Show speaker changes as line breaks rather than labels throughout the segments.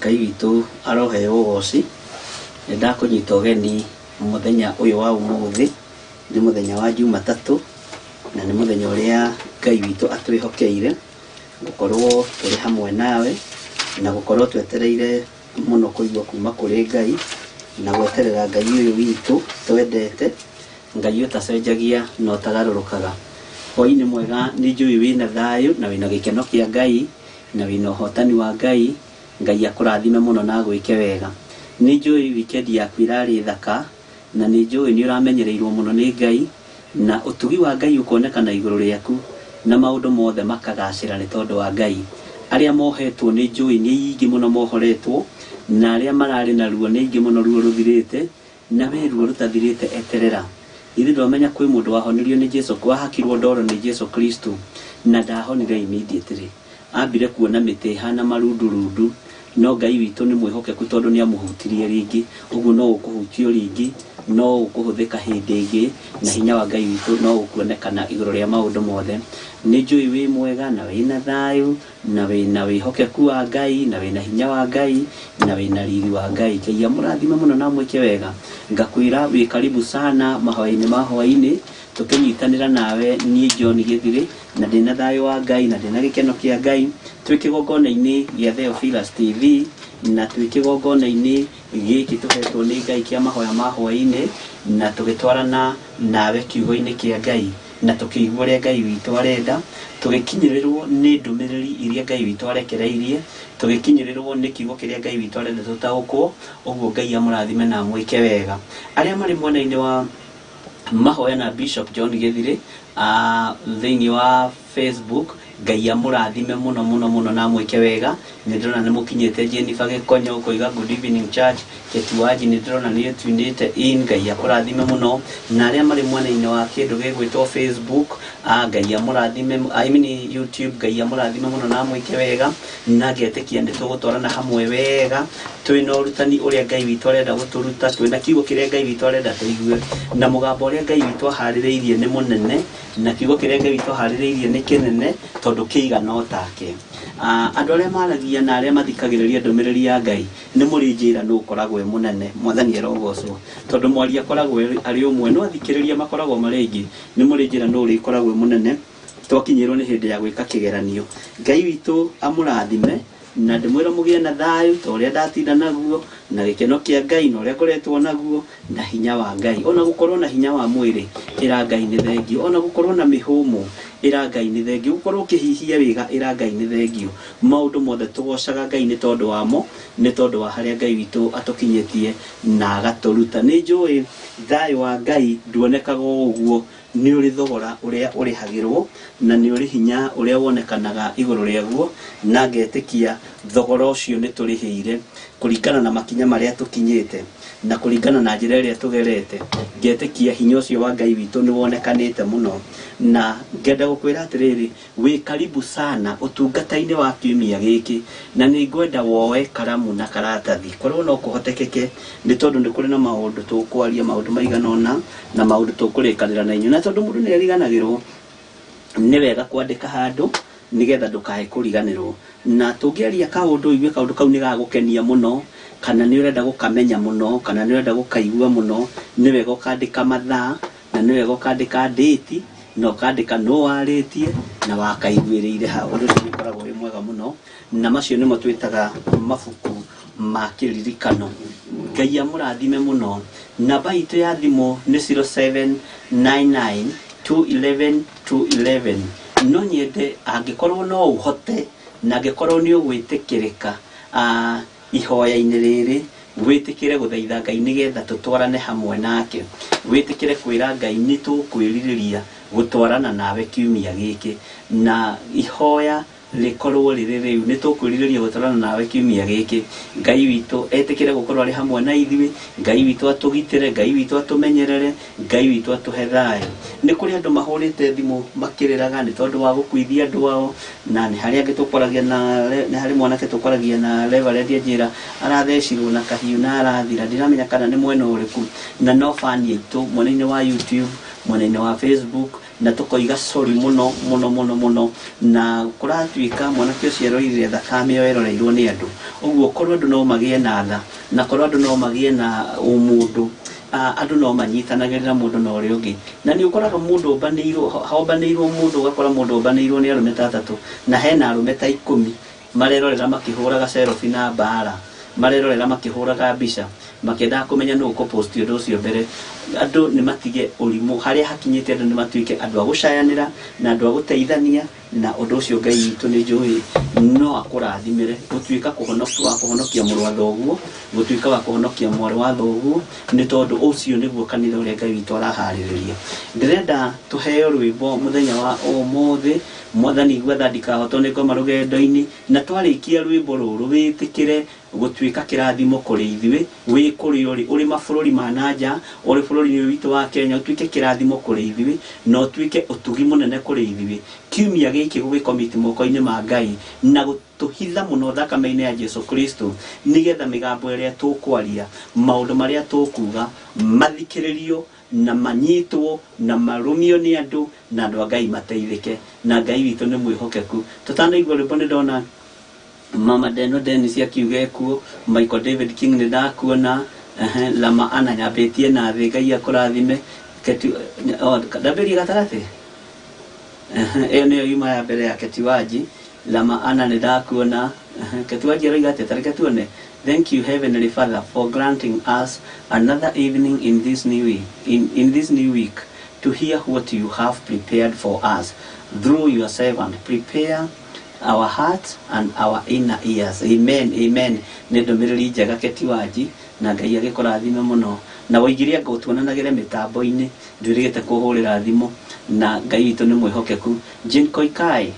Ngai witũ aroheo ũgoci. Nĩ ndakũnyita ũgeni mũthenya ũyũ wa ũmũthĩ, nĩ mũthenya wa Jumatatũ, na nĩ mũthenya ũrĩa Ngai witũ atwĩhokeire gũkorwo tũrĩ hamwe nawe, na gũkorwo twetereire mũno kũigua kuma kũrĩ Ngai, na gweterera Ngai ũyũ witũ twendete, Ngai ũtacenjagia na ũtagarũrũkaga. Hwaĩ-inĩ mwega, nĩ njũĩ wĩna thayũ na wĩna gĩkeno kĩa Ngai na wĩna ũhotani wa Ngai. Ngai akũrathime mũno na agwĩke wega. Nĩ njũĩ weekend yaku ĩrarĩ thaka, na nĩ njũĩ nĩ ũramenyereirwo mũno nĩ Ngai, na ũtugi wa Ngai ũkonekana igũrũ rĩaku, na maũndũ mothe makagacĩra nĩ tondũ wa Ngai. Arĩa mohetwo nĩ njũĩ nĩ aingĩ mũno mohoretwo, na arĩa mararĩ na ruo nĩ aingĩ mũno ruo rũthirĩte, na we ruo rũtathirĩte eterera. Githĩ ndwamenya kwĩ mũndũ wahonirio nĩ Jesu, wahakirwo ndoro nĩ Jesu Kristo na ndahonire immediately. Ambire kuona mĩtĩ ĩhana marundurundu, no Ngai witũ nĩ mwĩhokeku tondũ nĩ amũhutirie rĩngĩ. Ũguo no ũkũhutio rĩngĩ, no ũkũhũthĩka hĩndĩ ĩngĩ, na hinya wa Ngai witũ no ũkuonekana igũrũ rĩa maũndũ mothe. Nĩ njũĩ wĩ mwega na wĩna thayũ na wĩna wĩhokeku wa Ngai na wĩna hinya wa Ngai na wĩna riri wa Ngai. Ngai amũrathime mũno na amwĩke wega. Ngakwĩra wĩ karibu sana mahoya-inĩ ma hwaĩ-inĩ, tũkĩnyitanĩra nawe niĩ John Gĩthirĩ, na ndĩna thayũ wa Ngai na ndĩna gĩkeno kĩa Ngai, twĩ kĩgongona-inĩ gĩa Theophilus TV, na twĩ kĩgongona-inĩ gĩkĩ tũhetwo nĩ Ngai kĩa mahoya ma hwaĩ-inĩ, na tũgĩtwarana nawe kiugo-inĩ kĩa Ngai, na tũkĩigua ũrĩa Ngai witũ arenda, tũgĩkinyĩrĩrwo nĩ ndũmĩrĩri iria Ngai witũ arekereirie, tũgĩkinyĩrĩrwo nĩ kiugo kĩrĩa Ngai witũ arenda tũtaũkwo. Ũguo Ngai amũrathime na amwĩke wega. Arĩa marĩ mwena-inĩ wa mahoya na Bishop John Gĩthirĩ thĩinĩ wa Facebook, Ngai amũrathime mũno mũno mũno na amwĩke wega. Nĩ ndĩrona nĩ mũkinyĩte. Jennifer Gĩkonyo ũkoiga good evening church. Ketuaji nĩ ndĩrona nĩ tunĩte in, Ngai akũrathime mũno. Na arĩa marĩ mwena-inĩ wa kĩndũ gĩgwĩtwo Facebook, Ngai amũrathime, I mean YouTube, Ngai amũrathime mũno na amwĩke wega, na ngetĩkia nĩ tũgũtwarana hamwe wega twĩna ũrutani ũrĩa Ngai witũ arenda gũtũruta, twĩna kiugo kĩrĩa Ngai witũ arenda tũigue, na mũgambo ũrĩa Ngai witũ aharĩrĩirie nĩ mũnene, na kiugo kĩrĩa Ngai witũ aharĩrĩirie nĩ kĩnene tondũ kĩigana o take. Andũ arĩa maragia na arĩa mathikagĩrĩria ndũmĩrĩri ya Ngai nĩ mũrĩ njĩra nũ ũkoragwo e mũnene. Mwathani arogocwo, tondũ mwaria akoragwo arĩ ũmwe, no athikĩrĩria makoragwo marĩ aingĩ. Nĩ mũrĩ njĩra nũ ũrĩkoragwo e mũnene twakinyĩrwo nĩ hĩndĩ ya gwĩka kĩgeranio. Ngai witũ amũrathime, na ndĩmwĩra mũgĩe na thayũ ta ũrĩa ndatinda naguo, na gĩkeno kĩa Ngai na ũrĩa ngoretwo naguo, na hinya wa Ngai. Ona gũkorwo na hinya wa mwĩrĩ, ĩra Ngai nĩ thengio. Ona gũkorwo na mĩhũmũ, ĩra Ngai nĩ thengio. Gũkorwo ũkĩhihia wega, ĩra Ngai nĩ thengio. Maũndũ mothe tũgocaga Ngai nĩ tondũ wamo, nĩ tondũ wa harĩa Ngai witũ atũkinyĩtie na agatũruta. Nĩ njũĩ thayũ wa Ngai nduonekaga o ũguo, nĩ ũrĩ thogora ũrĩa ũrĩhagĩrwo, na nĩ ũrĩ hinya ũrĩa wonekanaga igũrũ rĩaguo, na ngetĩkia thogora ũcio nĩ tũrĩhĩire kũringana na makinya marĩa tũkinyĩte na kũringana na njĩra ĩrĩa tũgerete. Ngetĩkia hinya ũcio wa Ngai witũ nĩ wonekanĩte mũno, na ngenda gũkwĩra atĩrĩrĩ, wĩ karibu sana ũtungata-inĩ wa kiumia gĩkĩ, na nĩ ngwenda woe karamu na karatathi korwo no kũhotekeke, nĩ tondũ nĩ kũrĩ na maũndũ tũkwaria, maũndũ maigana ũna, na maũndũ tũkũrĩkanĩra na inyuĩ. Na tondũ mũndũ nĩ ariganagĩrwo, nĩ wega kwandĩka handũ nĩgetha ndũkae kũriganĩrwo. Na tũngĩaria kaũndũ ũigue kaũndũ kau nĩ gagũkenia mũno, kana nĩ ũrenda gũkamenya mũno, kana nĩ ũrenda gũkaigua mũno, nĩ wega ũkandĩka mathaa, na nĩ wega ũkandĩka ndĩti, na ũkandĩka nũ warĩtie na wakaiguĩrĩire ha. Ũndũ ũcio nĩ ũkoragwo wĩ mwega mũno, na macio nĩmo twĩtaga mabuku ma kĩririkano. Ngai amũrathime mũno. Namba itũ ya thimũ nĩ 0799 211 211. No nyende angĩkorwo no ũhote, na angĩkorwo nĩ ũgwĩtĩkĩrĩka ihoya-inĩ rĩrĩ, wĩtĩkĩre gũthaitha Ngai nĩgetha tũtwarane hamwe nake. Wĩtĩkĩre kwĩra Ngai nĩ tũkwĩrirĩria gũtwarana nawe kiumia gĩkĩ, na ihoya rĩkorwo rĩrĩ rĩu, nĩ tũkwĩrirĩria gũtwarana nawe kiumia gĩkĩ. Ngai witũ etĩkĩre gũkorwo arĩ hamwe na ithuĩ, Ngai witũ atũgitĩre, Ngai witũ atũmenyerere, Ngai witũ atũhe thayũ. Nĩ kũrĩ andũ mahũrĩte thimũ makĩrĩraga nĩ tondũ wa gũkuithia andũ ao, na nĩ harĩ angĩ tũkwaragia na nĩ harĩ mwanake tũkwaragia na Reverend anjĩra arathecirwo na kahiũ na arathira, ndiramenya kana nĩ mwena ũrĩkũ, na no bani aitũ mwena-inĩ wa YouTube. Mwena-inĩ wa Facebook na tũkoiga sorry mũno mũno mũno mũno, na kũratuĩka mwanake ũcio aroirire thakame ĩyo ĩroreirwo nĩ andũ. Ũguo korwo andũ no magĩe na tha, na korwo andũ no magĩe na ũmũndũ, andũ no manyitanagĩrĩra mũndũ na ũrĩa ũngĩ. Na nĩ ũkoraga mũndũ ũmbanĩirwo, hombanĩirwo mũndũ, ũgakora mũndũ ũmbanĩirwo nĩ arũme ta atatũ, na hena arũme ta 10 marerorera makĩhũraga selfie na mbara, marerorera makĩhũraga mbica, makĩendaga kũmenya nũ ũkũpost ũndũ ũcio mbere. Andũ nĩ matige ũrimũ harĩa hakinyĩte, andũ nĩ matuĩke andũ a gũcayanĩra na andũ a gũteithania, na ũndũ ũcio Ngai witũ nĩ njũĩ no akũrathimĩre gũtuĩka wa kũhonokia mũrũ wa thoguo, gũtuĩka wa kũhonokia mwarĩ wa thoguo, nĩ tondũ ũcio nĩguo kanitha ũrĩa Ngai witũ araharĩrĩria. Ndĩrenda tũheo rwĩmbo mũthenya wa ũmũthĩ, Mwathani igua tha ndikahotwo nĩ ngoma rũgendo-inĩ, na twarĩkia rwĩmbo rũrũ wĩtĩkĩre gũtuĩka kĩrathimo kũrĩ ithuĩ, wĩ kũrĩa ũrĩ, ũrĩ mabũrũri ma na nja, ũrĩ bũrũri-inĩ ũyũ witũ wa Kenya, ũtuĩke kĩrathimo kũrĩ ithuĩ, na ũtuĩke ũtugi mũnene kũrĩ ithuĩ. Kiumia gĩkĩ gũgĩkomiti moko-inĩ ma Ngai na gũtũhitha mũno thakame-inĩ ya Jesu Kristo, nĩgetha mĩgambo ĩrĩa tũkwaria, maũndũ marĩa tũkuga mathikĩrĩrio na manyitwo na marũmio nĩ andũ, na andũ a Ngai mateithĩke, na Ngai witũ nĩ mwĩhokeku. Tũtanaigua rwĩmbo nĩ ndona Mama Deno Dennis akiuga ekuo, Michael David King nĩ ndakuona, Lama Anna nyambĩtie na thĩ, Ngai akũrathime. Ndambĩrie gatagatĩ, ĩyo nĩyo yuma ya mbere ya Ketiwaji. Lama Anna nĩ ndakuona. Ketiwaji aroiga atĩa? Ta reke tuone. Thank you Heavenly Father for granting us another evening in this new week, in this new week to hear what you have prepared for us through your servant. Prepare our hearts and our inner ears. Amen, amen. Nĩ ndũmĩrĩri njega Ketiwaji, na Ngai agĩkũrathime mũno. Na woigire anga ũtuonanagĩre mĩtambo-inĩ, ndwĩrĩgĩte kũhũrĩra thimũ, na Ngai witũ nĩ mwĩhokeku. Jane Koikai,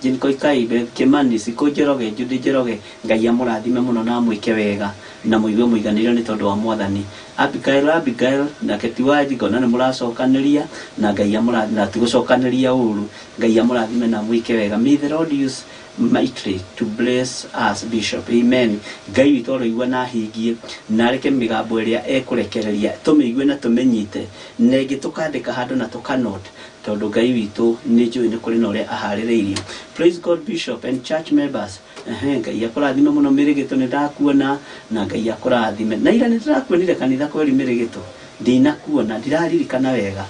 Jane Koikai, Beth Kimani, Sikũ Njoroge, Judy Njoroge, Ngai amũrathime mũno na amwĩke wega, na mũigue mũiganĩire nĩ tondũ wa Mwathani. Abigail, Abigail, na Ketiwaji, ngona nĩ mũracokanĩria, na Ngai amũrathime, na ti gũcokanĩria ũru, Ngai amũrathime na amwĩke wega. May the Lord use mightily to bless us, Bishop. Amen. Ngai witũ aroigua na ahingie, na areke mĩgambo ĩrĩa ekũrekereria tũmĩigue na tũmĩnyite, na ĩngĩ tũkandĩka handũ na tũkanote, tondũ Ngai witũ nĩ njũĩ nĩ kũrĩ na ũrĩa aharĩrĩirie. Praise God, Bishop and church members. Ngai akũrathime mũno Mĩrĩgĩtũ, nĩ ndakuona, na Ngai akũrathime. Na ira nĩ ndĩrakuonire kanitha kweri Mĩrĩgĩtũ, ndinakuona, ndiraririkana wega.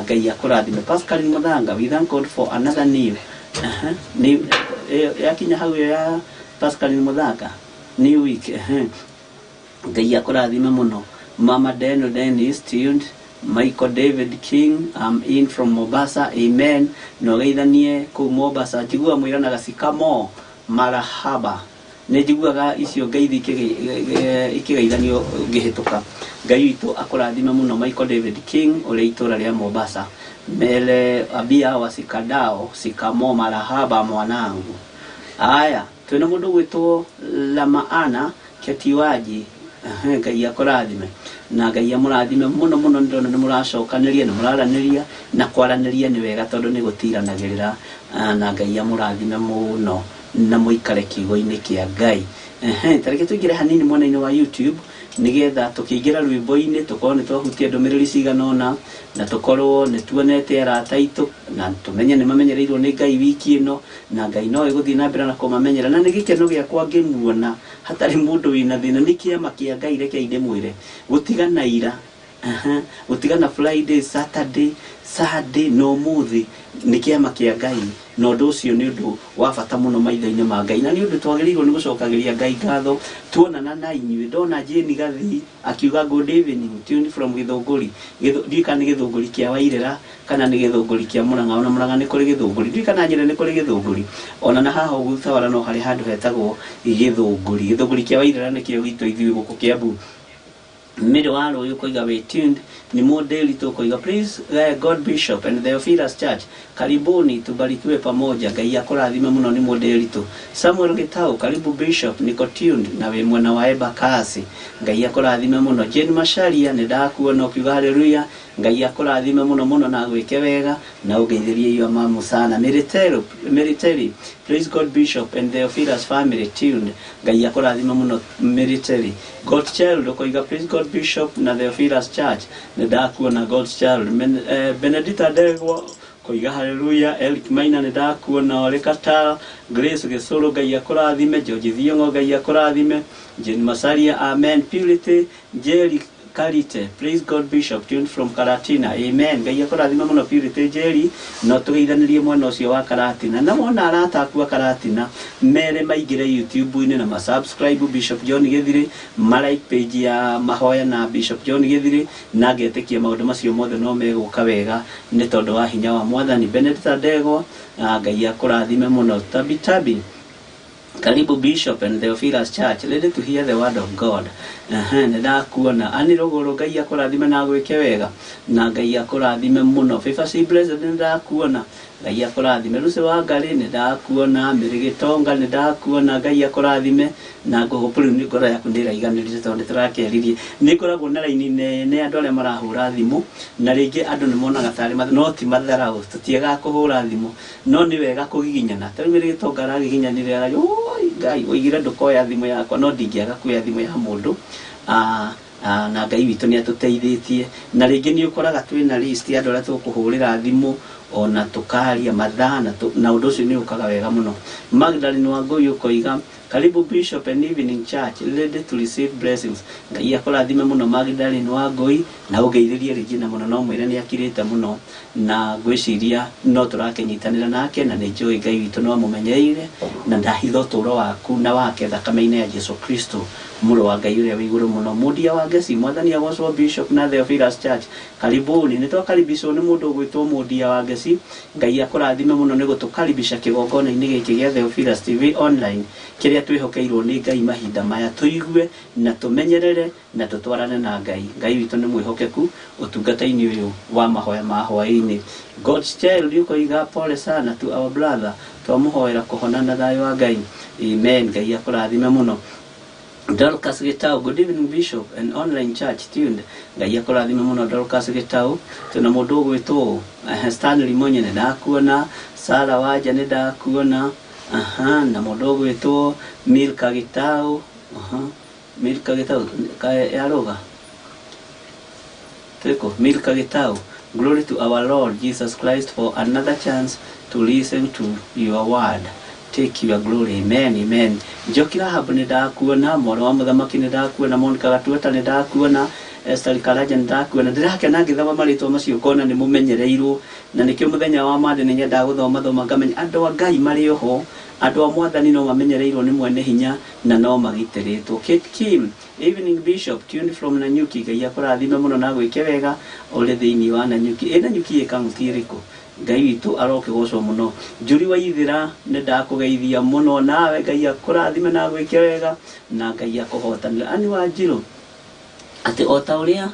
Ngai akũrathime. Pascal Muthanga, we thank God for another new. New, yakinya hau ĩyo ya Pascal Muthanga, new week. Ngai akũrathime mũno. Mama Deno Dennis tuned. Michael David King, I'm in from Mombasa. Amen. No geithanie kũu Mombasa. Njiguaga mwĩranaga cikamo marahaba. Nĩ njiguaga icio ngeithi ikĩgeithanio ngĩhĩtũka. Ngai witũ akũrathime mũno Michael David King ũrĩ itũra rĩa Mombasa. Mele abia wa sikadao sikamo marahaba mwanangu. Aya, twĩna mũndũ gwĩtwo Lamaana Ketiwaji. Ngai akũrathime na Ngai amũrathime mũno mũno. Nĩ ndona nĩ mũracokanĩria, nĩ mũraranĩria, na kwaranĩria nĩ wega tondũ nĩ gũtiranagĩrĩra, na Ngai amũrathime mũno na mũikare kiugo-inĩ kĩa Ngai. Ta reke tũingĩre hanini mwena-inĩ wa YouTube nĩgetha tũkĩingĩra rwĩmbo-inĩ tũkorwo nĩ twahutia ndũmĩrĩri cigana ũna, na tũkorwo nĩ tuonete arata aitũ, na tũmenye nĩ mamenyereirwo nĩ Ngai wiki ĩno, na Ngai no egũthiĩ na mbere na kũmamenyera. Na nĩ gĩkeno gĩakwa ngĩmuona hatarĩ mũndũ wĩna thĩna. Nĩ kĩama kĩa Ngai, rekei ndĩmwĩre, gũtigana ira, gũtigana Friday, Saturday, Sunday na ũmũthĩ nĩ kĩama kĩa Ngai, na ũndũ ũcio nĩ ũndũ wa bata mũno maitho-inĩ ma Ngai, na nĩ ũndũ twagĩrĩirwo nĩ gũcokagĩria Ngai ngatho tuonana na inyuĩ. Ndona Jane Gathii akiuga good evening, tuned from Gĩthũngũri. Ndiũĩ kana nĩ Gĩthũngũri kĩa Wairĩra kana nĩ Gĩthũngũri kĩa Mũrang'a. Ona Mũrang'a nĩ kũrĩ Gĩthũngũri, ndiũĩ kana Nyĩrĩ nĩ kũrĩ Gĩthũngũri. Ona na haha ũguo Utawala no harĩ handũ hetagwo Gĩthũngũri. Gĩthũngũri kĩa Wairĩra nĩkĩo gitũ ithuĩ gũkũ Kiambu. Mary wa Rũĩ ũkoiga we tuned. Ni Modeli tu ũkoiga please, God Bishop and Theophilus Church, karibuni tubarikiwe pamoja. Ngai akũrathime mũno. Ni Modeli tu. Samuel Gitau, karibu Bishop, niko tuned na wĩ mwena wa Embakasi. Ngai akũrathime mũno. Jane Macharia, nĩ ndakuona ũkiuga hallelujah. Ngai akũrathime mũno mũno na agwĩke wega na ũngeithĩrie iyo mamu sana. Military, Military, praise God Bishop and Theophilus family tuned. Ngai akũrathime mũno Military. God Child ũkoiga praise God. God Bishop na Theophilus Church. Nĩ ndakuona God's Child. Benedita Ndegwa koiga haleluya. Eric Maina nĩ ndakuona ũrĩ Katara. Grace Gĩcũrũ Ngai akũrathime. George Thiong'o Ngai akũrathime. Jane Masaria amen. Purity Jerry Karite, praise God Bishop, tuned from Karatina. Amen. Ngai akũrathime mũno Purity Jerry, no tũgeithanirie mwena ũcio wa Karatina. Na wona arata aku a Karatina, mere maingĩre YouTube-inĩ na ma-subscribe Bishop John Gĩthirĩ, ma-like page ya mahoya na Bishop John Gĩthirĩ, na ngetĩkia maũndũ macio mothe no megũka wega nĩ tondũ wa hinya wa Mwathani. Benedicta Ndegwa, Ngai akũrathime mũno. Tabi Tabi, Karibu Bishop and Theophilus Church, ready to hear the word of God. Nĩ ndakuona. Ani Rũgũrũ, Ngai akũrathime na agwĩke wega. Na Ngai akũrathime mũno. Favor C Blessed, nĩ ndakuona. Ngai akũrathime. Lucy wa Ngarĩ, nĩ ndakuona. Mary Gĩtonga, nĩ ndakuona. Ngai akũrathime. Na ngũhũpũ rĩu nĩ ngoro yaku nĩ ĩraiganĩrire tondũ nĩ tũrakĩaririe. Nĩ ngoragwo na raini nene andũ arĩa marahũra thimũ, na rĩngĩ andũ nĩ monaga tarĩ no ti matharaũ, tũtiagaga kũhũra thimũ, no nĩ wega kũgiginyana. Ta rĩu Mary Gĩtonga aragiginyanire arauga, "Oi Ngai, ũigire ndũkoya thimũ yakwa, no ndingĩaga kuoya thimũ ya mũndũ." Na Ngai witũ nĩ atũteithĩtie. Na rĩngĩ nĩ ũkoraga twĩna list ya andũ arĩa tũkũhũrĩra thimũ ona tũkaria mathaa na ũndũ ũcio nĩ ũkaga wega mũno. Magdalene Wangũi ũkoiga, Karibu Bishop and Evening Church, ready to receive blessings. Ngai akũrathime mũno Magdalene Wangũi, na ũngeithĩrie Regina mũno, no mwĩre nĩ akirĩte mũno, na ngwĩciria no tũrakĩnyitanĩra nake, na nĩ njũĩ Ngai witũ no amũmenyereire, na ndahitha ũtũũro waku na wake thakame-inĩ ya Jesu Kristo, mũrũ wa Ngai ũrĩa wĩ igũrũ mũno. Mũndia wa Ngeci, Mwathani agocwo Bishop na Theophilus Church, karibuni. Nĩ twakaribicwo nĩ mũndũ ũgwĩtwo Mũndia wa Ngeci. Ngai akũrathime mũno nĩ gũtũkaribisha kĩgongona-inĩ gĩkĩ gĩa Theophilus TV online, kĩrĩa twĩhokeirwo nĩ Ngai mahinda maya, tũigue na tũmenyerere na tũtwarane na Ngai. Ngai witũ nĩ mwĩhokeku ũtungata-inĩ ũyũ wa mahoya ma hwaĩ-inĩ. God's Child ũkoiga pole sana to our brother, twamũhoera kũhona na thayũ wa Ngai. Amen. Ngai akũrathime mũno. Dorcas Gitau, good evening Bishop and online church tuned. Ngai akũrathime mũno Dorcas Gitau. Twĩna mũndũ ũgwĩtwo Stanley Monye nĩ ndakuona, Sarah Wanja nĩ ndakuona, na mũndũ ũgwĩtwo Milka Gitau, Milka Gitau yarũga Twĩkũ Milka Gitau. Glory to our Lord Jesus Christ for another chance to listen to your word. Take your glory. Amen, amen. Njoki Rahab nĩ ndakuona, mwana wa mũthamaki nĩ ndakuona, Monica Gatueta nĩ ndakuona, Esther Karaja nĩ ndakuona. Ndĩrakena ngĩthoma marĩtwa macio ngona nĩ mũmenyereirwo, na nĩkĩo mũthenya wa Monday nĩ nyendaga gũthoma thoma ngamenya andũ a Ngai marĩ oho, andũ a Mwathani no mamenyereirwo nĩ mwene hinya na no magitĩrĩtwo. Kate Kim, evening Bishop, tuned from Nanyuki. Ngai akũrathime mũno na gwĩke wega ũrĩ thĩinĩ wa Nanyuki. Ĩ Nanyuki ĩ kaunti ĩrĩkũ? Ngai witũ arokĩgocwo mũno. Njuri wa Ithĩra nĩ ndakũgeithia mũno nawe, Ngai akũrathime na gwĩke wega na Ngai akũhotanĩre. Ani wa Njirũ, atĩ o ta ũrĩa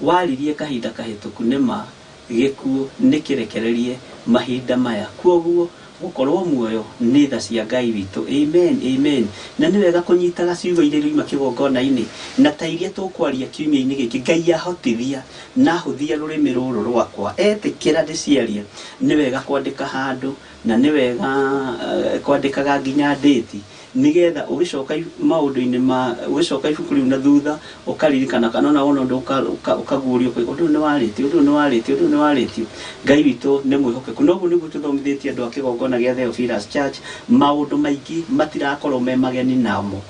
waririe kahinda kahĩtũku, nĩ ma gĩkuũ nĩ kĩrekererie mahinda maya, kuoguo gũkorwo muoyo nĩ tha cia Ngai witũ. Amen, amen. Na nĩ wega kũnyitaga ciugo iria iroima kĩgongona-inĩ na ta iria tũkwaria kiumia-inĩ gĩkĩ. Ngai ahotithia na ahũthia rũrĩmĩ rũrũ rwakwa, etĩkĩra ndĩciarie, nĩ wega kwandĩka handũ, na nĩ wega kwandĩkaga nginya ndĩti, nĩgetha ũgĩcoka maũndũ-inĩ ma ũgĩcoka ibuku rĩu na thutha ũkaririkana, kana ona wona ũndũ ũkaguũrio, ũndũ ũyũ nĩ warĩtio, ũndũ ũyũ nĩ warĩtio, ũndũ ũyũ nĩ warĩtio. Ngai witũ nĩ mwĩhokeku. Na ũguo nĩguo tũthomithĩtie andũ a kĩgongona gĩa Theophilus Church. Maũndũ maingĩ matirakorwo me mageni namo,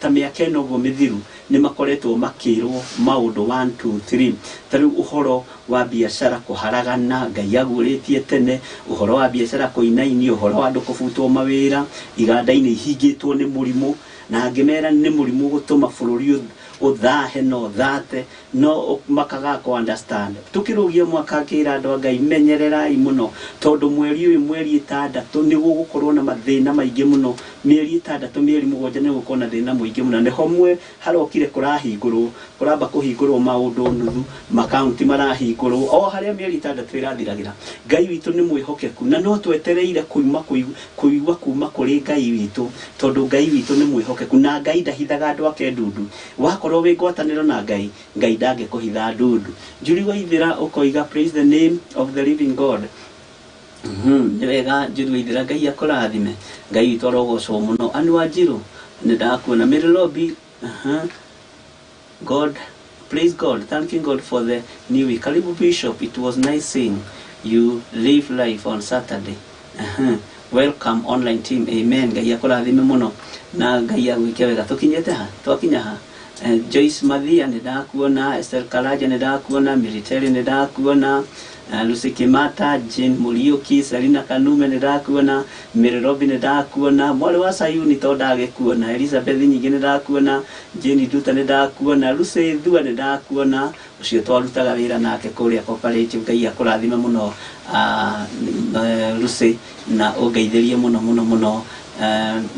ta mĩaka ĩno ũguo mĩthiru nĩ makoretwo makĩrwo maũndũ 1 2 3. Ta rĩu ũhoro wa biacara kũharagana, Ngai aguũrĩtie tene, ũhoro wa biacara kũinainio, ũhoro wa andũ kũbutwo mawĩra, iganda-inĩ ihingĩtwo nĩ mũrimũ, na ngĩmera nĩ mũrimũ gũtũma bũrũri ũthahe na ũthate, no makaga kũ understand. Tukĩrũgia mwaka ngĩra andũ a Ngai, menyererai mũno, tondũ mweri ũyũ, mweri ĩtandatũ, nĩ gũgũkorwo na mathĩna maingĩ mũno. Mĩeri ĩtandatũ, mĩeri mũgwanja nĩ gũgũkorwo na thĩna mũingĩ mũno. Nĩho mwe harokire kũrahingũrwo, kũramba kũhingũrwo maũndũ nuthu, makaunti marahingũrwo, o harĩa mĩeri ĩtandatũ ĩrathiragĩra. Ngai witũ nĩ mwĩhokeku, na no twetereire kũigua kuma kũrĩ Ngai witũ, tondũ Ngai witũ nĩ mwĩhokeku, na Ngai ndahithaga andũ ake ndundu. Wakorwo wĩ ngwatanĩro na Ngai, Ngai ndangĩkũhitha ndundu. Njuri wa Ithĩra ũkoiga praise the name of the living God. Nĩ wega Njuri wa Ithĩra, Ngai akũrathime. Ngai witũ arogocwo mũno. Anu wa Njirũ nĩ ndakuona. Mary Lobby, God praise God, thanking God for the new week. Karibu Bishop, it was nice seeing you live life on Saturday. Welcome online team, amen. Ngai akũrathime mũno na Ngai agwĩke wega. Tũkinyĩte ha? Twakinya ha? Joyce Mathia nĩ ndakuona, Esther Karaja nĩ ndakuona, Military nĩ ndakuona, Lucy Kimata, Jane Muriuki, Selina Kanume nĩ ndakuona, Mary Robin nĩ ndakuona, mwarĩ wa Sayuni to ndagĩkuona, Elizabeth Nyingĩ nĩ ndakuona, Jane Nduta nĩ ndakuona, Lucy Thua nĩ ndakuona, ũcio twarutaga wĩra nake kũrĩa cooperative. Ngai akũrathime mũno, Lucy, na ũngeithĩrie mũno mũno mũno,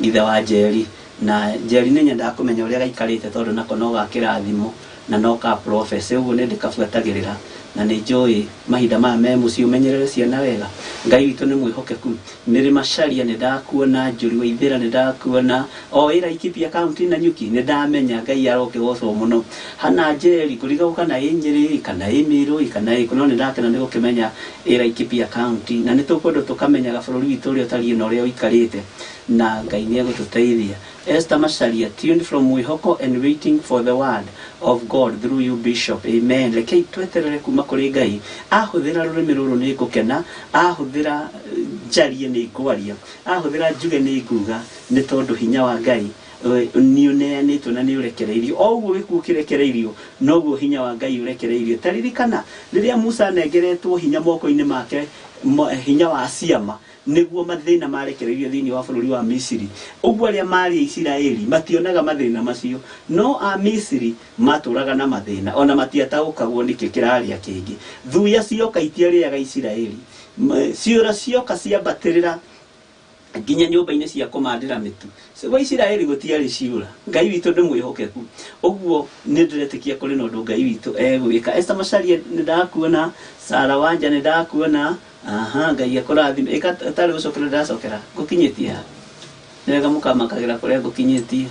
ithe wa Njeri. Na Njeri nĩ nyendaga kũmenya ũrĩa gaikarĩte tondũ nako no gakĩrathimo na no ka professor, ũguo nĩ ndĩkabuatagĩrĩra na nĩ njũĩ mahinda maya me mũciĩ ũmenyerere ciana wega. Ngai witũ nĩ mwĩhokeku. Mary Macharia nĩ ndakuona, Njũri Waithĩra nĩ ndakuona, o ĩ Laikipia County na Nyuki nĩ ndamenya. Ngai arokĩgocwo mũno. Hana Njeri ngũrigagwo kana ĩ Nyĩrĩ kana ĩ Mĩrũ kana ĩ kũ, no nĩ ndakena nĩ gũkĩmenya ĩ Laikipia County, na nĩ tũkwenda tũkamenyaga bũrũri witũ ũrĩa ũtariĩ na ũrĩa ũikarĩte, na Ngai nĩ egũtũteithia. Esther Macharia, tuned from Mwihoko and waiting for the word of God through you Bishop, amen. Rekei tweterere kuma kũrĩ Ngai. Ahũthĩra rũrĩmĩ rũrũ nĩ ngũkena, ahũthĩra njarie nĩ ngwaria, ahũthĩra njuge nĩ nguga, nĩ tondũ hinya wa Ngai nĩ ũneanĩtwo na nĩ ũrekereirio. O ũguo gĩkuũ kĩrekereirio, noguo hinya wa Ngai ũrekereirio. Ta ririkana rĩrĩa Musa anengeretwo hinya moko-inĩ make, hinya wa ciama, nĩguo mathĩna marekereirio thĩinĩ wa bũrũri wa Misiri. Ũguo arĩa marĩ Isiraeli mationaga mathĩna macio, no a Misiri matũraga na mathĩna, ona matiataũkagwo nĩkĩ kĩrarĩa kĩngĩ. Thuya cioka itiarĩaga Isiraeli, ciũra cioka ciambatĩrĩra nginya nyũmba-inĩ cia kũmandĩra mĩtu. Gwa Isiraeli gũtiarĩ ciũra. Ngai witũ nĩ mwĩhokeku. Ũguo nĩ ndĩretĩkia kũrĩ na ũndũ Ngai witũ egwĩka. Esther Macharia nĩ ndakuona, Sarah Wanja nĩ ndakuona. Aha, Ngai akũrathime. Ĩka tarĩ gũcokera ndacokera. Ngũkinyĩtie ha? Nĩ wega mũkamakagĩra kũrĩa ngũkinyĩtie.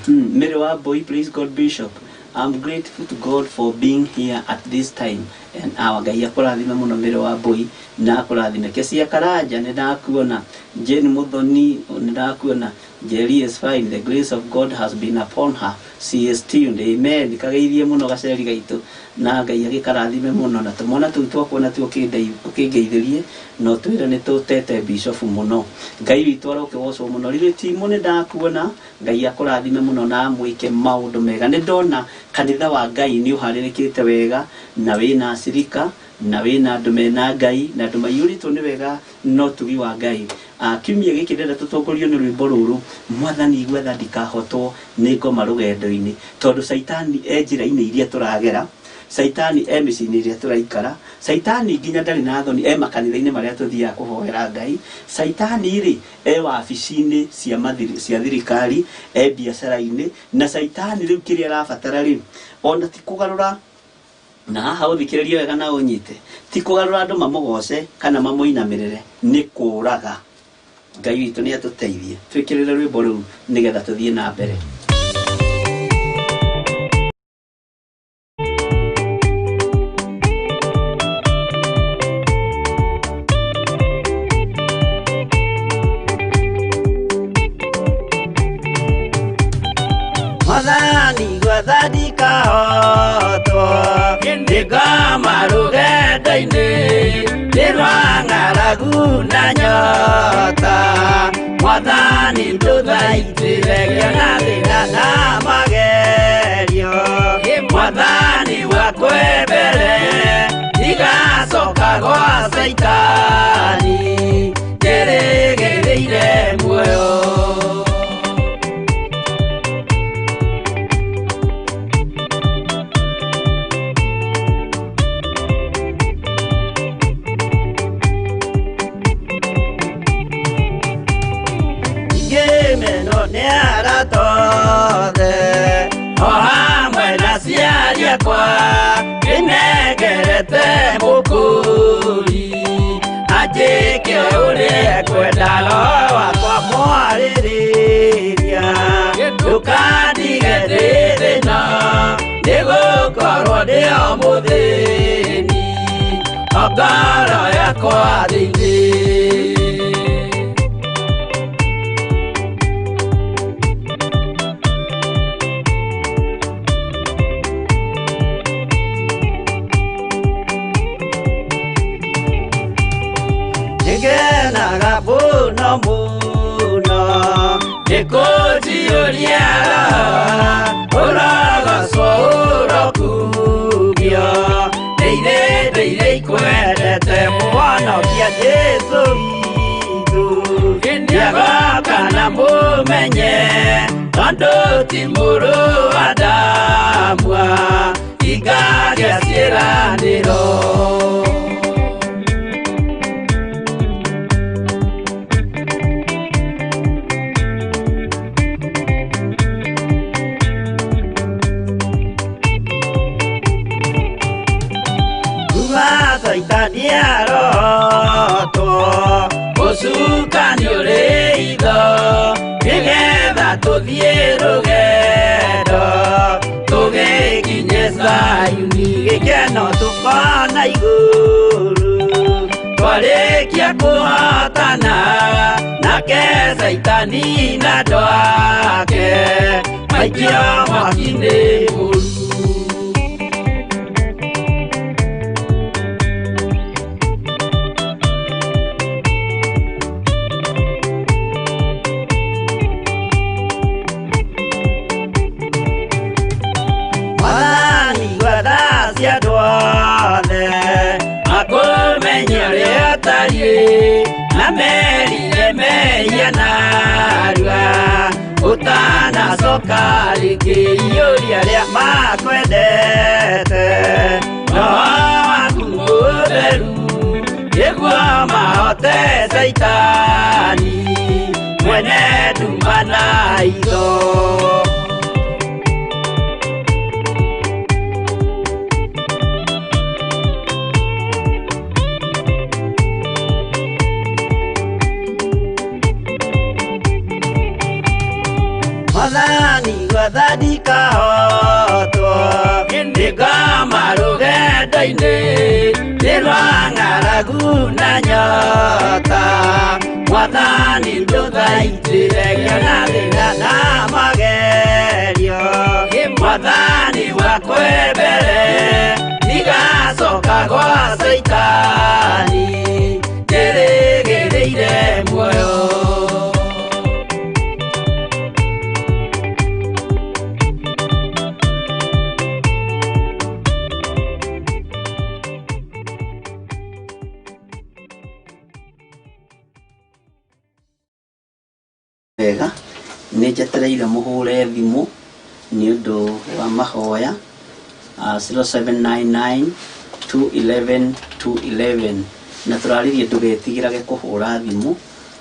Mary wa Boy, please God Bishop. I'm grateful to God for being here at this time and hour. Ngai akũrathime mũno Mary wa Boy na akũrathime. Kesia Karanja nĩ ndakuona, Jane Muthoni nĩ ndakuona. Jerry is fine, the grace of God has been upon her. She is tuned. Amen. Kageithie mũno gaceri gaitũ na Ngai agĩkarathime mũno, na tũmwana tũu twakuona tu ũkĩngeithĩrie no twĩre nĩ tũtete Bishop mũno. Ngai witũ arokĩgocwo mũno. Rĩrĩ timu nĩ ndakuona, Ngai akũrathime mũno na amwĩke maũndũ mega. Nĩ ndona kanitha wa Ngai nĩ ũharĩrĩkĩte wega na wĩna acirika na wĩna andũ mena Ngai na andũ maiyũrĩtwo nĩ wega no tugi wa Ngai. Kiumia gĩkĩ ndĩrenda tũtongorio nĩ rwĩmbo rũrũ, Mwathani igua tha ndikahotwo nĩ ngoma rũgendo-inĩ, tondũ Caitani e njĩra-inĩ iria tũragera, Caitani e mĩciĩ-inĩ ĩrĩa tũraikara, Caitani nginya ndarĩ na thoni, e makanitha-inĩ marĩa tũthiaga kũhoera Ngai, Caitani rĩ e wabici-inĩ cia thirikari, e biacara-inĩ, na Caitani rĩu kĩrĩa arabatara rĩ, ona ti kũgarũra, na haha ũthikĩrĩrie wega na ũnyite, ti kũgarũra andũ mamũgoce kana mamũinamĩrĩre, nĩ kũraga. Ngai witũ nĩ atũteithie twĩkĩrĩre rwĩmbo rũu nĩgetha tũthiĩ na mbere.
Mwathani gwetha ndikahotwo nĩ ngoma rũgendo-inĩ, nĩ rwa ng'aragu na nyota. Mwathani ndũthaitĩre ngĩona thĩna na magerio. Mwathani wakwembere ndigacoka gwa Caitani, njĩrĩgĩrĩire muoyo. Nĩnengerete mũkũri anjĩke ũrĩa ekwenda, roho wakwa mwarĩrĩria, ndũkandige ndĩ thĩna, nĩgũkorwo ndĩ o mũthĩni, o ngoro yakwa thĩinĩ. Ũnjiyũrie Roho, ũrogocwo ũrokumio. Ndĩire ndĩire ikwendete mũhonokia Jesũ witũ. Nĩagoka na mũmenye, tondũ ti mũrũ wa Adamu, hingagia ciĩranĩro. Kuma Caitani arotwo, ũcukani ũrĩ itho, nĩgetha tũthiĩ rũgendo, tũgĩkinye Zayuni, gĩkeno tũkona igũrũ. Twarĩkia kũhotana, nake Caitani na andũ ake, maikio mwaki-inĩ mũru. Mwathani gwetha cia andũ othe, makũmenye ũrĩa ũtariĩ, na merire mehia narua, ũtanacoka rĩngĩ iyũria arĩa makwendete. Roho waku mũtheru, nĩguo mahote Caitani, mwene nduma na itho. Mwathani gwetha ndikahotwo, nĩngoma rũgendo-inĩ, nĩ rwa ng'aragu na nyota. Mwathani ndũthaitĩre ngĩona thĩna na magerio. Mwathani wakwa mbere, ndigacoka gwa Caitani, ndĩrĩgĩrĩire muoyo.
Wega, nĩ njetereire mũhũre thimũ nĩ ũndũ wa mahoya, 0799 211 211, na tũrarĩrie ndũgetigĩrage kũhũra thimũ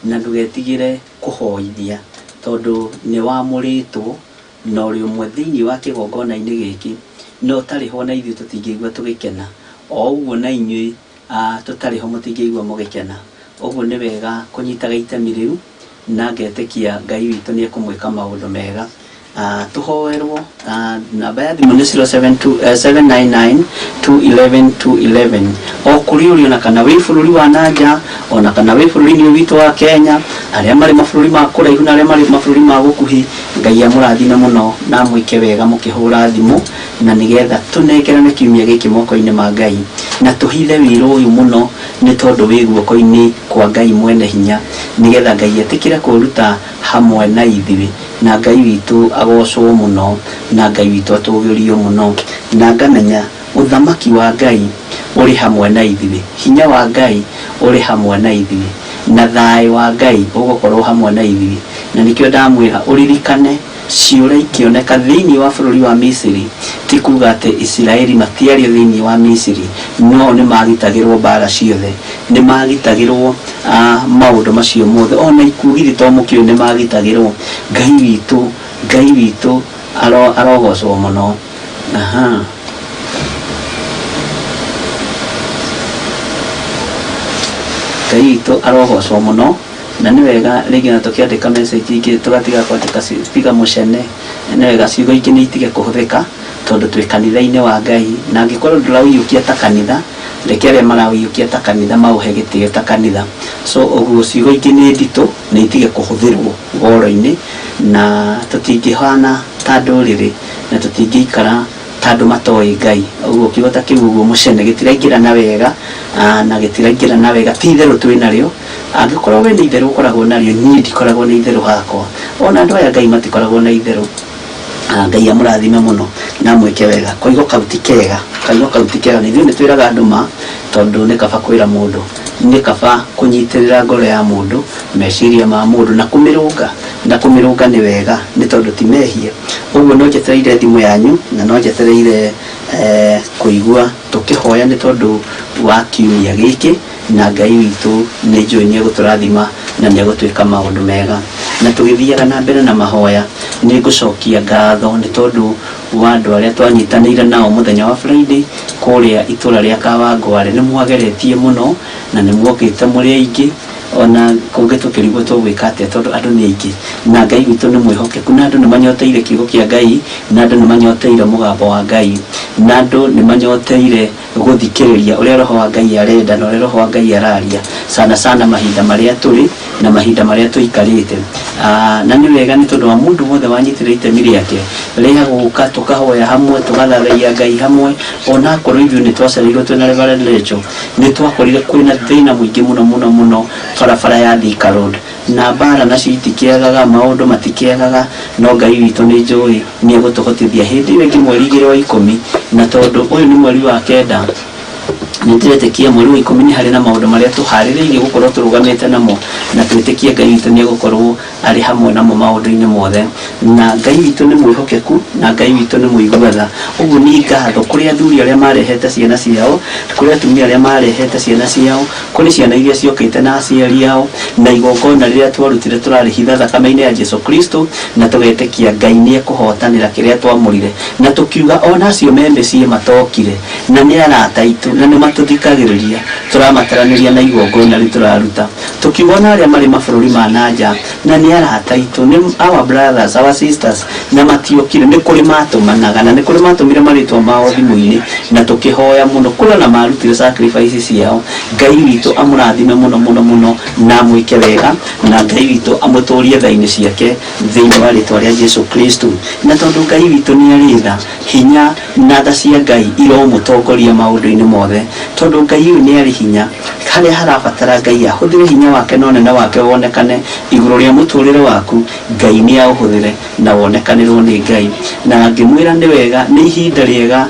na ndũgetigĩre kũhoithia, tondũ nĩ wamũrĩtwo na ũrĩ ũmwe thĩinĩ wa kĩgongona-inĩ gĩkĩ, na ũtarĩ ho na ithuĩ tũtingĩigua tũgĩkena, o ũguo na inyuĩ, tũtarĩ ho mũtingĩigua mũgĩkena. Ũguo nĩ wega kũnyitaga itemi rĩu, na ngetĩkia Ngai witũ nĩ ekũmwĩka maũndũ mega. Tũhoerwo, namba ya thimũ nĩ 072, 799 211 211. O kũrĩa ũrĩ, ona kana wĩ bũrũri wa nanja, ona kana wĩ bũrũri-inĩ ũyũ witũ wa Kenya, arĩa marĩ mabũrũri ma kũraihu na arĩa marĩ mabũrũri ma gũkuhĩ, Ngai amũrathime mũno na amwĩke wega mũkĩhũra thimũ, na nĩgetha tũnengerane kiumia gĩkĩ moko-inĩ ma Ngai, na tũhithe wĩra ũyũ mũno, nĩ tondũ wĩ guoko-inĩ kwa Ngai mwene hinya, nĩgetha Ngai etĩkĩre kũũruta hamwe na ithuĩ, na Ngai witũ agocwo mũno, na Ngai witũ atũgĩrio mũno, na ngamenya ũthamaki wa Ngai ũrĩ hamwe na ithuĩ, hinya wa Ngai ũrĩ hamwe na ithuĩ, na thayũ wa Ngai ũgũkorwo hamwe na ithuĩ. Na nĩkĩo ndamwĩra ũririkane ciũra ikĩoneka thĩinĩ wa bũrũri wa Misiri, ti kuga atĩ Isiraeli matiarĩ thĩinĩ wa Misiri, no nĩ magitagĩrwo mbara ciothe, nĩ magitagĩrwo maũndũ macio mothe, ona ikuũ githĩ to mũkĩũĩ nĩ magitagĩrwo. Ngai witũ, Ngai witũ arogocwo mũno. Aha. Ngai witũ arogocwo mũno. Na nĩ wega rĩngĩ na tũkĩandĩka message ingĩ tũgatiga kwandĩka tiga mũcene, nĩ wega ciugo ingĩ nĩ itige kũhũthĩka, tondũ twĩ kanitha-inĩ wa Ngai, na angĩkorwo ndũraũiyũkia ta kanitha, reke arĩa maraũiyũkia ta kanitha maũhe gĩtĩo ta kanitha. So ũguo ciugo ingĩ nĩ nditũ, nĩ itige kũhũthĩrwo ũhoro-inĩ, na tũtingĩhana ta ndũrĩrĩ, na tũtingĩikara ta andũ matoĩ Ngai. Ũguo kiugo ta kĩu ũguo mũcene gĩtiraingĩra na wega, na gĩtiraingĩra na wega, ti itherũ twĩ narĩo, Angĩkorwo we nĩ itherũ ũkoragwo narĩo, niĩ ndikoragwo na itherũ hakwa, ona andũ aya Ngai matikoragwo na itherũ. Ngai amũrathime mũno na amwĩke wega. Koigo kau ti kega, koigo kau ti kega. Na ithuĩ nĩ twĩraga andũ ma, tondũ nĩ kaba kwĩra mũndũ, nĩ kaba kũnyitĩrĩra ngoro ya mũndũ, meciria ma mũndũ, na kũmĩrũnga, na kũmĩrũnga nĩ wega, nĩ tondũ ti mehia. Ũguo no njetereire thimũ yanyu, na no njetereire kũigua tũkĩhoya nĩ tondũ wa kiumia gĩkĩ, na Ngai witũ nĩ njũĩ nĩ egũtũrathima na nĩ egũtwĩka maũndũ mega. Na tũgĩthiaga na mbere na mahoya, nĩ ngũcokia ngatho nĩ tondũ wa andũ arĩa twanyitanĩire nao mũthenya wa Friday kũrĩa itũra rĩa Kawangware. Nĩ mwageretie mũno na nĩ muokĩte mũrĩ aingĩ, ona kũngĩ tũkĩrigwo tũgwĩka atĩa tondũ andũ nĩ aingĩ, na Ngai witũ nĩ mwĩhokeku, na andũ nĩ manyoteire kiugo kĩa Ngai, na andũ nĩ manyoteire mũgambo wa Ngai, na andũ nĩ manyoteire gũthikĩrĩria ũrĩa Roho wa Ngai arenda na ũrĩa Roho wa Ngai araria, sana sana mahinda marĩa tũrĩ na mahinda marĩa tũikarĩte. Na nĩ wega nĩ tondũ wa mũndũ wothe wanyitĩrĩire itemi rĩake rĩa gũka tũkahoya hamwe, tũgathathaiya Ngai hamwe, ona akorwo ithuĩ nĩ twacereirwo twĩna Reverend Rachel, nĩ twakorire kwĩna thĩna mũingĩ mũno mũno mũno barabara ya Thika Road, na mbara nacio itikĩagaga, maũndũ matikĩagaga, no Ngai witũ nĩ njũĩ nĩ egũtũhotithia hĩndĩ ĩyo ĩngĩ mweri 2 wa 10, na tondũ ũyũ nĩ mweri wa 9, nĩ ndĩretĩkia mweri wa 10 nĩ harĩ na maũndũ marĩa tũharĩrĩirie gũkorwo tũrũgamĩte namo, na twĩtĩkie Ngai witũ nĩ egũkorwo arĩ hamwe namo maũndũ-inĩ mothe. Na Ngai witũ nĩ mwĩhokeku, na Ngai witũ nĩ mũigua tha. Ũguo nĩ ngatho kũrĩ athuri arĩa marehete ciana ciao, kũrĩ atumia arĩa marehete ciana ciao, kũrĩ ciana iria ciokĩte na aciari ao, na igongona rĩrĩa twarutire tũrarĩhitha thakame-inĩ ya Jesu Kristo, na tũgetĩkia Ngai nĩ ekũhotanĩra kĩrĩa twamũrire, na tũkiuga ona acio me mĩciĩ matokire, na nĩ arata aitũ, na nĩ matũthikagĩrĩria, tũramataranĩria na igongona rĩu tũraruta. Tũkiuga ona arĩa marĩ mabũrũri ma na nja, na nĩ arata aitũ, nĩ our brothers, our sisters, na matiokire, nĩ kũrĩ matũmanaga, na nĩ kũrĩ matũmire marĩtwa mao thimũ-inĩ, na tũkĩhoya mũno, kũrĩ ona marutire sacrifice ciao. Ngai witũ amũrathime mũno mũno mũno na amwĩke wega, na Ngai witũ amũtũrie tha-inĩ ciake thĩinĩ wa rĩtwa rĩa Jesu Kristo. Na tondũ Ngai witũ nĩ arĩ tha, hinya na tha cia Ngai iromũtongoria maũndũ-inĩ mothe, tondũ Ngai ũyũ nĩ arĩ hinya. Harĩa harabatara Ngai ahũthĩre hinya wake na ũnene wake wonekane igũrũ rĩa mũtũrĩre waku, Ngai nĩ aũhũthĩre na wonekanĩrwo nĩ Ngai. Na ngĩmwĩra nĩ wega, nĩ ihinda rĩega,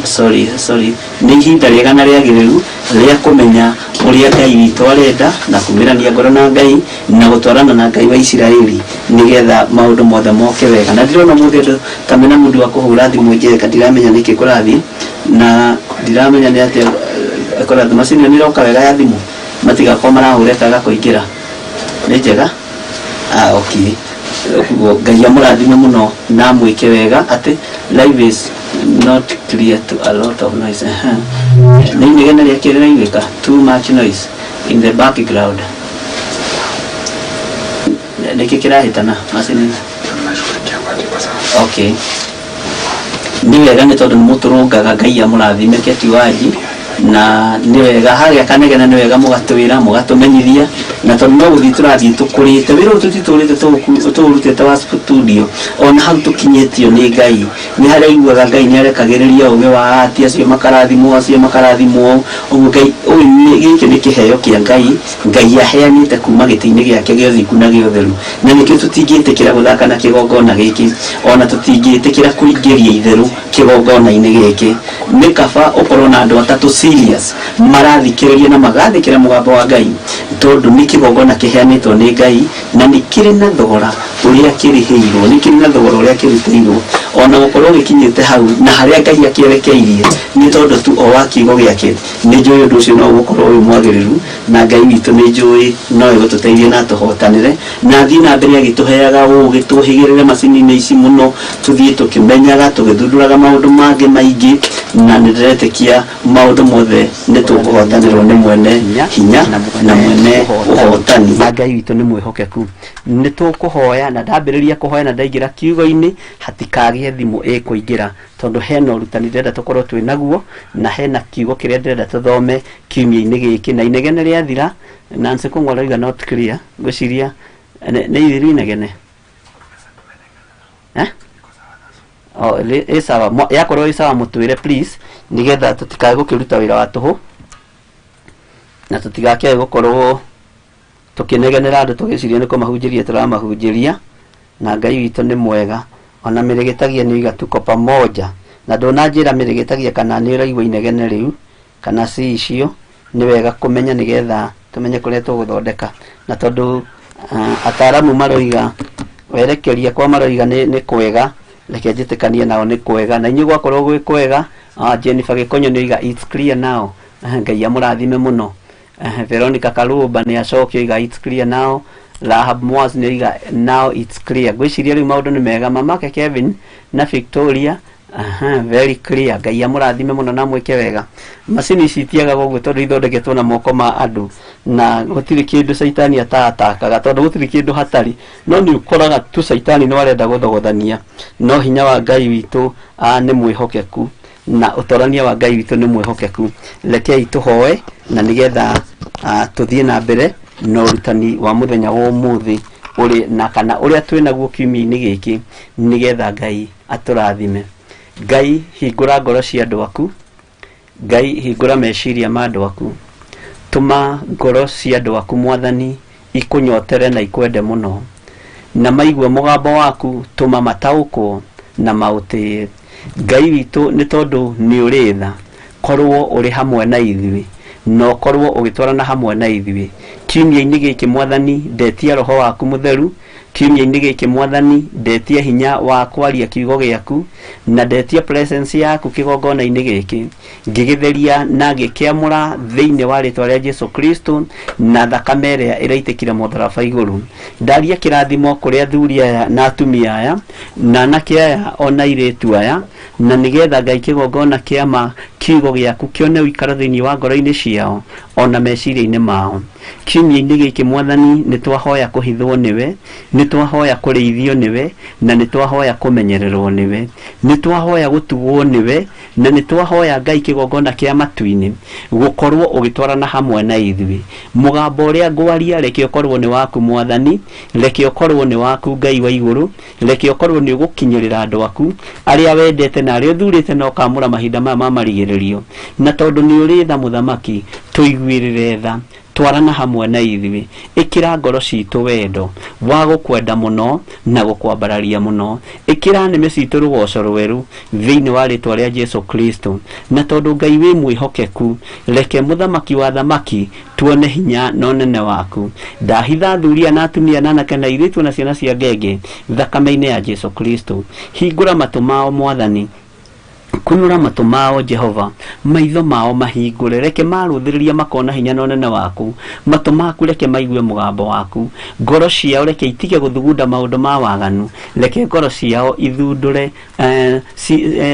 sorry, sorry, nĩ ihinda rĩega na rĩagĩrĩru rĩa kũmenya ũrĩa Ngai witũ arenda, na kumĩrania ngoro na Ngai, na gũtwarana na Ngai wa Isiraeli, nĩgetha maũndũ mothe moke wega. Na ndĩrona ũmũthĩ andũ ta mena mũndũ wa kũhũra thimũ njeka, ndiramenya nĩkĩ kũrathiĩ, na ndiramenya nĩ atĩa kũrathiĩ. Macini ĩyo nĩ ĩroka wega ya thimũ, matigakorwo marahũra ĩkaga kũingĩra. Nĩ njega? Okay. Ũguo Ngai amũrathime mũno na amwĩke wega. Atĩ live is not clear to a lot of noise. Nĩ inegene rĩake rĩraiguĩka, too much noise in the background. Nĩkĩ kĩrahĩtana macini? Okay. Nĩ wega nĩ tondũ nĩ mũtũrũngaga, Ngai amũrathime Keti Wanji, na nĩ wega harĩa kanegena, nĩ wega mũgatwĩra, mũgatũmenyithia, na tondũ no gũthiĩ tũrathiĩ tũkũrĩte, wĩra ũyũ tũtitũrĩte tũũrutĩte wa studio, ona hau tũkinyĩtio nĩ Ngai, nĩ harĩa iguaga Ngai nĩ arekagĩrĩria ũgĩ wa ati acio makarathimwo, acio makarathimwo. Ũguo Ngai ũyũ nĩ, gĩkĩ nĩ kĩheo kĩa Ngai, Ngai aheanĩte kuma gĩtĩ-inĩ gĩake gĩa ũthingu na gĩa ũtheru, na nĩkĩo tũtingĩtĩkĩra gũthaka na kĩgongona gĩkĩ, ona tũtingĩtĩkĩra kũingĩria itherũ kĩgongona-inĩ gĩkĩ. Nĩ kaba ũkorwo na andũ atatũ serious marathikĩrĩria na magathĩkĩra mũgambo wa Ngai, tondũ nĩ kĩgongona kĩheanĩtwo nĩ Ngai, na nĩ kĩrĩ na thogora ũrĩa kĩrĩhĩirwo, nĩ kĩrĩ na thogora ũrĩa kĩrutĩirwo, ona gũkorwo gĩkinyĩte hau na harĩa Ngai akĩerekeirie, nĩ tondũ tu o wa kiugo gĩake. Nĩ njũĩ ũndũ ũcio no ũgũkorwo wĩ mwagĩrĩru, na Ngai witũ nĩ njũĩ no egũtũteithia na atũhotanĩre, na athiĩ na mbere agĩtũheaga ũũgĩ, tũhĩgĩrĩre macini-inĩ ici mũno, tũthiĩ tũkĩmenyaga, tũgĩthundũraga maũndũ mangĩ maingĩ, na nĩ ndĩretĩkia maũndũ mothe nĩ tũkũhotanĩrwo nĩ mwene hinya na mwene ũhotani. Na Ngai witũ nĩ mwĩhokeku. Nĩ tũkũhoya, na ndambĩrĩria kũhoya na ndaingĩra kiugo-inĩ, hatikagĩe thimũ ĩkũingĩra, tondũ hena ũrutani ndĩrenda tũkorwo twĩ naguo, na hena kiugo kĩrĩa ndĩrenda tũthome kiumia-inĩ gĩkĩ. Na inegene rĩathira, Nancy Kũng'wa arauga not clear, ngwĩciria nĩ ithiru inegene. Oh, ĩ sawa. Yakorwo ĩ sawa mũtwĩre please, nĩgetha tũtikae gũkĩruta wĩra wa tũhũ. Na tũtigakĩae gũkorwo tũkĩnegenera andũ tũgĩciria nĩ kũmahunjĩria tũramahunjĩria, na Ngai witũ nĩ mwega. Ona mĩrĩgĩtagia nĩ oiga tuko pamoja, na ndũnanjĩra mĩrĩgĩtagia kana nĩ ũraigua inegene rĩu kana si icio, nĩ wega kũmenya nĩgetha tũmenye kũrĩa tũgũthondeka. Na tondũ ataaramu maroiga werekeria kwa maroiga nĩ kwega, reke njĩtĩkanie nao nĩ kwega. Na inyuĩ gwakorwo gwĩ kwega, Jennifer Gĩkonyo nĩ oiga it's clear now. Ngai amũrathime mũno. Veronica Karumba nĩ acokia oiga it's clear now. Rahab Mwaz nĩ oiga now it's clear. Ngwĩciria rĩu maũndũ nĩ mega. Mamake Kevin na Victoria, aha, very clear. Ngai amũrathime mũno na mwĩke wega. Macini ici itiagaga ũguo tondũ ithondeketwo na moko ma andũ, na gũtirĩ kĩndũ caitani atatakaga, tondũ gũtirĩ kĩndũ hatarĩ. No nĩ ũkoraga tu caitani no arenda gũthogothania, no hinya wa Ngai witũ nĩ mwĩhokeku, na ũtorania wa Ngai witũ nĩ mwĩhokeku. Rekei tũhoe na nĩgetha tũthiĩ na mbere na ũrutani wa mũthenya wa ũmũthĩ ũrĩ na kana ũrĩa twĩ naguo kiumia-inĩ gĩkĩ, nĩgetha Ngai atũrathime. Ngai hingũra ngoro cia andũ aku, Ngai hingũra meciria ma andũ aku, tũma ngoro cia andũ aku Mwathani ikũnyotere na ikwende mũno, na maigue mũgambo waku tũma mataũkwo na maũtĩe. Ngai witũ, nĩ tondũ nĩ ũrĩ tha, korwo ũrĩ hamwe na ithuĩ na ũkorwo ũgĩtwarana hamwe na ithuĩ kiumia-inĩ gĩkĩ. Mwathani, ndetia roho waku mũtheru kiumia-inĩ gĩkĩ. Mwathani, ndetia hinya wa kwaria kiugo gĩaku, na ndetia presence yaku kĩgongona-inĩ gĩkĩ, ngĩgĩtheria na ngĩkĩamũra thĩinĩ wa rĩtwa rĩa Jesu Kristo na thakame ĩrĩa ĩraitĩkire mũtharaba igũrũ. Ndaria kĩrathimo kũrĩ athuri aya na atumia aya na anake aya ona airĩtu aya, na nĩgetha Ngai kĩgongona kĩama kiugo gĩaku kĩone ũikaro thĩinĩ wa ngoro-inĩ ciao ona meciria-inĩ mao kiumia-inĩ gĩkĩ. Mwathani, nĩ twahoya kũhithwo nĩwe, nĩ twahoya kũrĩithio nĩwe, na nĩ twahoya kũmenyererwo nĩwe, nĩ twahoya gũtugwo nĩwe, na nĩ twahoya Ngai kĩgongona kĩa matu-inĩ gũkorwo ũgĩtwarana hamwe na ithuĩ. Mũgambo ũrĩa ngwaria reke ũkorwo nĩ waku Mwathani, reke ũkorwo nĩ waku Ngai wa igũrũ, reke ũkorwo nĩ ũgũkinyĩrĩra andũ aku arĩa wendete na arĩa ũthurĩte na ũkamũra mahinda maya ma marigĩrĩrio. Na tondũ nĩ ũrĩ tha mũthamaki, tũiguĩrĩre tha, twarana hamwe na ithuĩ, ĩkĩra ngoro citũ wendo wa gũkwenda mũno na gũkwambararia mũno, ĩkĩra nĩmĩ citũ rũgoco rwerũ thĩinĩ wa rĩtwa rĩa Jesu Kristo. Na tondũ Ngai wĩ mwĩhokeku, reke mũthamaki wa thamaki tuone hinya na ũnene waku. Ndahitha athuri na atumia na anake na airĩtu na ciana cia ngenge thakame-inĩ ya Jesu Kristo. Hingũra matũ mao Mwathani, kunũra matũ mao Jehova, maitho mao mahingũre, reke marũthĩrĩria makona hinya na ũnene waku. Matũ maku reke maigue mũgambo waku, ngoro ciao reke itige gũthugunda maũndũ ma waganu, reke ngoro ciao ithundũre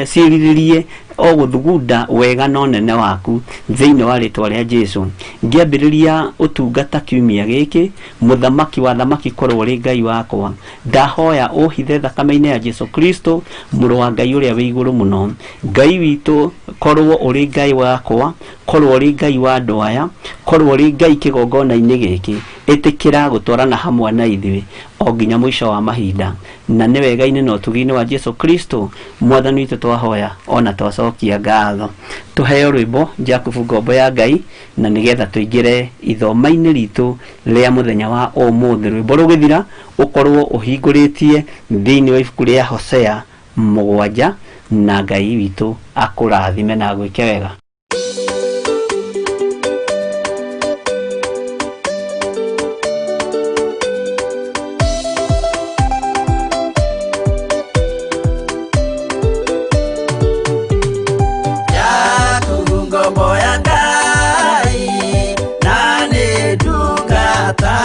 cirirĩrie o gũthugunda wega na ũnene waku thĩinĩ wa rĩtwa rĩa Jesu. Ngĩambĩrĩria ũtungata kiumia gĩkĩ, mũthamaki wa thamaki, korwo ũrĩ Ngai wakwa, ndahoya ũhithe thakame-inĩ ya Jesu Kristo, mũrũ wa Ngai ũrĩa wĩ igũrũ mũno. Ngai witũ, korwo ũrĩ Ngai wakwa, korwo ũrĩ Ngai wa andũ aya, korwo ũrĩ Ngai kĩgongona-inĩ gĩkĩ, ĩtĩkĩra gũtwarana hamwe na ithuĩ o nginya mũico wa mahinda. Na nĩ wega-inĩ na ũtugi-inĩ wa Jesu Kristo Mwathani witũ twahoya ona twacokia ngatho. Tũheo rwĩmbo Jakubu ngombo ya Ngai, na nĩgetha tũingĩre ithoma-inĩ ritũ rĩa mũthenya wa ũmũthĩ. Rwĩmbo rũgĩthira ũkorwo ũhingũrĩtie thĩinĩ wa ibuku rĩa Hosea 7, na Ngai witũ akũrathime na agwĩke wega.
Jakubu ngombo ya Ngai, na nĩ ndungata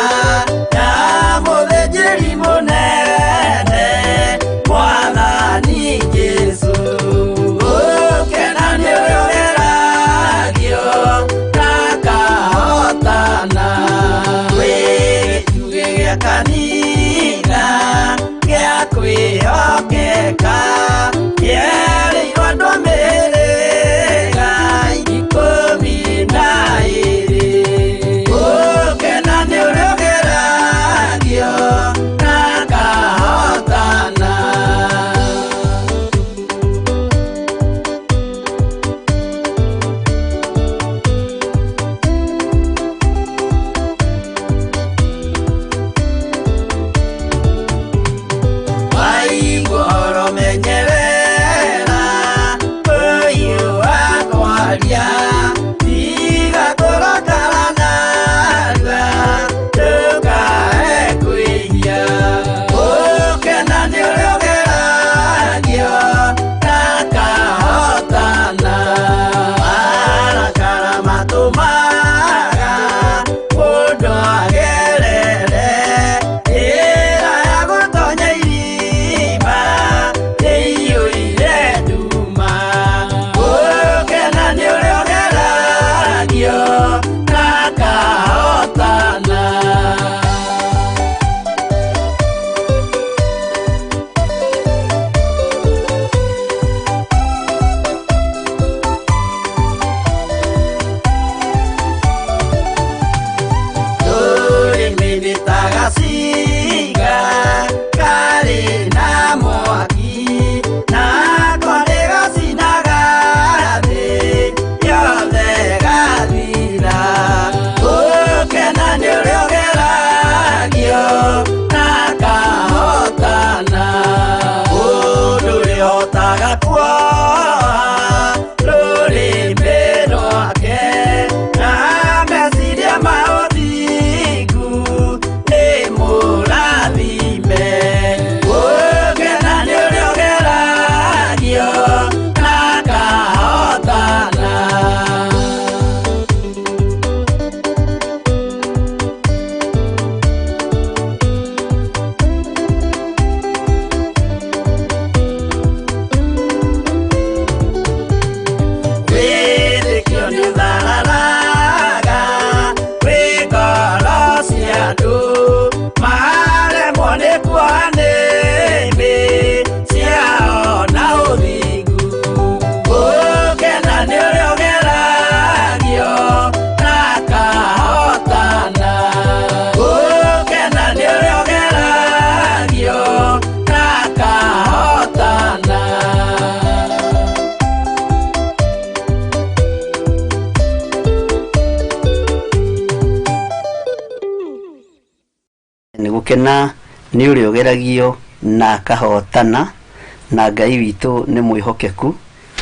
ya mũthĩnjĩri mũnene Mwathani Jesũ. Ũkena nĩ ũrĩa
Gũkena nĩ ũrĩa ũgeragio na akahotana, na Ngai witũ nĩ mwĩhokeku,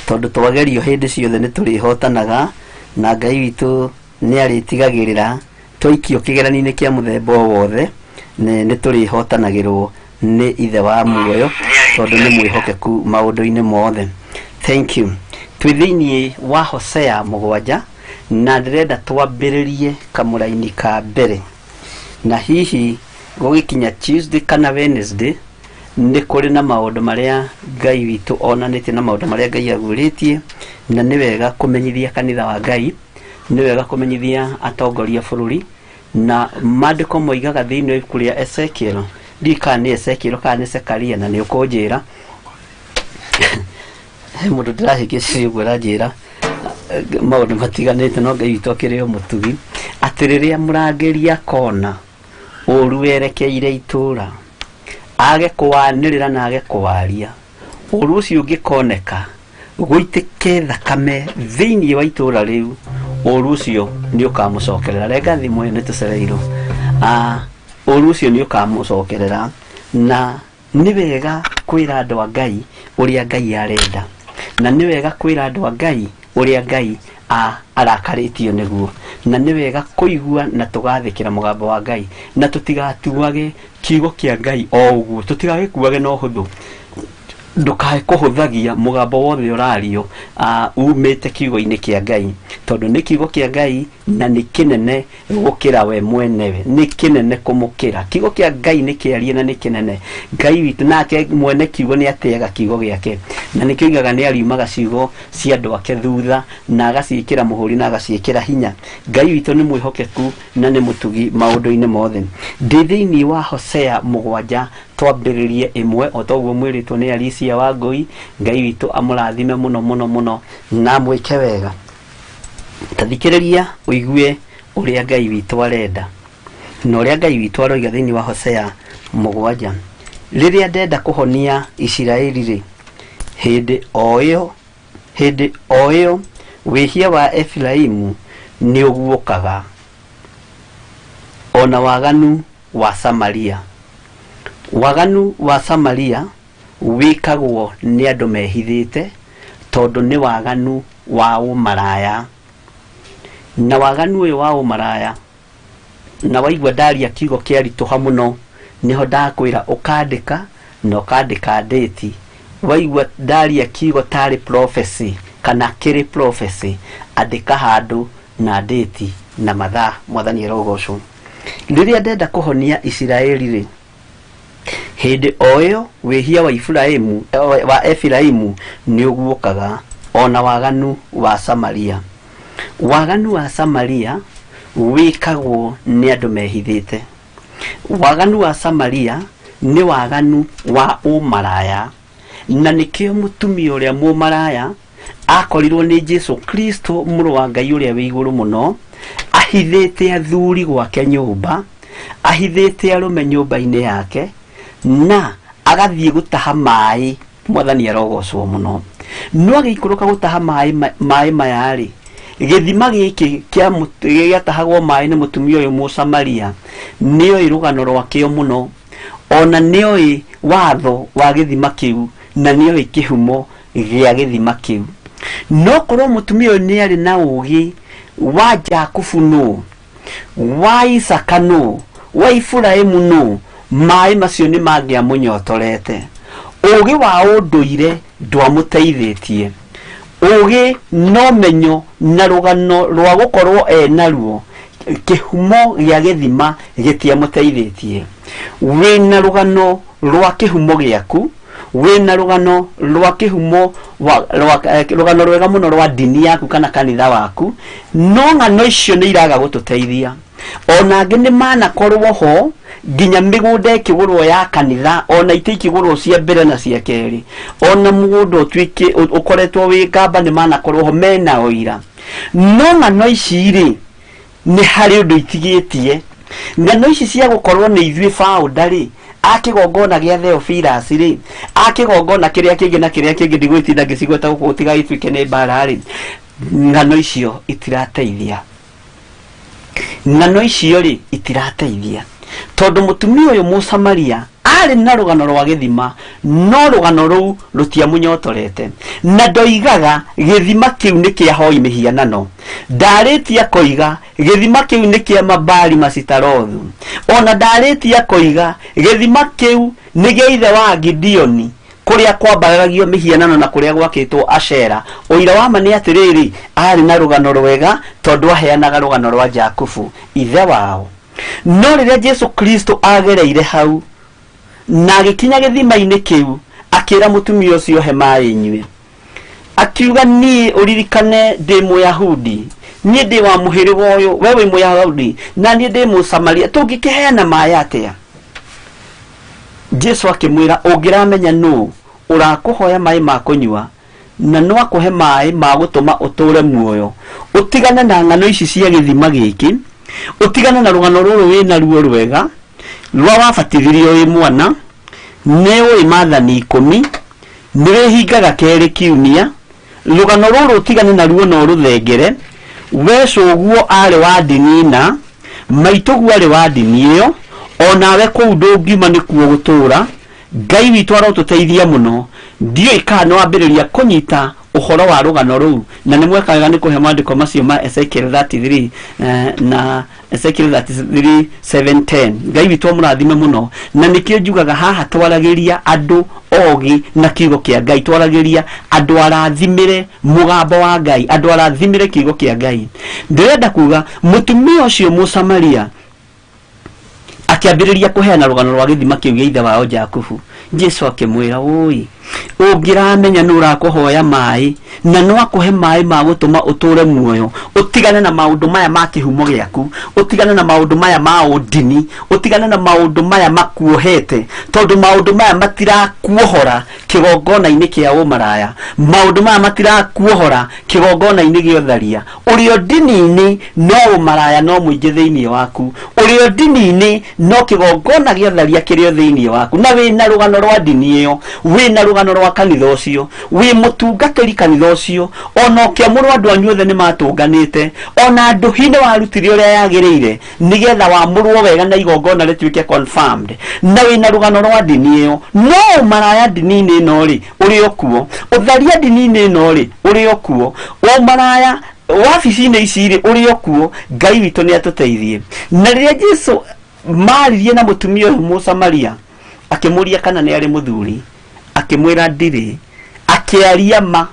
tondũ twagerio hĩndĩ ciothe nĩ tũrĩhotanaga, na Ngai witũ nĩ arĩtigagĩrĩra twaikio kĩgeranio-inĩ kĩa mũthemba o wothe nĩ tũrĩhotanagĩrwo nĩ ithe wa muoyo, tondũ nĩ mwĩhokeku maũndũ-inĩ mothe. Thank you. Twĩ thĩinĩ wa Hosea 7 na ndĩrenda twambĩrĩrie kamũraini ka mbere, na hihi gũgĩkinya Tuesday kana Wednesday nĩ kũrĩ na maũndũ marĩa Ngai witũ onanĩtie na maũndũ marĩa Ngai aguũrĩtie, na nĩ wega kũmenyithia kanitha wa Ngai, nĩ wega kũmenyithia atongoria bũrũri. Na maandĩko moigaga thĩinĩ wa ibuku rĩa Ezekiel, ndiũĩ kana nĩ Ezekiel kana nĩ Zekaria, na nĩ ũkũnjĩra. He mũndũ ndĩrahĩngĩcire ũguo aranjĩra maũndũ matiganĩte, no Ngai witũ akĩrĩ o mũtugi, atĩ rĩrĩa mũrangĩri akona ũru werekeire itũũra, age kũwanĩrĩra na age kũwaria, ũru ũcio ũngĩkoneka gũitĩke thakame thĩinĩ wa itũũra rĩu, ũru ũcio nĩ ũkamũcokerera. Renga thimũ ĩyo nĩ tũcereirwo. Ũru ũcio nĩ ũkamũcokerera. Na nĩ wega kwĩra andũ a Ngai ũrĩa Ngai arenda, na nĩ wega kwĩra andũ a Ngai ũrĩa Ngai arakarĩtio nĩguo, na nĩ wega kũigua na tũgathĩkĩra mũgambo wa Ngai, na tũtigatuage kiugo kĩa Ngai o ũguo, tũtigagĩkuage na ũhũthũ. Ndũkae kũhũthagia mũgambo wothe ũrario umĩte kiugo-inĩ kĩa Ngai, tondũ nĩ kiugo kĩa Ngai na nĩ kĩnene gũkĩra we mwenewe, nĩ kĩnene kũmũkĩra. Kiugo kĩa Ngai nĩ kĩarie na nĩ kĩnene. Ngai witũ nake mwene kiugo nĩ atĩaga kiugo gĩake, na nĩkĩo oigaga nĩ ariumaga ciugo cia andũ ake thutha na agaciĩkĩra mũhũri na agaciĩkĩra hinya. Ngai witũ nĩ mwĩhokeku na nĩ mũtugi maũndũ-inĩ mothe. Ndĩ thĩinĩ wa Hosea 7 twambĩrĩrie 1, o toguo mwĩrĩtwo nĩ Alicia Wangũi. Ngai witũ amũrathime mũno mũno mũno na amwĩke wega. Tathikĩrĩria ũigue ũrĩa Ngai witũ arenda na ũrĩa Ngai witũ aroiga thĩinĩ wa Hosea 7. Rĩrĩa ndenda kũhonia Isiraeli rĩ, hĩndĩ o ĩyo wĩhia wa Efiraimu nĩ ũguũkaga, ona waganu wa Samaria. Waganu wa Samaria wĩkagwo nĩ andũ mehithĩte, tondũ nĩ waganu wa ũmaraya. Na waganu ũyũ wa ũmaraya, na waigua ndaria kiugo kĩaritũha mũno, nĩho ndakwĩra ũkandĩka na ũkandĩka date. Waigua ndaria kiugo tarĩ prophecy kana kĩrĩ prophecy, andĩka handũ na date na mathaa. Mwathani arogocwo. Rĩrĩa ndenda kũhonia Isiraeli rĩ, hĩndĩ o ĩyo wĩhia wa Efiraimu, wa Efiraimu nĩ ũguũkaga, ona waganu wa Samaria. Waganu wa Samaria wĩkagwo nĩ andũ mehithĩte. Waganu wa Samaria nĩ waganu wa ũmaraya, na nĩkĩo mũtumia ũrĩa mũmaraya akorirwo nĩ Jesu Kristo mũrũ wa Ngai ũrĩa wĩ igũrũ mũno, ahithĩte athuri gwake nyũmba, ahithĩte arũme nyũmba-inĩ yake, na agathiĩ gũtaha maĩ. Mwathani arogocwo mũno. No agĩikũrũka gũtaha maĩ maya rĩ, gĩthima gĩkĩ gĩatahagwo maĩ nĩ mũtumia ũyũ Mũsamaria, nĩoĩ rũgano rwakĩo mũno, ona nĩoĩ watho wa gĩthima kĩu, na nĩoĩ kĩhumo gĩa gĩthima kĩu. No korwo mũtumia ũyũ nĩarĩ na ũũgĩ wa Jakubu nũ, wa Isaka nũ, wa Iburahĩmu nũ, maĩ macio nĩ mangĩamũnyotorete. Ũũgĩ wa ũndũire ndwamũteithĩtie. Ũũgĩ no menyo na rũgano rwa gũkorwo enaruo, kĩhumo gĩa gĩthima gĩtiamũteithĩtie. Wĩna rũgano rwa kĩhumo gĩaku, wĩna rũgano rwa kĩhumo rũgano rwega mũno rwa ndini yaku kana kanitha waku, no ng'ano icio nĩ iraga gũtũteithia. Ona angĩ nĩ manakorwo ho nginya mĩgũnda ĩkĩgũrwo ya kanitha, ona itĩ ikĩgũrwo cia mbere na cia kerĩ, ona mũgũnda ũtuĩke ũkoretwo wĩ ngamba, nĩ manakorwo ho mena ũira. No ng'ano ici rĩ, nĩ harĩ ũndũ itigĩtie. Ng'ano ici cia gũkorwo nĩ ithuĩ founder rĩ, akĩgongona gĩa Theophilus rĩ, akĩgongona kĩrĩa kĩngĩ na kĩrĩa kĩngĩ, ndigũgĩtinda ngĩcigweta gũkũ gũtigagĩtuĩke nĩ mbara rĩ, ng'ano icio itirateithia. Ng'ano icio rĩ, itirateithia. Tondũ mũtumia ũyũ Mũsamaria arĩ na rũgano rwa gĩthima, no rũgano rũu rũtiamũnyotorete. Na ndoigaga gĩthima kĩu nĩ kĩa hoi mĩhianano. Ndarĩtie akoiga gĩthima kĩu nĩ kĩa Mabali Masitarothu. Ona ndarĩtie akoiga gĩthima kĩu nĩ gĩa ithe wa Gideoni, kũrĩa kwambararagio mĩhianano na kũrĩa gwakĩtwo Ashera. Ũira wa ma nĩ atĩrĩrĩ, arĩ na rũgano rwega tondũ aheanaga rũgano rwa Jakubu ithe wao. No rĩrĩa Jesu Kristo agereire hau na agĩkinya gĩthima-inĩ kĩu, akĩra mũtumia ũcio, he maĩ nyue. Akiuga, niĩ ũririkane ndĩ Mũyahudi, niĩ ndĩ wa mũhĩrĩga ũyũ, we wĩ Mũyahudi na niĩ ndĩ Mũsamaria, tũngĩkĩheana maĩ atĩa? Jesu akĩmwĩra, ũngĩramenya nũ ũrakũhoya maĩ ma kũnyua, na no akũhe maĩ ma gũtũma ũtũre muoyo, ũtigane na ng'ano ici cia gĩthima gĩkĩ, ũtigane na rũgano rũrũ wĩna ruo rwega rwa wabatithirio wĩ mwana, nĩ ũĩ maathani 10, nĩ wĩhingaga kerĩ kiumia, rũgano rũrũ ũtigane naruo na ũrũthengere. We cũguo arĩ wa ndini na maitũguo arĩ wa ndini ĩyo, onawe kũu ndũngiuma nĩkuo gũtũũra. Ngai witũ arotũteithia mũno. Ndiũĩ kana nĩ wambĩrĩria kũnyita ũhoro wa rũgano rũu, na nĩ mweka wega nĩ kũhe maandĩko macio ma Ezekiel 33 na Ezekiel 33 7 10. Ngai witũ amũrathime mũno. Na nĩkĩo njugaga haha twaragĩria andũ ogĩ na kiugo kĩa Ngai, twaragĩria andũ arathimĩre mũgambo wa Ngai, andũ arathimĩre kiugo kĩa Ngai. Ndĩrenda kuga mũtumia ũcio Mũsamaria akĩambĩrĩria kũheana rũgano rwa gĩthima kĩu gĩa ithe wao Jakubu. Jesu akĩmwĩra, ũi, ũngĩramenya nũ ũrakũhoya maĩ, na no akũhe maĩ ma gũtũma ũtũre muoyo, ũtigane na maũndũ maya ma kĩhumo gĩaku, ũtigane na maũndũ maya ma ũndini, ũtigane na maũndũ maya makuohete, tondũ maũndũ maya matirakuohora kĩgongona-inĩ kĩa ũmaraya, maũndũ maya matirakuohora kĩgongona-inĩ gĩa ũtharia. Ũrĩ o ndini-inĩ no ũmaraya no mũingĩ thĩinĩ waku, ũrĩ o ndini-inĩ no kĩgongona gĩa ũtharia kĩrĩ o thĩinĩ waku, na wĩna rũgano rwa ndini ĩyo, wĩna rũgano rwa kanitha ũcio, wĩ mũtungatĩri kanitha ũcio, ona ũkĩamũrwo andũ anyu othe nĩ matũnganĩte, ona ndũhi nĩ warutire ũrĩa yagĩrĩire nĩgetha wamũrwo wega na igongona rĩtuĩke confirmed, na wĩna rũgano rwa ndini ĩyo. No ũmaraya ndini-inĩ ĩno rĩ, ũrĩ o kuo, ũtharia ndini-inĩ ĩno rĩ, ũrĩ o kuo, ũmaraya wabici-inĩ ici rĩ, ũrĩ o kuo. Ngai witũ nĩ atũteithie. Na rĩrĩa Jesu maririe na mũtumia ũyũ Mũsamaria, akĩmũria kana nĩ arĩ mũthuri, akĩmwĩra ndirĩ, akĩaria ma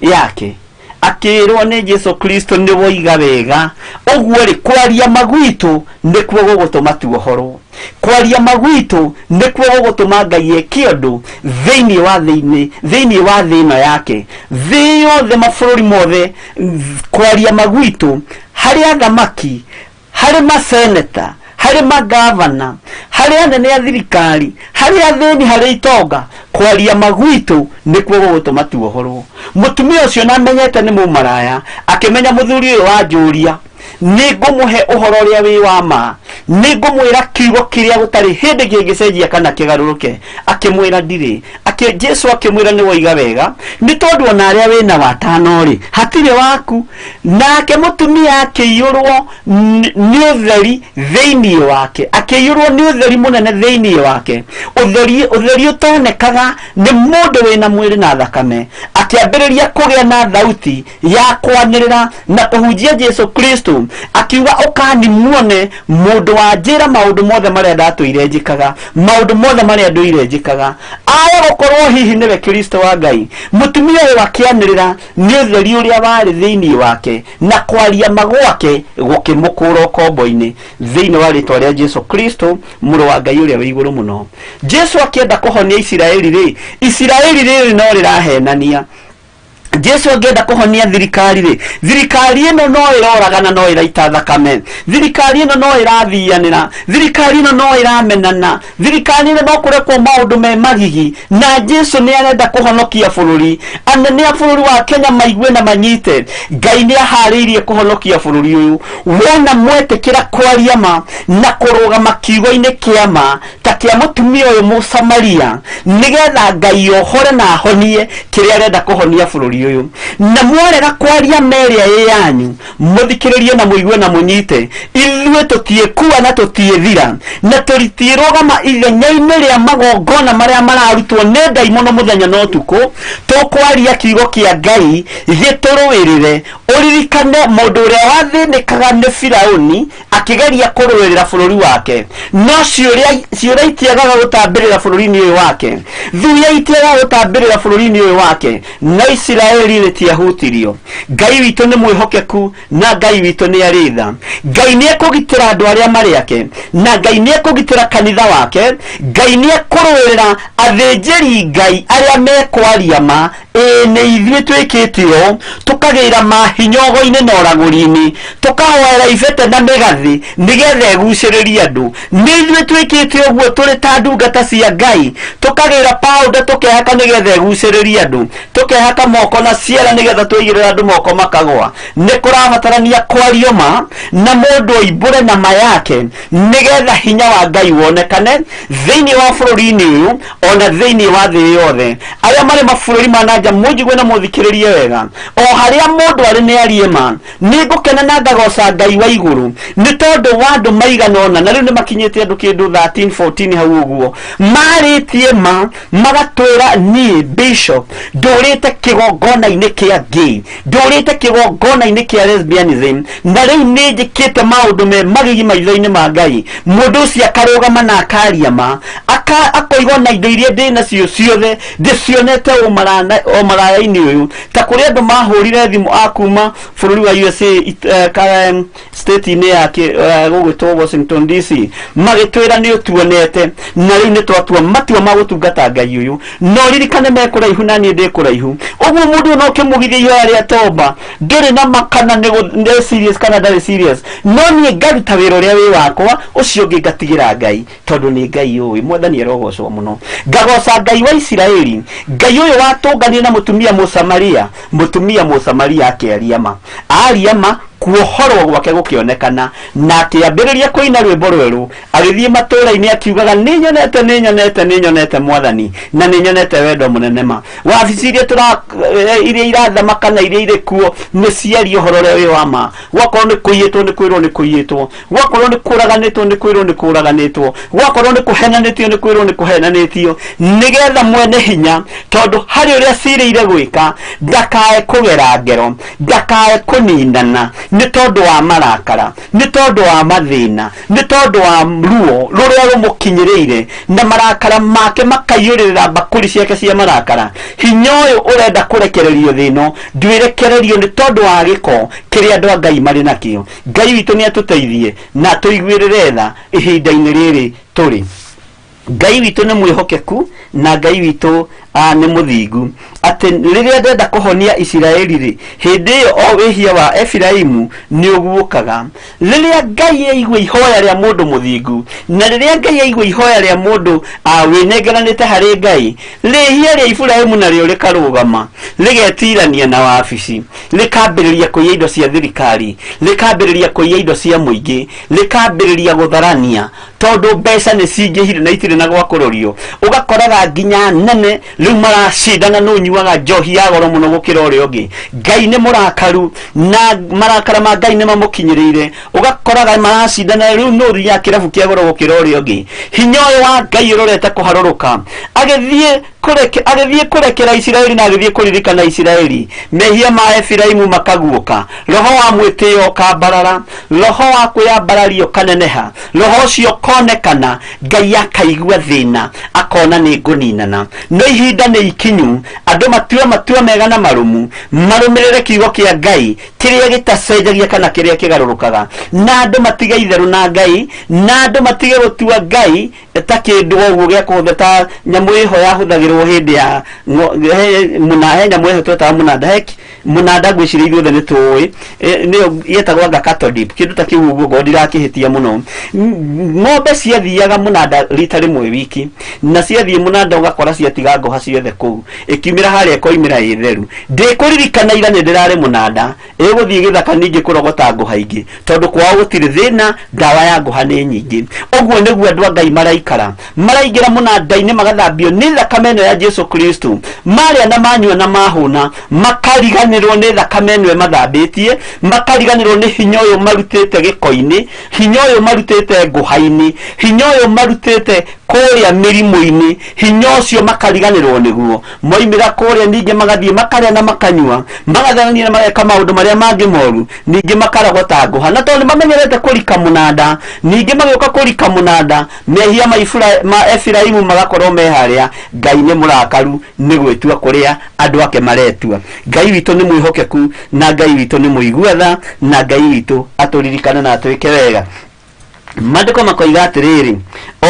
yake, akĩrwo nĩ Jesu Kristo nĩ woiga wega. Ũguo rĩ, kwaria magwitũ nĩkuo gũgũtũma tuohorwo, kwaria magwitũ nĩkuo gũgũtũma Ngai eke ũndũ thĩinĩ wa thĩinĩ thĩinĩ wa thĩ ĩno yake, thĩ yothe, mabũrũri mothe. Kwaria magwitũ harĩ athamaki, harĩ maseneta, harĩ magavana, harĩ anene a thirikari, harĩ athĩni, harĩ itonga, kwaria magwitũ nĩkuo gũgũtũma tuohorwo. Mũtumia ũcio na amenyete nĩ mũmaraya, akĩmenya mũthuri ũyũ wanjũria, nĩ ngũmũhe ũhoro ũrĩa wĩ wa ma, nĩ ngũmwĩra kiugo kĩrĩa gũtarĩ hĩndĩ kĩngĩcenjia kana kĩgarũrũke. Akĩmwĩra ndirĩ. Jesu akĩmwĩra nĩ woiga wega, nĩ tondũ ona arĩa wĩna watano rĩ, hatirĩ waku. Nake mũtumia akĩiyũrwo nĩ ũtheri thĩinĩ wake, akĩiyũrwo nĩ ũtheri mũnene thĩinĩ wake, ũtheri ũtonekaga nĩ mũndũ wĩna mwĩrĩ na thakame. Akĩambĩrĩria kũgĩa na thauti ya kwanĩrĩra na kũhunjia Jesu Kristo, akiuga, ũkani muone mũndũ wanjĩra maũndũ mothe marĩa ndatũire njĩkaga, maũndũ mothe marĩa ndũire njĩkaga, aya gũkorwo hihi nĩwe Kristo wa Ngai. Mũtumia ũyũ akĩanĩrĩra nĩ ũtheri ũrĩa warĩ thĩinĩ wake, na kwaria magwake gũkĩmũkũra ũkombo-inĩ thĩinĩ wa rĩtwa rĩa Jesu Kristo, mũrũ wa Ngai ũrĩa wĩ igũrũ mũno. Jesu akĩenda kũhonia Isiraeli rĩ, Isiraeli rĩrĩ no rĩrahenania. Jesu angĩenda kũhonia thirikari rĩ, thirikari ĩno no ĩroragana, no ĩraita thakame, thirikari ĩno no ĩrathianĩra, thirikari ĩno no ĩramenana, thirikari ĩno no kũrekwo maũndũ me magigi, na Jesu nĩ arenda kũhonokia bũrũri. Anene a bũrũri wa Kenya maigue na manyite, Ngai nĩ aharĩirie kũhonokia bũrũri ũyũ. Wona mwetĩkĩra kwaria ma na kũrũgama kiugo-inĩ kĩa ma ta kĩa mũtumia ũyũ Mũsamaria, nĩgetha Ngai ohore na ahonie kĩrĩa arenda kũhonia bũrũri ũyũ. bũrũri ũyũ. Na mwarega kwaria ma ĩrĩa ĩ yanyu, mũthikĩrĩrie na mũigue na mũnyite, ithuĩ tũtiĩkua na tũtiĩthira, na tũritiĩrũgama ithenya-inĩ rĩa magongona marĩa mararutwo nĩ ndaimono mũthenya na ũtukũ. Tũkwaria kiugo kĩa Ngai gĩtũrũĩrĩre. Ũririkane mũndũ ũrĩa wathĩnĩkaga nĩ Firauni akĩgeria kũrũĩrĩra bũrũri wake, no ciũra itiagaga gũtambĩrĩra bũrũri-inĩ ũyũ wake, thuya itiagaga gũtambĩrĩra bũrũri-inĩ ũyũ wake, no Isiraeli rĩtiahutirio. Ngai witũ nĩ mwĩhokeku na Ngai witũ nĩ arĩ tha. Ngai nĩ ekũgitĩra andũ arĩa marĩ ake, na Ngai nĩ ekũgitĩra kanitha wake. Ngai nĩ ekũrũĩrĩra athĩnjĩri Ngai arĩa mekwaria ma. Ĩĩ nĩ ithuĩ twĩkĩte ũũ, tũkagĩra mahinyogo-inĩ na ũragũri-inĩ, tũkahoera ibete na mĩgathĩ nĩgetha ĩgucĩrĩrie andũ. Nĩ ithuĩ twĩkĩte ũguo tũrĩ ta ndungata cia Ngai, tũkagĩra powder tũkehaka nĩgetha ĩgucĩrĩrie andũ, tũkehaka moko na ciara nĩgetha twaigĩrĩra andũ moko makagwa. Nĩ kũrabatarania kwario ma na mũndũ oimbũre na ma yake nĩgetha hinya wa Ngai wonekane thĩinĩ wa bũrũri-inĩ ũyũ ona thĩinĩ wa thĩ yothe. Arĩa marĩ mabũrũri ma na nja, mũnjigue na mũthikĩrĩrie wega. O harĩa mũndũ arĩ nĩ arie ma. Nĩ ngũkena na ngagoca Ngai wa igũrũ nĩ tondũ wa andũ maigana ũna, na rĩu nĩ makinyĩte andũ kĩndũ 13 14 hau ũguo, marĩtie ma magatwĩra niĩ bishop ndũrĩte kĩgongona-inĩ kĩa gay, ndũrĩte kĩgongona-inĩ kĩa lesbianism, na rĩu nĩ njĩkĩte maũndũ me magigi maitho-inĩ ma Ngai. Mũndũ ũcio akarũgama na akaria ma, akoiga ona indo iria ndĩ nacio ciothe ndĩcionete ũmaraya-inĩ ũyũ. Ta kũrĩ andũ mahũrire thimũ a kuma bũrũri wa USA, state-inĩ ya gũgwĩtwo Washington DC, magĩtwĩra nĩ ũtuonete na rĩu nĩ twatua matua ma gũtungata Ngai ũyũ. No ririkane me kũraihu na niĩ ndĩ kũraihu. Ũguo mũndũ ũyũ no ũkĩmũgithia ihoya rĩa tomba, ndũrĩ na ma kana nĩ serious kana ndarĩ serious, no niĩ ngaruta wĩra ũrĩa wĩ wakwa, ũcio ũngĩ ngatigĩra Ngai, tondũ nĩ Ngai ũĩ. Mwathani arogocwo mũno. Ngagoca Ngai wa Isiraeli, Ngai ũyũ watũnganire na mũtumia Mũsamaria. Mũtumia Mũsamaria akĩaria ma, aria ma, kuohorwo gwake gũkĩonekana, na akĩambĩrĩria kũina rwĩmbo rwerũ, agĩthiĩ matũũra-inĩ akiugaga, nĩnyonete, nĩnyonete, nĩnyonete Mwathani, na nĩnyonete wendo mũnene ma. Wabici iria iria irathamaka na iria irĩ kuo nĩ ciaria ũhoro ũrĩa wĩ wa ma. Gwakorwo nĩ kũiyĩtwo nĩ kwĩrwo nĩ kũiyĩtwo, gwakorwo nĩ kũraganĩtwo nĩ kwĩrwo nĩ kũraganĩtwo, gwakorwo nĩ kũhenanĩtio nĩ kwĩrwo nĩ kũhenanĩtio, nĩgetha mwene hinya, tondũ harĩ ũrĩa acirĩire gwĩka, ndakae kũgera ngero, ndakae kũninana nĩ tondũ wa marakara, nĩ tondũ wa mathĩna, nĩ tondũ wa ruo rũrĩa rũmũkinyĩrĩire, na marakara make makaiyũrĩrĩra mbakũri ciake cia marakara. Hinya ũyũ ũrenda kũrekererio thĩ ĩno ndwĩrekererio nĩ tondũ wa gĩko kĩrĩa andũ a Ngai marĩ nakĩo. Ngai witũ nĩ atũteithie na atũiguĩrĩre tha ihinda-inĩ rĩrĩ tũrĩ. Ngai witũ nĩ mwĩhokeku na Ngai witũ nĩ mũthingu, atĩ rĩrĩa ndenda kũhonia Isiraeli rĩ, hĩndĩ ĩyo o wĩhia wa Efiraimu nĩ ũguũkaga. Rĩrĩa Ngai aigua ihoya rĩa mũndũ mũthingu, na rĩrĩa Ngai aigua ihoya rĩa mũndũ wĩnengeranĩte harĩ Ngai, rĩhia rĩa Iburahĩmu narĩo rĩkarũgama, rĩgetirania na wabici, rĩkambĩrĩria kũiya indo cia thirikari, rĩkambĩrĩria kũiya indo cia mũingĩ, rĩkambĩrĩria gũtharania, tondũ mbeca nĩ cingĩhire na itirĩ na gwa kũrorio. Ũgakoraga nginya nene rĩu maracindana nũ ũnyuaga njohi ya goro mũno gũkĩra ũrĩa ũngĩ. Ngai nĩ mũrakaru na marakara ma Ngai nĩ mamũkinyĩrĩire. Ũgakoraga maracindana rĩu nũ ũthiaga kĩrabu kĩa goro gũkĩra ũrĩa ũngĩ. Hinya ũyũ wa Ngai ũrorete kũharũrũka, agĩthiĩ kũrekera Isiraeli na agĩthiĩ kũririkana Isiraeli. Mehia ma Efiraimu makaguũka, roho wa mwĩtĩo ũkambarara, roho wa kwĩyambararia ũkaneneha, roho ũcio ũkonekana, Ngai akaigua thĩna, akona nĩ ngũninana. No ihinda nĩ ikinyu andũ matue matua mega na marũmu, marũmĩrĩre kiugo kĩa Ngai kĩrĩa gĩtacenjagia kana kĩrĩa kĩgarũrũkaga, na andũ matige itherũ na Ngai, na andũ matige gũtua Ngai ta kĩndũ o ũguo gĩa kũhũthĩra, ta nyamũ ĩho yahũthagĩrwo hĩndĩ ya he, mũna, he nyamũ ĩho twetaga mũnanda, he Mũnanda ngwĩciria ithuothe nĩ tũĩ, nĩyo yetagwo anga cattle dip, kĩndũ ta kĩu ũguo, ngorwo ndirakĩhĩtia mũno. Ng'ombe ciathiaga mũnanda rita rĩmwe wiki, na ciathiĩ mũnanda ũgakora ciatiga ngũha ciothe kũu, ĩkiumĩra harĩa ĩkoimĩra ĩ theru. Ndĩkũririkana ira nĩ ndĩrarĩ mũnanda, ĩgũthiĩ gĩthaka ningĩ kũrogota ngũha ingĩ, tondũ kwao gũtirĩ thĩna, ndawa ya ngũha nĩ nyingĩ. Ũguo nĩguo andũ a Ngai maraikara, maraingĩra mũnanda-inĩ magathambio nĩ thakame ĩno ya Jesu Kristo, marĩa na manyua na mahũna, makariganĩrwo nĩ thakame ĩno ĩmathambĩtie, makariganĩrwo nĩ hinya ũyũ marutĩte gĩko-inĩ, hinya ũyũ marutĩte ngũha-inĩ, hinya ũyũ marutĩte kũrĩa mĩrimũ-inĩ, hinya ũcio makariganĩrwo nĩguo. Moimĩra kũrĩa ningĩ magathiĩ makarĩa na makanyua, magatharania na mageka maũndũ marĩa mangĩ moru, ningĩ makarogota ngũha. Na tondũ nĩmamenyerete kũrika mũnanda, ningĩ magĩũka kũrika mũnanda, mehia ma Efiraimu magakorwo me harĩa. Ngai nĩ mũrakaru nĩ gwĩtua kũrĩa andũ ake maretua. Ngai witũ nĩ mwĩhokeku, na Ngai witũ nĩ mũigua tha, na Ngai witũ atũririkane na atwĩke wega. Maandĩko makoiga atĩrĩrĩ,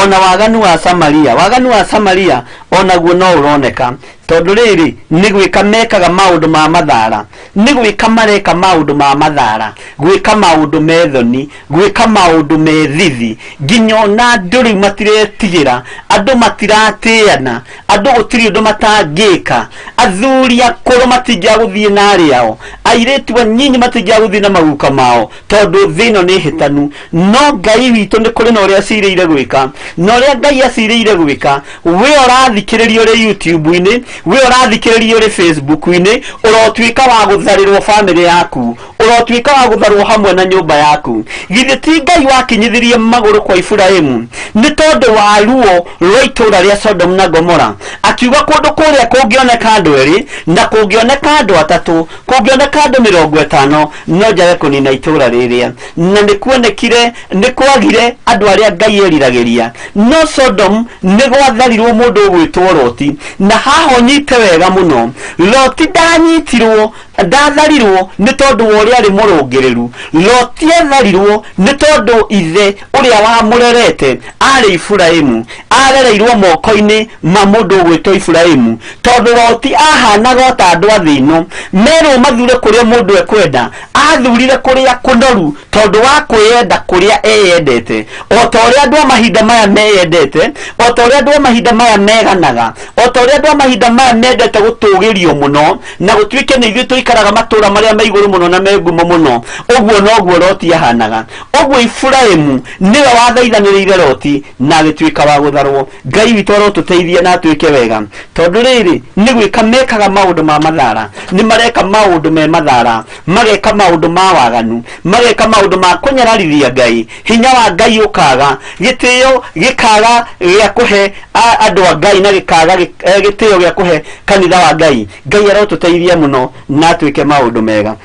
ona waganu wa Samaria, waganu wa Samaria onaguo no ũroneka, tondũ rĩrĩ nĩ gwĩka mekaga maũndũ ma mathara, nĩ gwĩka mareka maũndũ ma mathara, gwĩka maũndũ me thoni, gwĩka maũndũ me thithi, nginya ona andũ rĩu matiretigĩra, andũ matiratĩana, andũ gũtirĩ ũndũ matangĩka, athuri akũrũ matingĩaga gũthiĩ na arĩao, airĩtu anyinyi matingĩaga gũthiĩ na maguka mao, tondũ thĩ ĩno nĩ hĩtanu. No Ngai witũ nĩ kũrĩ na ũrĩa acirĩire gwĩka, na ũrĩa Ngai acirĩire gwĩka, we ũrathikĩrĩria ũrĩ YouTube-inĩ, we ũrathikĩrĩria ũrĩ Facebook-inĩ, ũrotuĩka wa gũtharĩrwo bamĩrĩ yaku, ũrotuĩka wa gũtharwo hamwe na nyũmba yaku. Githĩ ti Ngai wakinyithirie magũrũ kwa Iburahĩmu nĩ tondũ wa ruo rwa itũũra rĩa Sodom na Gomora, akiuga kũndũ kũrĩa kũngĩoneka andũ erĩ na kũngĩoneka andũ atatũ, kũngĩoneka andũ 50, no njage kũnina itũũra rĩrĩa. Na nĩ kuonekire, nĩ kwagire andũ arĩa Ngai eriragĩria. No Sodom nĩ gwatharirwo mũndũ ũgwĩtwo Loti, na haha ũnyite wega mũno, Loti ndanyitirwo, ndatharirwo nĩ tondũ wa ũrĩa arĩ mũrũngĩrĩru. Loti atharirwo nĩ tondũ ithe ũrĩa wamũrerete arĩ Iburahĩmu, arereirwo moko-inĩ ma mũndũ ũgwĩtwo Iburahĩmu. Tondũ Loti ahanaga o ta andũ a thĩ ĩno, merwo mathure kũrĩa mũndũ ekwenda, athurire kũrĩa kũnoru tondũ wa kwĩyenda kũrĩa eyendete. O ta ũrĩa andũ a mahinda maya meyendete, o ta ũrĩa andũ a mahinda maya meganaga, o ta ũrĩa andũ a mahinda maya mendete gũtũgĩrio mũno, na gũtuĩke nĩ ithuĩ tũikaraga matũũra marĩa me igũrũ mũno na me ngumo mũno, ũguo noguo Loti ahanaga. Ũguo Iburahĩmu nĩwe wathaithanĩrĩire Loti na agĩtuĩka wa gũtharwo. Ngai witũ arotũteithia na atwĩke wega, tondũ rĩrĩ nĩ gwĩka mekaga maũndũ ma mathara, nĩ mareka maũndũ me mathara, mageka maũndũ ma waganu, mageka maũndũ ma kũnyararithia Ngai, hinya wa Ngai ũkaga, gĩtĩo gĩkaga gĩa kũhe andũ a Ngai, na gĩkaga gĩtĩo gĩa kũhe kanitha wa Ngai. Ngai arotũteithia mũno na atwĩke maũndũ mega.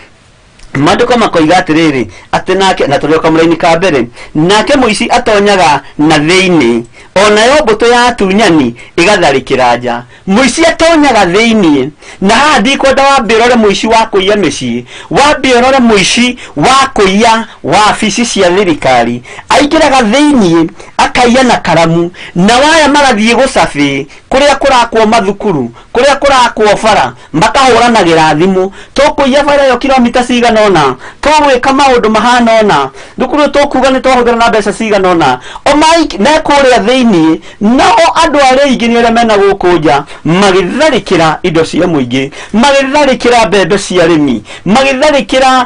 Maandĩko makoiga atĩrĩrĩ, atĩ nake, na tũrĩ o kamũraini ka mbere, nake mũici atonyaga na thĩinĩ, o nayo mbũtũ ya atunyani ĩgatharĩkĩra nja. Mũici atonyaga thĩinĩ, na haha ndikwenda wambe ũrore mũici wa kũiya mĩciĩ, wambe ũrore mũici wa kũiya wabici cia thirikari. Aingĩraga thĩinĩ akaiya na karamu, na waya magathiĩ gũcabĩ kũrĩa kũrakwo mathukuru, kũrĩa kũrakwo bara, makahũranagĩra thimũ, tũkũiya bara ĩyo kilomita cigana ũna, tũgwĩka maũndũ mahana ũna, thukuru tũkuga nĩ twahũthĩra na mbeca cigana ũna. O me kũrĩa thĩinĩ, nao andũ arĩa aingĩ nĩ arĩa mena gũkũ nja, magĩtharĩkĩra indo cia mũingĩ, magĩtharĩkĩra mbembe cia arĩmi, magĩtharĩkĩra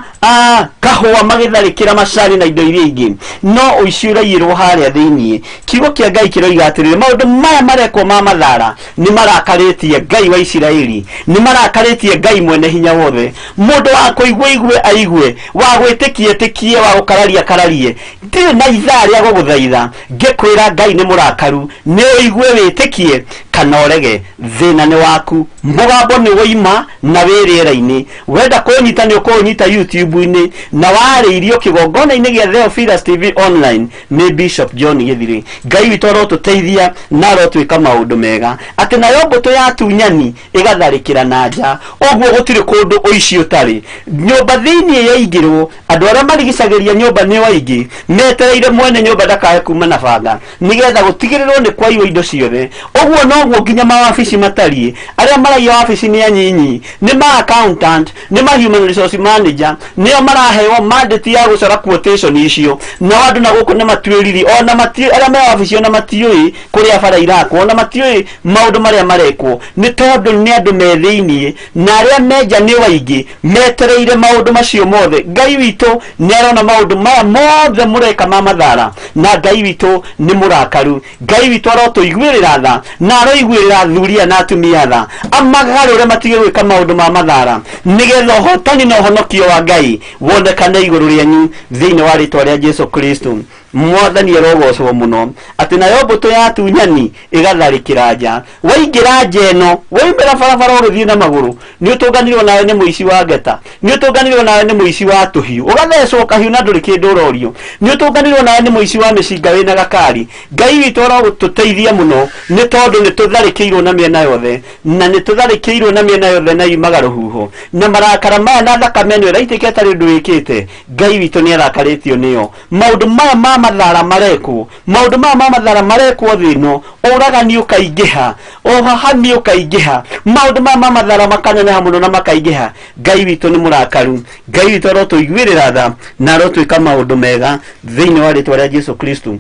kahũa, magĩtharĩkĩra macani na indo iria ingĩ. No ũici ũraiyĩrwo harĩa thĩinĩ. Kiugo kĩa Ngai kĩroiga atĩrĩrĩ, maũndũ maya marekwo ma mathara nĩ marakarĩtie Ngai wa Isiraeli, nĩ marakarĩtie Ngai mwene hinya wothe. Mũndũ wa kũigua igue aigue, wa gwĩtĩkia etĩkie, wa gũkararia akararie. Ndirĩ na ithaa rĩa gũgũthaitha ngĩkwĩra Ngai nĩ mũrakaru, nĩ ũigue wĩtĩkie kana ũrege, thĩna nĩ waku. Mũgambo nĩ woima na wĩ rĩera-inĩ. Wenda kũnyita nĩ ũkũũnyita YouTube-inĩ, na warĩirio kĩgongona-inĩ gĩa Theophilus TV Online nĩ Bishop John Gĩthirĩ. Ngai witũ arotũteithia na arotwĩka maũndũ mega, atĩ nayo mbũtũ ya atunyani ĩgatharĩkĩra na nja. Ũguo gũtirĩ kũndũ ũici ũtarĩ. Nyũmba thĩinĩ yaingĩrwo, andũ arĩa marigicagĩria nyũmba nĩo aingĩ, metereire mwene nyũmba ndakae kuma na banga, nĩgetha gũtigĩrĩrwo nĩ kwaiywo indo ciothe. Ũguo no Noguo nginya mawabici matariĩ. Arĩa maraiya wabici nĩ anyinyi, nĩ ma accountant, nĩ ma human resource manager, nĩo maraheo mandate ya gũcora quotation icio. Nao andũ na gũkũ nĩ matuĩriri, ona matiũĩ, arĩa me wabici ona matiũĩ kũrĩa bara irakwo, ona matiũĩ maũndũ marĩa marekwo, nĩ tondũ nĩ andũ me thĩiniĩ na arĩa me nja nĩ waingĩ metereire maũndũ macio mothe. Ngai witũ nĩ arona maũndũ maya mothe mũreka ma mathara, na Ngai witũ nĩ mũrakaru. Ngai witũ arotũiguĩrĩra tha na aroiguĩrĩra athuri aya na atumia tha, amagarũre matige gwĩka maũndũ ma mathara, nĩgetha ũhotani na ũhonokio wa Ngai wonekane igũrũ rĩanyu thĩinĩ wa rĩtwa rĩa Jesu Kristo. Mwathani arogocwo mũno. Atĩ nayo mbũtũ ya atunyani ĩgatharĩkĩra nja. Waingĩra nja ĩno, waumĩra barabara ũgĩthiĩ na magũrũ, nĩ ũtũnganirwo nawe nĩ mũici wa ngeta, nĩ ũtũnganirwo nawe nĩ mũici wa tũhiũ, ũgathecwo kahiũ na ndũrĩ kĩndũ ũrorio, nĩ ũtũnganirwo nawe nĩ mũici wa mĩcinga wĩna gakari. Ngai witũ arotũteithia mũno, nĩ tondũ nĩ tũtharĩkĩirwo na mĩena yothe, na nĩ tũtharĩkĩirwo na mĩena yothe na yumaga rũhuho na marakara maya na thakame ĩno ĩraitĩka ĩtarĩ ũndũ wĩkĩte. Ngai witũ nĩ arakarĩtio nĩyo. Maũndũ maya ma mathara marekwo, maũndũ maya ma mathara marekwo thĩ ĩno, ũragani ũkaingĩha, ũhahami ũkaingĩha, maũndũ maya ma mathara makaneneha mũno na makaingĩha. Ngai witũ nĩ mũrakaru. Ngai witũ arotũiguĩrĩra tha na arotwĩka maũndũ mega thĩinĩ wa rĩtwa rĩa Jesu Kristo.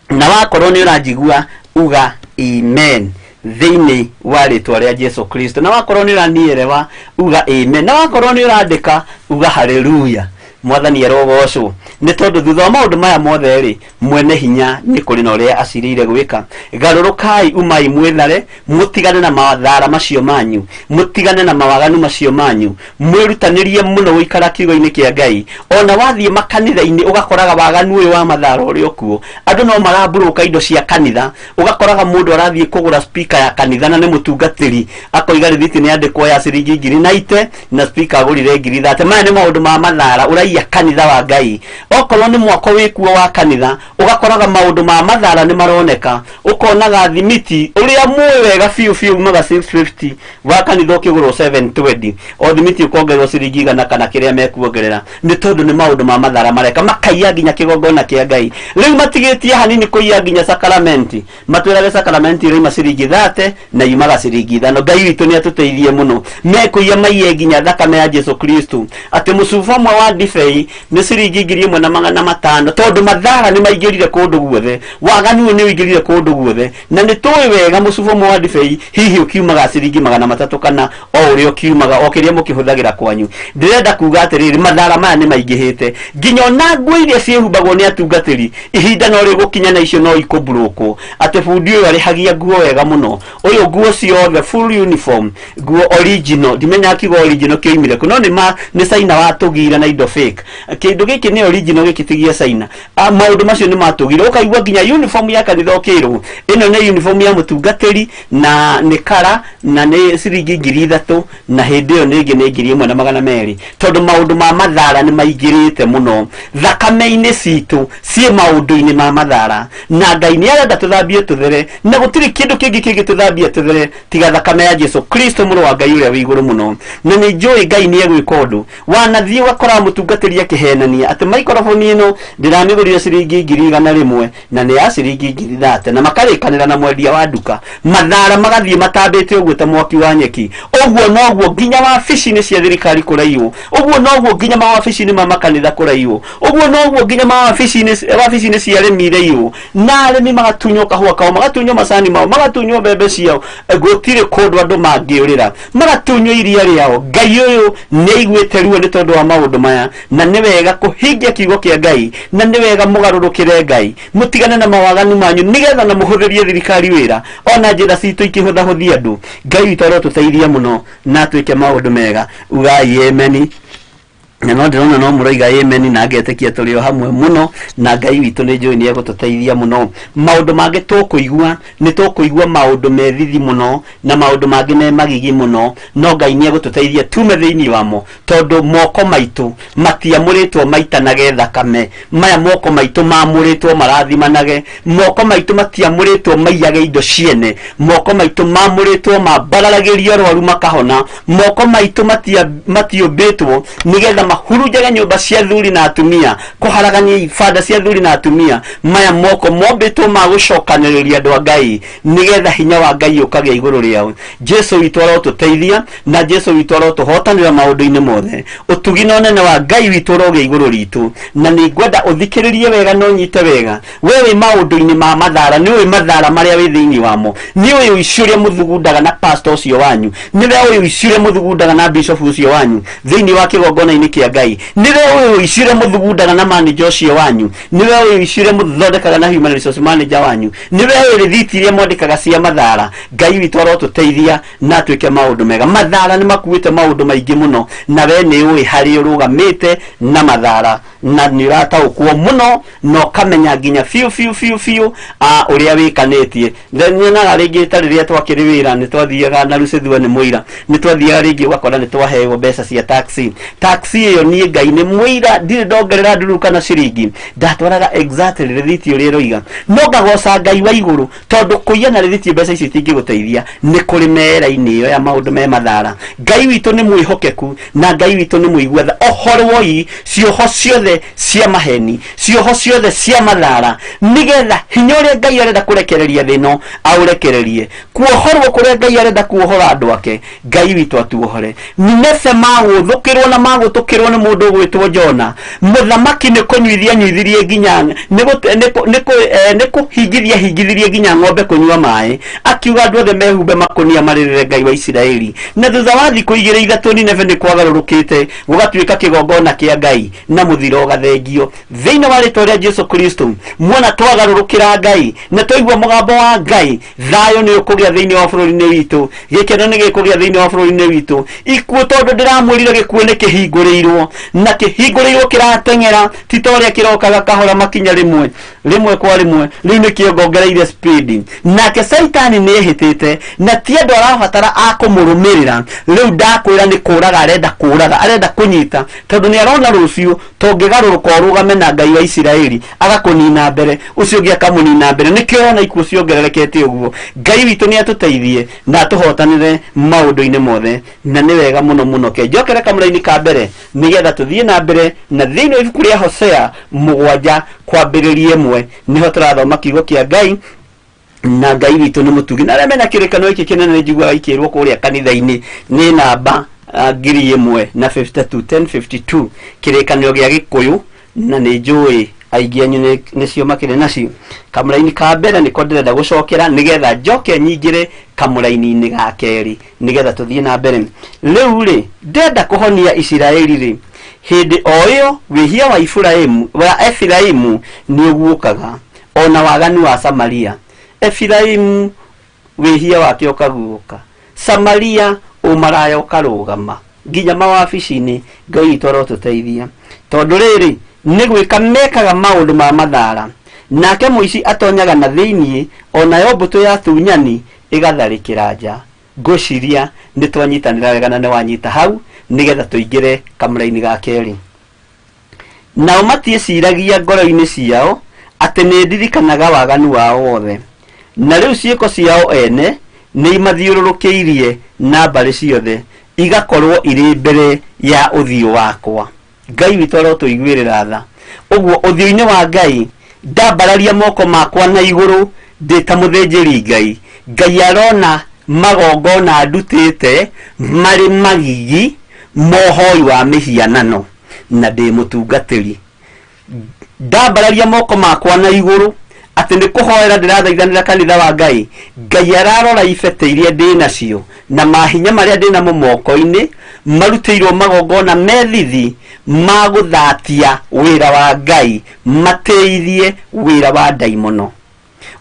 Na wakorwo nĩ ũranjigua, uga amen thĩinĩ wa rĩtwa rĩa Jesu Kristo. Na wakorwo nĩ ũranielewa, uga amen. Na wakorwo nĩ ũrandĩka, uga haleluya. Mwathani arogocwo, nĩ tondũ thutha wa maũndũ maya mothe rĩ, mwene hinya nĩ kũrĩ na ũrĩa acirĩire gwĩka. Garũrũkai, umai mwĩthare, mũtigane na mathara macio manyu, mũtigane na mawaganu macio manyu, mwĩrutanĩrie mũno gũikara kiugo-inĩ kĩa Ngai. Ona wathiĩ makanitha-inĩ ũgakoraga waganu ũyũ wa mathara ũrĩ o kuo. Andũ no maramburũka indo cia kanitha, ũgakoraga mũndũ arathiĩ kũgũra speaker ya kanitha na nĩ mũtungatĩri, akoiga rĩthiti nĩ yandĩkwo ya ciringi ngiri na ite, na speaker agũrire ngiri thate. Maya nĩ maũndũ ma mathara, ũraiya kanitha wa Ngai. Okorwo nĩ mwako wĩkuo wa kanitha, ũgakoraga maũndũ ma mathara nĩ maroneka, ũkonaga thimiti ũrĩa mũĩ wega biũ biũ umaga 650 wa kanitha ũkĩgũrwo 720, o thimiti ũkongererwo ciringi igana kana kĩrĩa mekuongerera, nĩ tondũ nĩ maũndũ ma mathara mareka, makaiya nginya kĩgongona kĩa Ngai. Rĩu matigĩtie hanini kũiya nginya sakaramenti, matwĩrage sakaramenti ĩraima ciringi 30 na yumaga ciringi 5. Ngai witũ nĩ atũteithie mũno. Mekũiya maiye nginya thakame ya Jesu Kristo, atĩ mũcuba ũmwe wa ndibei nĩ ciringi ngiri ĩmwe na magana matano, tondũ mathara nĩ maingĩrire kũndũ guothe, waganu ũyũ nĩ ũingĩrire kũndũ guothe, na nĩ tũĩ wega mũcuba ũmwe wa ndibei hihi ũkiumaga ciringi magana matatũ kana o ũrĩa ũkiumaga, o kĩrĩa mũkĩhũthagĩra kwanyu. Ndĩrenda kuga atĩrĩrĩ, mathara maya nĩ maingĩhĩte, nginya ona nguo iria ciĩhumbagwo nĩ atungatĩri, ihinda no rĩgũkinya na icio no ikũmburũkwo. Atĩ bundi ũyũ arĩhagia nguo wega mũno, ũyũ nguo ciothe full uniform, nguo original, ndimenyaga kiugo original kĩoimire kũ, no nĩ ma nĩ China watũgĩra na indo fake. Kĩndũ gĩkĩ nĩ original, gĩkĩ ti gĩa China. Maũndũ macio nĩ matũgĩra, ũkaigua nginya uniform ya kanitha ũkĩrwo ĩno nĩ uniform ya mũtungatĩri na nĩ kara na nĩ ciringi ngiri ithatũ, na hĩndĩ ĩyo nĩngĩ nĩ ngiri ĩmwe na magana merĩ, tondũ maũndũ ma mathara nĩ maingĩrĩte mũno thakame-inĩ citũ, ciĩ maũndũ-inĩ ma mathara, na Ngai nĩ arenda tũthambie tũthere, na gũtirĩ kĩndũ kĩngĩ kĩngĩtũthambia tũthere tiga thakame ya Jesu Kristo mũrũ wa Ngai ũrĩa wĩ igũrũ mũno. Na nĩ njũĩ Ngai nĩ egwĩka ũndũ. Wanathiĩ ũgakora mũtungatĩri akĩhenania atĩ maikoroboni ĩno ndĩramĩgũrire ciringi ngiri igana rĩmwe na nĩ ya ciringi ngiri thate, na makarĩkanĩra na mwendia wa nduka, mathara magathiĩ matambĩte ũguo ta mwaki wa nyeki. Ũguo noguo nginya wabici-inĩ cia thirikari kũraiywo, ũguo noguo nginya mawabici-inĩ ma makanitha kũraiywo, ũguo noguo nginya wabici-inĩ cia arĩmi iraiywo, na arĩmi magatunywo kahũa kao, magatunywo macani mao, magatunywo mbembe ciao, gũtirĩ kũndũ andũ mangĩũrĩra, magatunywo iria rĩao. Ngai ũyũ nĩ aiguĩte ruo nĩ tondũ wa maũndũ maya, na nĩ wega kũhingia kiugo kĩa Ngai, na nĩ wega mũgarũrũkĩre Ngai, mũtigane na mawaganu manyu, nĩgetha na mũhũthĩrie thirikari wĩra, ona njĩra citũ ikĩhũthahũthia andũ. Ngai witũ arotũteithia mũno na atwĩke maũndũ mega. Ugai ameni. Na no ndĩrona no mũroiga ameni, na ngetĩkia tũrĩ o hamwe mũno, na Ngai witũ nĩ njũĩ nĩ egũtũteithia mũno. Maũndũ mangĩ tũkũigua, nĩ tũkũigua maũndũ me thithi mũno na maũndũ mangĩ me magigi mũno, no Ngai nĩ egũtũteithia tume thĩinĩ wamo, tondũ moko maitũ matiamũrĩtwo maitanage thakame. Maya moko maitũ mamũrĩtwo marathimanage, moko maitũ matiamũrĩtwo maiyage indo ciene, moko maitũ mamũrĩtwo mambararagĩrie arwaru makahona, moko maitũ matiũmbĩtwo nĩgetha Mahurunjaga nyũmba cia thuri na atumia, kũharagania ibanda cia thuri na atumia. Maya moko mombĩtwo ma gũcokanĩrĩria andũ a Ngai nĩgetha hinya wa Ngai ũkagĩa igũrũ rĩao. Jesu witũ arotũteithia na Jesu witũ arotũhotanĩra maũndũ-inĩ mothe. Ũtugi na ũnene wa Ngai witũ ũrogĩa igũrũ ritũ. Na nĩ ngwenda ũthikĩrĩrie wega na ũnyite wega. We wĩ maũndũ-inĩ ma mathara, nĩ ũĩ mathara marĩa wĩ thĩinĩ wamo, nĩ ũĩ ũici ũrĩa mũthugundaga na pastor ũcio wanyu, nĩwe ũĩ ũici ũrĩa mũthugundaga na bishop ũcio wanyu thĩinĩ wa kĩgongona-inĩ kĩa Ngai, nĩwe ũĩ ũici ũrĩa mũthugundaga na manager ũcio wanyu, nĩwe ũĩ ũici ũrĩa mũthondekaga na human resource manager wanyu, nĩwe ũĩ rĩthiti iria mwandĩkaga cia mathara. Ngai witũ arotũteithia na atuĩke maũndũ mega. Mathara nĩ makuĩte maũndũ maingĩ mũno, na we nĩ ũĩ harĩa ũrũgamĩte na mathara, na nĩ ũrataũkwo mũno na ũkamenya nginya biũ biũ biũ biũ ũrĩa wĩkanĩtie. Nyonaga rĩngĩ ta rĩrĩa twakĩrĩ wĩra nĩ twathiaga na Lucithua nĩ mũira, nĩ twathiaga rĩngĩ ũgakora nĩ twaheo mbeca cia taxi. Taxi ĩyo niĩ Ngai nĩ mũira, ndirĩ ndongerera ndururu kana ciringi, ndatwaraga exactly rĩthiti ũrĩa ĩroiga. No ngagoca Ngai wa igũrũ tondũ kũiya na rĩthiti mbeca icio itingĩgũteithia, nĩ kũrĩ mera-inĩ ĩyo ya maũndũ me mathara. Ngai witũ nĩ mwĩhokeku na Ngai witũ nĩ mũigua tha. Ohorwoi cioho ciothe cia maheni, cioho ciothe cia mathara, nĩgetha hinya ũrĩa Ngai arenda kũrekereria thĩ ĩno aũrekererie. Kuohorwo kũrĩa Ngai arenda kuohora andũ ake, Ngai witũ atuohore. Nineve magũthũkĩrwo na magũtũkĩrwo nĩ mũndũ ũgwĩtwo Jona. Mũthamaki nĩ kũnyuithia nyuithirie nginya nĩ kũhingithia hingithirie nginya ng'ombe kũnyua maĩ, akiuga andũ othe mehumbe makũnia marĩrĩre Ngai wa Isiraeli. Na thutha wa thikũ igĩrĩ ithatũ Nineve nĩ kwagarũrũkĩte gũgatuĩka kĩgongona kĩa Ngai na mũthiro ũgathengio. Thĩinĩ wa rĩtwa rĩa Jesu Kristo, muona twagarũrũkĩra Ngai na twaigua mũgambo wa Ngai, thayũ nĩ ũkũgĩa thĩinĩ wa bũrũri-inĩ witũ, gĩkeno nĩ gĩkũgĩa thĩinĩ wa bũrũri-inĩ witũ. Ikuũ, tondũ ndĩramwĩrire gĩkuũ nĩ kĩhingũrĩirwo, na kĩhingũrĩirwo kĩrateng'era, ti ta ũrĩa kĩrokaga kahora makinya rĩmwe rĩmwe kwa rĩmwe, rĩu nĩkĩo ngongereire speed. Nake Saitani nĩ ehĩtĩte na ti andũ arabatara a kũmũrũmĩrĩra. Rĩu ndakwĩra nĩ kũraga arenda kũraga, arenda kũnyita, tondũ nĩ arona rũciũ tũngĩgarũrũka ũrũgame na Ngai wa Isiraeli agakũnina mbere, ũcio ũngĩ akamũnina mbere. Nĩkĩo ũrona ikuũ ciongererekete ũguo. Ngai witũ nĩ atũteithie na atũhotanĩre maũndũ-inĩ mothe, na nĩ wega mũno mũno. Ke njokere kamũraini ka mbere nĩgetha tũthiĩ na mbere na thĩinĩ wa ibuku rĩa Hosea 7 kwambĩrĩria 1, nĩho tũrathoma kiugo kĩa Ngai. Na Ngai witũ nĩ mũtugi. Na arĩa mena kĩrĩkanĩro gĩkĩ kĩnene nĩ njiguaga ikĩrwo kũrĩa kanitha-inĩ nĩ namba 1052, 1052, kĩrĩkanĩro gĩa Gĩkũyũ, na nĩ njũĩ aingĩ anyu nĩcio makĩrĩ nacio. Kamũraini ka mbere nĩko ndĩrenda gũcokera nĩgetha njoke nyingĩre kamũraini-inĩ ga kerĩ nĩgetha tũthiĩ na mbere. Rĩu rĩ, ndenda kũhonia Isiraeli rĩ, hĩndĩ o ĩyo wĩhia wa Iburahĩmu, wa Efiraimu nĩ ũguũkaga, ona waganu wa Samaria. Efiraimu wĩhia wake ũkaguũka, Samaria ũmaraya ũkarũgama nginya mawabici-inĩ. Ngai witũ arotũteithia, tondũ rĩrĩ nĩ gwĩka mekaga maũndũ ma mathara. Nake mũici atonyaga na thĩinĩ, onayo mbũtũ ya tunyani ĩgatharĩkĩra nja. Ngwĩciria nĩ twanyitanĩra wega na nĩ wanyita hau nĩgetha tũingĩre kamũraini ga kerĩ. Nao matiĩciragia ngoro-inĩ ciao atĩ nĩ ndirikanaga waganu wao wothe. Na rĩu ciĩko ciao ene nĩ imathiũrũrũkĩirie na mbarĩ ciothe, igakorwo irĩ mbere ya ũthiũ wakwa. Ngai witũ arotũiguĩrĩra tha. Ũguo ũthiũ-inĩ wa Ngai ndambararia moko makwa na igũrũ ndĩ ta mũthĩnjĩri Ngai. Ngai arona magongona ndutĩte marĩ magigi mohoi wa mĩhianano, na ndĩ mũtungatĩri. Ndambararia moko makwa na igũrũ atĩ nĩ kũhoera ndĩrathaithanĩra kanitha wa Ngai. Ngai ararora ibete iria ndĩ nacio na mahinya marĩa ndĩ namo moko-inĩ marutĩirwo magongona methithi ma gũthatia wĩra wa Ngai, matĩithie wĩra wa ndaimono.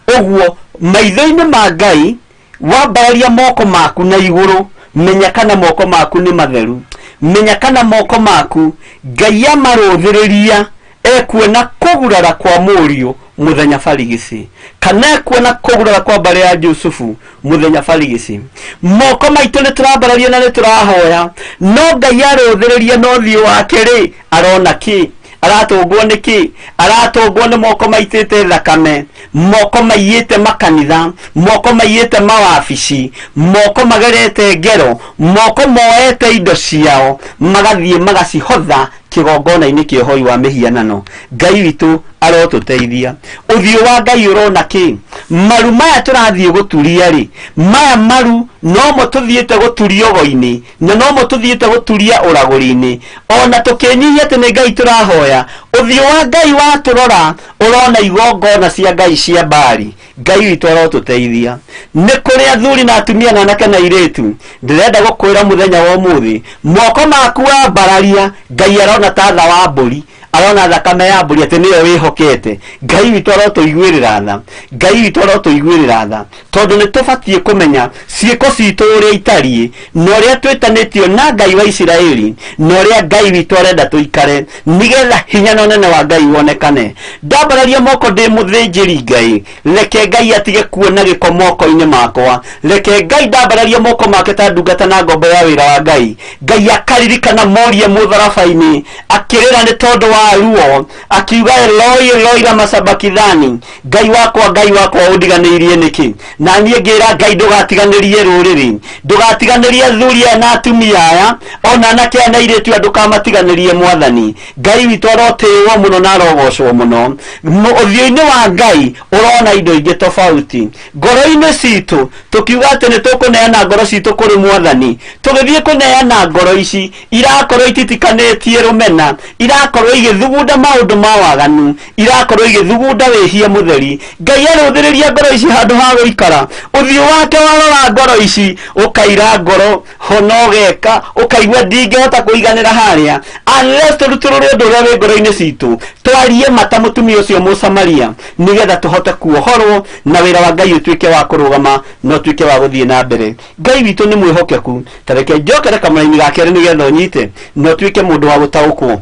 Ũguo maitho-inĩ ma Ngai wambararia moko maku na igũrũ, menya kana moko maku nĩ matheru, menya kana moko maku Ngai amarũthĩrĩria ekuona kũgurara kwa mũriũ mũthenya barigici, kana ekuona kũgurara kwa mbarĩ ya Jusufu mũthenya barigici. Moko maitũ nĩ tũrambararia na nĩ tũrahoya, no Ngai arũthĩrĩria na ũthiũ wake rĩ, arona kĩ? Aratũngwo nĩ kĩ? Aratũngwo nĩ moko maitĩte thakame, moko maiyĩte makanitha, moko maiyĩte mawabici, moko magerete ngero, moko moete indo ciao magathiĩ magacihotha Kĩgongona-inĩ kĩa ũhoi wa mĩhianano. Ngai witũ arotũteithia. Ũthiũ wa Ngai ũrona kĩ? Maru maya tũrathiĩ gũturia rĩ, maya maru nomo tũthiĩte gũturia ũgo-inĩ, na nomo tũthiĩte gũturia ũragũri-inĩ. Ona tũkĩnyihia atĩ nĩ Ngai tũrahoya, ũthiũ wa Ngai watũrora ũrona igongona cia Ngai cia Baali. Ngai witũ arotũteithia. Nĩ kũrĩ athuri na atumia na anake na airĩtu, ndĩrenda gũkwĩra mũthenya wa ũmũthĩ, moko maku wambararia, Ngai arona ta tha wa mbũri, arona thakame ya mbũri atĩ nĩyo wĩhokete. Ngai witũ arotũiguĩrĩra tha. Ngai witũ arotũiguĩrĩra tha, tondũ nĩ tũbatiĩ kũmenya ciĩko citũ ũrĩa itariĩ, na ũrĩa twĩtanĩtio na Ngai wa Isiraeli, na ũrĩa Ngai witũ arenda tũikare, nĩgetha hinya na ũnene wa Ngai wonekane. Ndambararia moko ndĩ mũthĩnjĩri Ngai, reke Ngai atige kuona gĩko moko-inĩ makwa. Reke Ngai ndambararia moko make ta ndungata na ngombo ya wĩra wa Ngai. Ngai akaririkana Moria mũtharaba-inĩ, akĩrĩra nĩ tondũ wa ruo, akiuga Eloi Eloi lama sabakithani, Ngai wakwa Ngai wakwa ũndiganĩirie nĩkĩ? Na niĩ ngĩra Ngai, ndũgatiganĩrie rũrĩrĩ, ndũgatiganĩrie athuri aya na atumia aya, ona anake aya na airĩtu aya, ndũkamatiganĩrie Mwathani. Ngai witũ arotĩĩwo mũno na arogocwo mũno. Ũthiũ-inĩ wa Ngai ũrona indo ingĩ tofauti. Ngoro-inĩ citũ tũkiuga atĩ nĩ tũkũneana ngoro citũ kũrĩ Mwathani, tũgĩthiĩ kũneana ngoro ici irakorwo ititikanĩtie rũmena, irakorwo igĩthugunda maũndũ ma waganu, irakorwo igĩthugunda wĩhia mũtheri. Ngai arũthĩrĩria ngoro ici handũ ha gũikara. Ũthiũ wake warora ngoro ici, ũkaira ngoro hona ũgeka, ũkaigua ndingĩhota kũiganĩra harĩa, unless tũrutũrũre ũndũ ũrĩa wĩ ngoro-inĩ citũ, twarie mata mũtumia ũcio Mũsamaria, nĩgetha tũhote kuohorwo na wĩra wa Ngai ũtuĩke wa kũrũgama na ũtuĩke wa gũthiĩ na mbere. Ngai witũ nĩ mwĩhokeku. Ta reke njokere kamũraini ga kerĩ nĩgetha ũnyite na ũtuĩke mũndũ wa gũtaũkwo.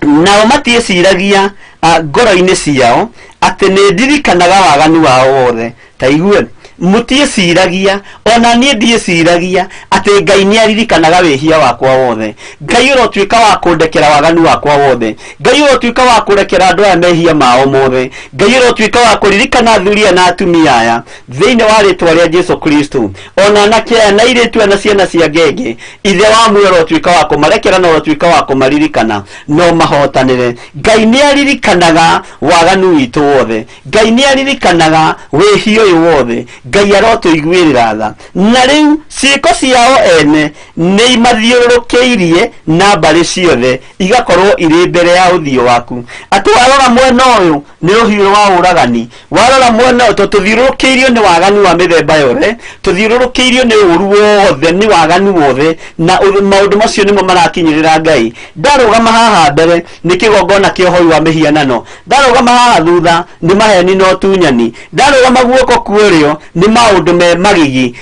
Nao matiĩciragia ngoro-inĩ ciao atĩ nĩ ndirikanaga waganu wao wothe. Ta igue, mũtiĩciragia, ona niĩ ndiĩciragia atĩ Ngai nĩ aririkanaga wĩhia wakwa wothe. Ngai ũrotuĩka wa kũndekera waganu wakwa wothe. Ngai ũrotuĩka wa kũrekera andũ aya mehia mao mothe. Ngai ũrotuĩka wa kũririkana athuri aya na atumia aya thĩinĩ wa rĩtwa rĩa Jesu Kristo. Ona anake aya na airĩtu aya na ciana cia ngenge, Ithe wa muoyo ũrotuĩka wa kũmarekera na ũrotuĩka wa kũmaririkana no mahotanĩre. Ngai nĩ aririkanaga waganu witũ wothe. Ngai nĩ aririkanaga wĩhia ũyũ wothe. Ngai arotũiguĩrĩra tha. Na rĩu ciĩko ciao ene nĩ imathiũrũrũkĩirie na mbarĩ ciothe, igakorwo irĩ mbere ya ũthiũ waku. Atĩ warora mwena ũyũ nĩ rũhiũ rwa ũragani, warora mwena ũyũ, tondũ tũthiũrũrũkĩirio nĩ waganu wa mĩthemba yothe, tũthiũrũrũkĩirio nĩ ũru wothe, nĩ waganu wothe, na maũndũ macio nĩmo marakinyĩrĩra Ngai. Ndarũgama haha mbere nĩ kĩgongona kĩa ũhoi wa mĩhianano, ndarũgama haha thutha nĩ maheni na ũtunyani, ndarũgama guoko kwa ũrĩo nĩ maũndũ me magigi.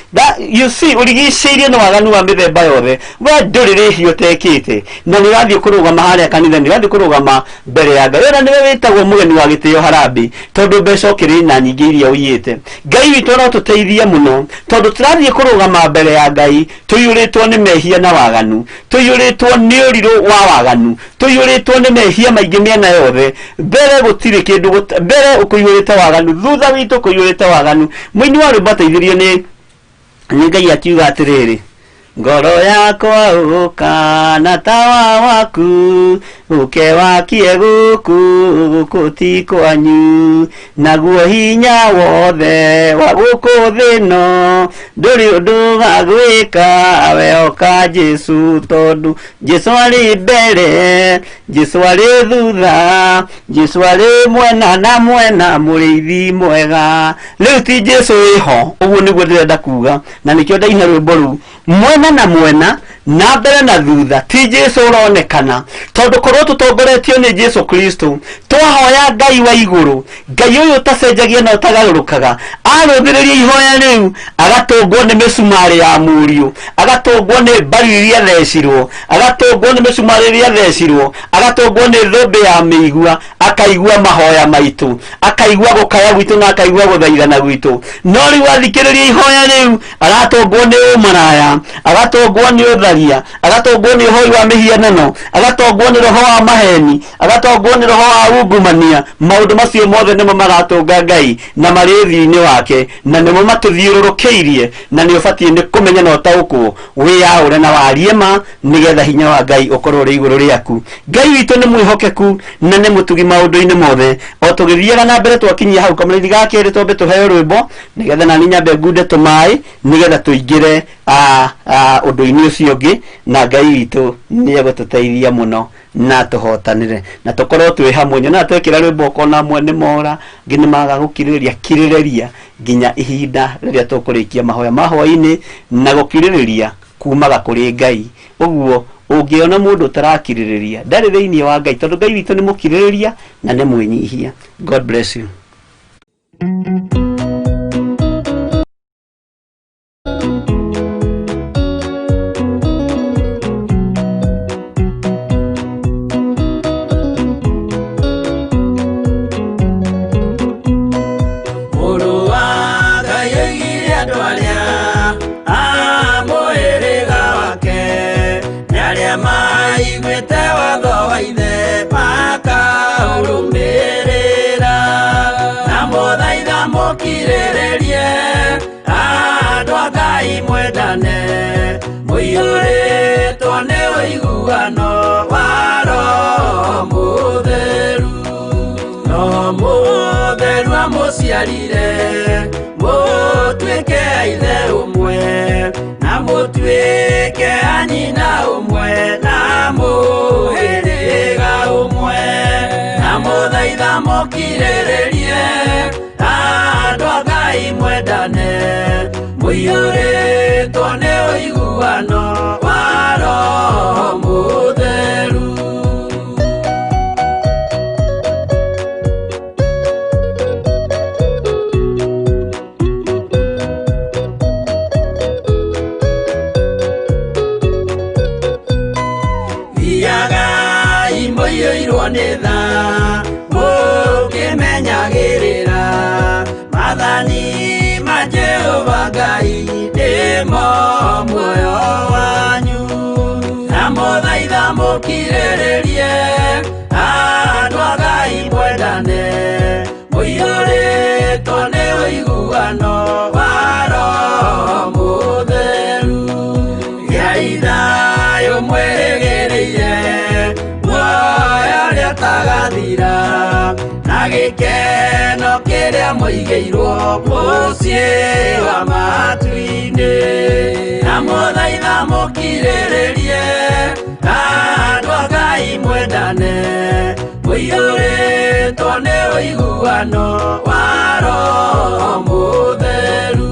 You see, ũrigicĩirio nĩ waganu wa mĩthemba yothe, we ndũrĩ rĩhia ũtekĩte, na nĩ ũrathiĩ kũrũgama harĩa kanitha, nĩ ũrathiĩ kũrũgama mbere ya Ngai. Ona nĩwe wĩtagwo mũgeni wa gĩtĩo harambĩ, tondũ mbeca ũkĩrĩ na nyingĩ iria ũiyĩte. Ngai witũ arotũteithia mũno, tondũ tũrathiĩ kũrũgama mbere ya Ngai tũiyũrĩtwo nĩ mehia na waganu, tũiyũrĩtwo nĩ ũrirũ wa waganu, tũiyũrĩtwo nĩ mehia maingĩ mĩena yothe. Mbere gũtirĩ kĩndũ, mbere kũiyũrĩte waganu, thutha witũ kũiyũrĩte waganu. Mũini wa rwĩmbo ateithirio nĩ Ngai akiuga atĩrĩrĩ, ngoro yakwa ũka na tawa waku, ũke wakie gũkũ, gũkũ ti kwanyu, naguo hinya wothe wa gũkũ thĩ ĩno, ndũrĩ ũndũ ũgagwĩka wehoka Jesũ, tondũ Jesũ arĩ mbere, Jesũ arĩ thutha, Jesũ arĩ mwena na mwena, mũrĩithi mwega. Rĩu ti Jesũ wĩho, ũguo nĩguo ndĩrenda kuga, na nĩkĩo ndaina rwĩmbo rũu, mwena na mwena, na mbere na thutha, ti Jesũ ũronekana, tondũ korwo tũtongoretio nĩ Jesũ Kristo, twahoya Ngai wa igũrũ, Ngai ũyũ ũtacenjagia na ũtagarũrũkaga, arũthĩrĩria ihoya rĩu, agatũngwo nĩ mĩcumarĩ ya mũriũ, agatũngwo nĩ mbari iria thecirwo, agatũngwo nĩ mĩcumarĩ iria thecirwo, agatũngwo nĩ thũmbĩ ya mĩigua, akaigua mahoya maitũ, akaigua gũkaya gwitũ na akaigua gũthaithana gwitũ. No rĩu athikĩrĩria ihoya rĩu, agatũngwo nĩ ũmaraya, agatũngwo nĩ ũtharia. ũtharia, agatongwo nĩ ũhoi wa mĩhianano, agatongwo nĩ roho wa maheni, agatongwo nĩ roho wa ungumania. Maũndũ macio mothe nĩmo maratũnga Ngai na marĩ ũthiũ-inĩ wake, na nĩmo matũthiũrũrũkĩirie, na nĩ ũbatiĩ nĩ kũmenya na ũtaũkwo wĩyaũre na warie ma, nĩgetha hinya wa Ngai ũkorwo ũrĩ igũrũ rĩaku. Ngai witũ nĩ mwĩhokeku na nĩ mũtugi maũndũ-inĩ mothe. O tũgĩthiaga na mbere twakinyia hau kamũrĩthi ga kerĩ, twambe tũheo rwĩmbo nĩgetha nani nyambe ngunde tũmaĩ nĩgetha tũingĩre ũndũ-inĩ ũcio ũngĩ, na Ngai witũ nĩ egũtũteithia mũno na tũhotanĩre na tũkorwo twĩ hamwe. Nyonaga twekĩra rwĩmbo ũkona amwe nĩ mora, angĩ nĩ maga gũkirĩrĩria. Kirĩrĩria nginya ihinda rĩrĩa tũkũrĩkia mahoya ma hwaĩ-inĩ, na gũkirĩrĩria kumaga kũrĩ Ngai. Ũguo ũngĩona mũndũ ũtarakirĩrĩria ndarĩ thĩinĩ wa Ngai, tondũ Ngai witũ nĩ mũkirĩrĩria na nĩ mwĩnyihia. God bless you.
Mũrũ wa Ngai oigire andũ arĩa a mũhĩrĩga wake nĩ arĩa maiguĩte watho wa ithe makaũrũmĩrĩra, na mũthaitha mũkirĩrĩrie andũ a Ngai mwendane, mũiyũrĩtwo nĩ ũiguano wa Roho Mũtheru. No mũtheru amũciarire mũtuĩke a ithe ũmwe, na mũtuĩke a nyina ũmwe, na mũhĩrĩga ũmwe, na mũthaitha mũkirĩrĩrie andũ a Ngai mwendane, mũiyũrĩtwo nĩ ũiguano wa Roho Mũtheru. Thiagai mũiyũirwo nĩ tha, mũkĩmenyagĩrĩra maathani ma Jehova Ngai nĩmo muoyo wanyu, na mũthaitha mũkirĩrĩrie andũ a Ngai mwendane, mũiyũrĩtwo nĩ ũiguano wa Roho Mũtheru. Gĩai thayũ mwĩrĩgĩrĩire muoyo ũrĩa ũtagathira, na gĩkeno kĩrĩa mũigĩirwo mũciĩ wa matu-inĩ, na mũthaitha mũkirĩrĩrie andũ a Ngai mwendane, mũiyũrĩtwo nĩ ũiguano wa Roho Mũtheru.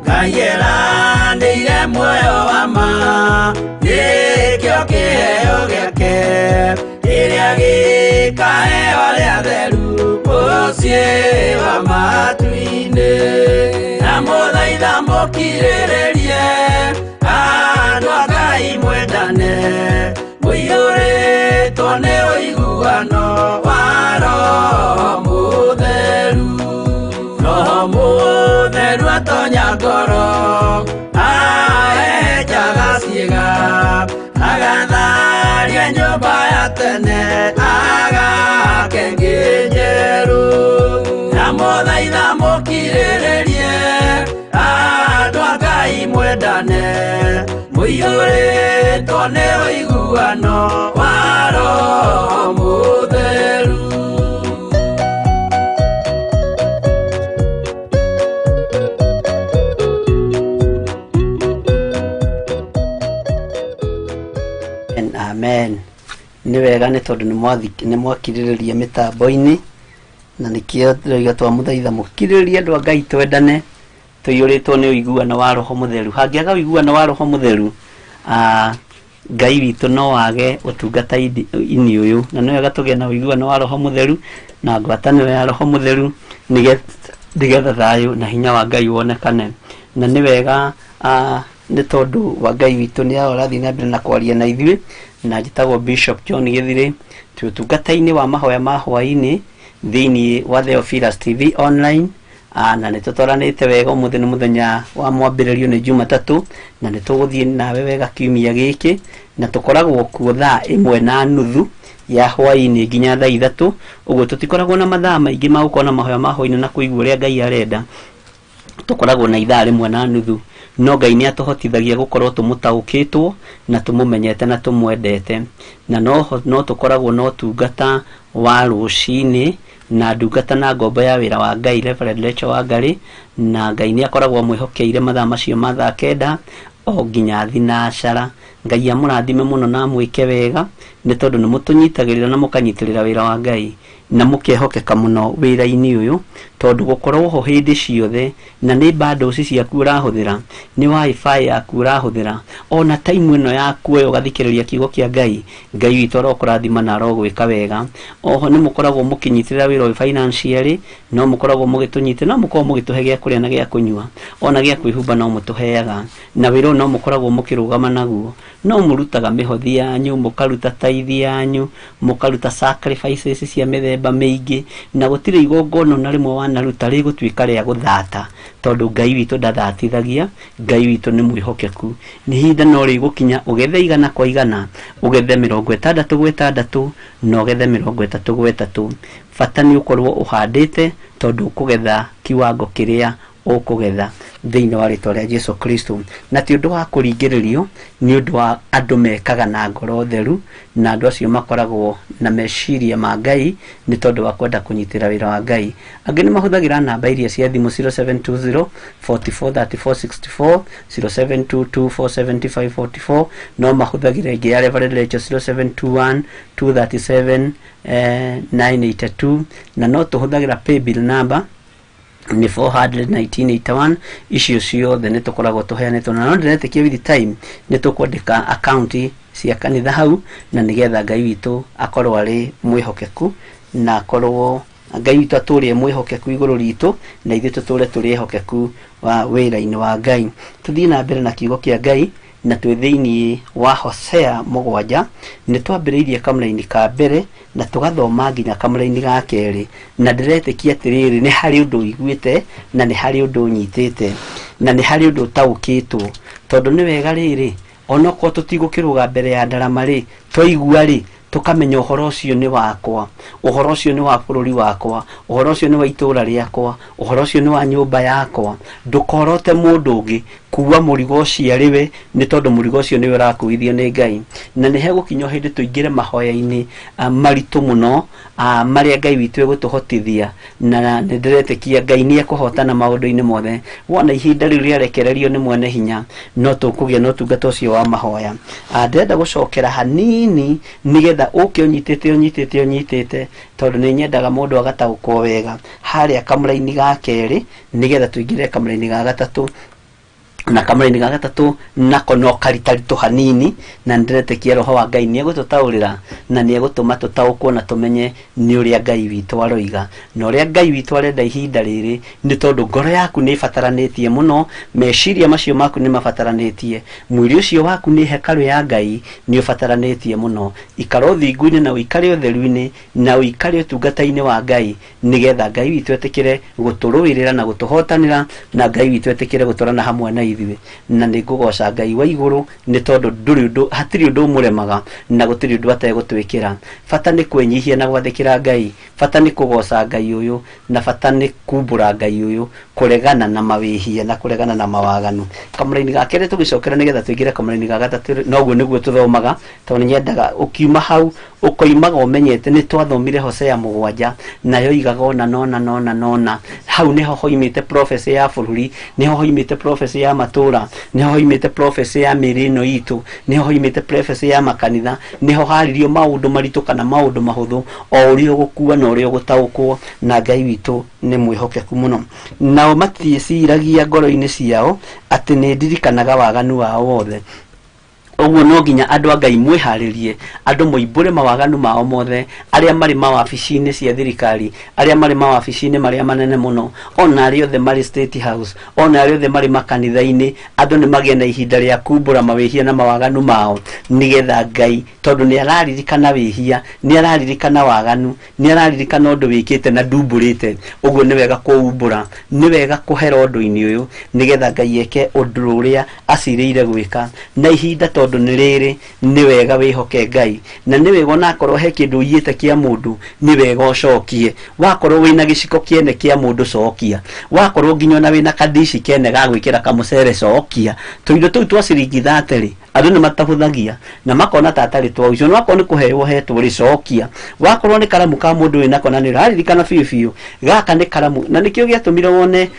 Ngai eranĩire muoyo wa ma, nĩkĩo kĩheo gĩake kĩrĩa gĩkaheo arĩa atheru mũciĩ wa matu-inĩ, na mũthaitha mũkirĩrĩrie andũ a Ngai mwendane, mũiyũrĩtwo nĩ ũiguano wa Roho Mũtheru. Roho Mũtheru atonya ngoro, ahehenjaga ciĩga, agatharia nyũmba ya tene, agake ĩngĩ njerũ, na mũthaitha mũkirĩrĩrie andũ a Ngai mwendane, mũiyũrĩtwo nĩ ũiguano wa Roho Mũtheru.
Amen. Nĩ wega nĩ tondũ nĩ mwakirĩrĩria mĩtambo-inĩ, na nĩkĩo tũrauga twamũthaitha mũkirĩrĩrie andũ a Ngai twendane, tũiyũrĩtwo nĩ ũiguano wa Roho Mũtheru. Hangĩaga ũiguano wa Roho Mũtheru, Ngai witũ no age ũtungata-inĩ ũyũ, na nĩ wega tũgĩe na ũiguano wa Roho Mũtheru na ngwatanĩro ya Roho Mũtheru, nĩgetha thayũ na hinya wa Ngai wonekane. Na nĩ wega nĩ tondũ wa Ngai witũ nĩ arathiĩ na mbere na kwaria na ithuĩ, Na njĩtagwo Bishop John Gĩthirĩ. Twĩ ũtungata-inĩ wa mahoya ma hwaĩ-inĩ thĩinĩ wa Theophilus TV online. Na nĩ tũtwaranĩte wega. Ũmũthĩ nĩ mũthenya wa mwambĩrĩrio, nĩ Jumatatũ, na nĩ tũgũthiĩ nawe wega kiumia gĩkĩ, na tũkoragwo kuo thaa 1:30 ya hwaĩ-inĩ nginya thaa 3. Ũguo tũtikoragwo na mathaa maingĩ ma gũkorwo na mahoya ma hwaĩ-inĩ na kũigua ũrĩa Ngai arenda. Tũkoragwo na ithaa 1:30, no Ngai nĩ atũhotithagia gũkorwo tũmũtaũkĩtwo na tũmũmenyete na tũmwendete. Na no tũkoragwo na ũtungata wa rũcinĩ na ndungata na ngombo ya wĩra wa Ngai, Reverend Rachel Wangari, na Ngai nĩ akoragwo amwĩhokeire mathaa macio ma thaa 9 o nginya thinacara. Ngai amũrathime mũno na amwĩke wega, nĩ tondũ nĩ mũtũnyitagĩrĩra na mũkanyitĩrĩra wĩra wa Ngai na mũkehokeka mũno wĩra-inĩ ũyũ, tondũ gũkorwo ho hĩndĩ ciothe, na nĩ bundles ciaku ũrahũthĩra, nĩ wifi yaku ũrahũthĩra, ona time ĩno yaku oyo ũgathikĩrĩria kiugo kĩa Ngai. Ngai witũ arokũrathima na arogwĩka wega. Oho nĩ mũkoragwo mũkĩnyitĩrĩra wĩra ũyũ financially, no mũkoragwo mũgĩtũnyitĩrĩra, no mũkoragwo mũgĩtũhe gĩa kũrĩa na gĩa kũnyua, ona gĩa kwĩhumba no mũtũheaga, na wĩra ũyũ no mũkoragwo mũkĩrũgama naguo. No mũrutaga mĩhothi yanyu, mũkaruta taithi yanyu, mũkaruta sacrifices cia mĩthemba mĩingĩ, na gũtirĩ igongona na rĩmwe wanaruta rĩgũtuĩka rĩa gũthata, tondũ Ngai witũ ndathatithagia. Ngai witũ nĩ mwĩhokeku. Nĩ ihinda no rĩgũkinya ũgethe 100 kwa 100, ũgethe 60 gwa 60, na ũgethe 30 gwa 3. Bata nĩ ũkorwo ũhandĩte, tondũ ũkũgetha kiwango kĩrĩa ũkũgetha thĩinĩ wa rĩtwa rĩa Jesu Kristo. Na ti ũndũ wa kũringĩrĩrio, nĩ ũndũ wa andũ mekaga na ngoro theru, na andũ acio makoragwo na meciria ma Ngai nĩ tondũ wa kwenda kũnyitĩra wĩra wa Ngai. Angĩ nĩ mahũthagĩra namba iria cia thimũ 0720 44 34 64, 0722 475 44. No mahũthagĩra ĩngĩ ya Reverend Rachel 0721 237 982, na no tũhũthagĩra paybill number nĩ 41981. Icio ciothe nĩ tũkoragwo tũheanĩtwo, na no ndĩretĩkia with time nĩ tũkwandĩka akaunti cia kanitha hau, na nĩgetha Ngai witũ akorwo arĩ mwĩhokeku, na akorwo Ngai witũ atũrie mwĩhokeku igũrũ ritũ, na ithuĩ tũtũre tũrĩ ehokeku wa wĩra-inĩ wa Ngai. Tũthiĩ na mbere na kiugo kĩa Ngai, na twĩ thĩinĩ wa Hosea 7. Nĩ twambĩrĩirie kamũraini ka mbere na tũgathoma nginya kamũraini ga kerĩ, na ndĩretĩkia atĩrĩrĩ, nĩ harĩ ũndũ ũiguĩte, na nĩ harĩ ũndũ ũnyitĩte, na nĩ harĩ ũndũ ũtaũkĩtwo, tondũ nĩ wega rĩrĩ, onokorwo tũtigũkĩrũga mbere ya ndarama rĩ, twaigua rĩ, tũkamenya ũhoro ũcio nĩ wakwa, ũhoro ũcio nĩ wa bũrũri wakwa, ũhoro ũcio nĩ wa itũũra rĩakwa, ũhoro ũcio nĩ wa nyũmba yakwa. Ndũkorote mũndũ ũngĩ kuua mũrigo ũcio arĩ we, nĩ tondũ mũrigo ũcio nĩwe ũrakuithio nĩ Ngai. Na nĩ hegũkinya hĩndĩ tũingĩre mahoya-inĩ maritũ mũno, marĩa Ngai witũ egũtũhotithia, na nĩ ndĩretĩkia Ngai nĩ ekũhotana maũndũ-inĩ mothe. Wona ihinda rĩu rĩarekererio nĩ mwene hinya, no tũkũgĩa na ũtungata ũcio wa mahoya. Ndĩrenda gũcokera hanini nĩgetha ũke ũnyitĩte ũnyitĩte ũnyitĩte, tondũ nĩ nyendaga mũndũ agataũkwo wega harĩa kamũraini ga kerĩ, nĩgetha tũingĩre kamũraini ga gatatũ. Na kamũraini ga gatatũ nako no karitaritũ hanini, na nĩndĩretĩkia roho wa Ngai nĩegũtũtaũrĩra na nĩegũtũma tũtaũkwo na tũmenye nĩ ũrĩa Ngai witũ aroiga na ũrĩa Ngai witũ arenda ihinda rĩrĩ, nĩ tondũ ngoro yaku nĩ ĩbataranĩtie mũno, meciria macio maku nĩ mabataranĩtie, mwĩrĩ ũcio waku nĩ hekarũ ya Ngai, nĩ ũbataranĩtie mũno. Ikara ũthingu-inĩ na ũikare ũtheru-inĩ na ũikare ũtungata-inĩ wa Ngai, nĩgetha Ngai witũ etĩkĩre gũtũrũĩrĩra na gũtũhotanĩra, na Ngai witũ etĩkĩre gũtwarana hamwe na ithuĩ. Na nĩ ngũgoca Ngai wa igũrũ, nĩ tondũ ndũrĩ ũndũ, hatirĩ ũndũ ũmũremaga na gũtirĩ ũndũ ategũtwĩkĩra. Bata nĩ kwĩnyihia na gwathĩkĩra Ngai, bata nĩ kũgoca Ngai ũyũ, na bata nĩ kumbũra Ngai ũyũ, kũregana na mawĩhia na kũregana na mawaganu. Kamũraini ga kerĩ tũgĩcokera nĩgetha tũingĩre kamũraini ga gatatũ, noguo nĩguo tũthomaga, tondũ nĩnyendaga ũkiuma hau ũkoimaga ũmenyete nĩ twathomire Hosea 7, nayo igaga ona nona nona nona. Hau nĩho hoimĩte prophecy ya bũrũri, nĩho hoimĩte prophecy ya matũra, nĩho hoimĩte prophecy ya mĩĩrĩ ĩno itũ, nĩho hoimĩte prophecy ya makanitha, nĩho haririo maũndũ maritũ kana maũndũ mahũthũ, o ũrĩa ũgũkua na ũrĩa ũgũtaũkwo, na Ngai witũ nĩ mwĩhokeku mũno. Nao matiĩciragia ngoro-inĩ ciao atĩ nĩ ndirikanaga waganu wao wothe. Ũguo no nginya andũ a Ngai mwĩharĩrie, andũ moimbũre mawaganu mao mothe, arĩa marĩ mawabici-inĩ cia thirikari, arĩa marĩ mawabici-inĩ marĩa manene mũno, ona arĩa othe marĩ State House, ona arĩa othe marĩ makanitha-inĩ, andũ nĩ magĩe na ihinda rĩa kumbũra mawĩhia na mawaganu mao, nĩgetha Ngai, tondũ nĩ araririkana wĩhia, nĩ araririkana waganu, nĩ araririkana ũndũ wĩkĩte na ndumbũrĩte. Ũguo nĩ wega kũumbũra, nĩ wega kũhera ũndũ-inĩ ũyũ, nĩgetha Ngai eke ũndũ ũrĩa acirĩire gwĩka. Na ihinda tondũ nĩ rĩrĩ, nĩ wega wĩhoke Ngai, na nĩ wega onakorwo he kĩndũ ũiyĩte kĩa mũndũ, nĩ wega ũcokie. Wakorwo wĩna gĩciko kĩene kĩa mũndũ, cokia. Wakorwo nginya ona wĩna kandici kene ga gwĩkĩra kamũcere, cokia. Tũindo tũu twa ciringi 30 rĩ, andũ nĩ matahũthagia na makona ta atarĩ twa ũico. Wakorwo nĩ kũheo hetwo rĩ, cokia. Wakorwo nĩ karamu ka mũndũ wĩnako na nĩ ũraririkana biũ biũ gaka nĩ karamu, na nĩkĩo gĩatũmire wone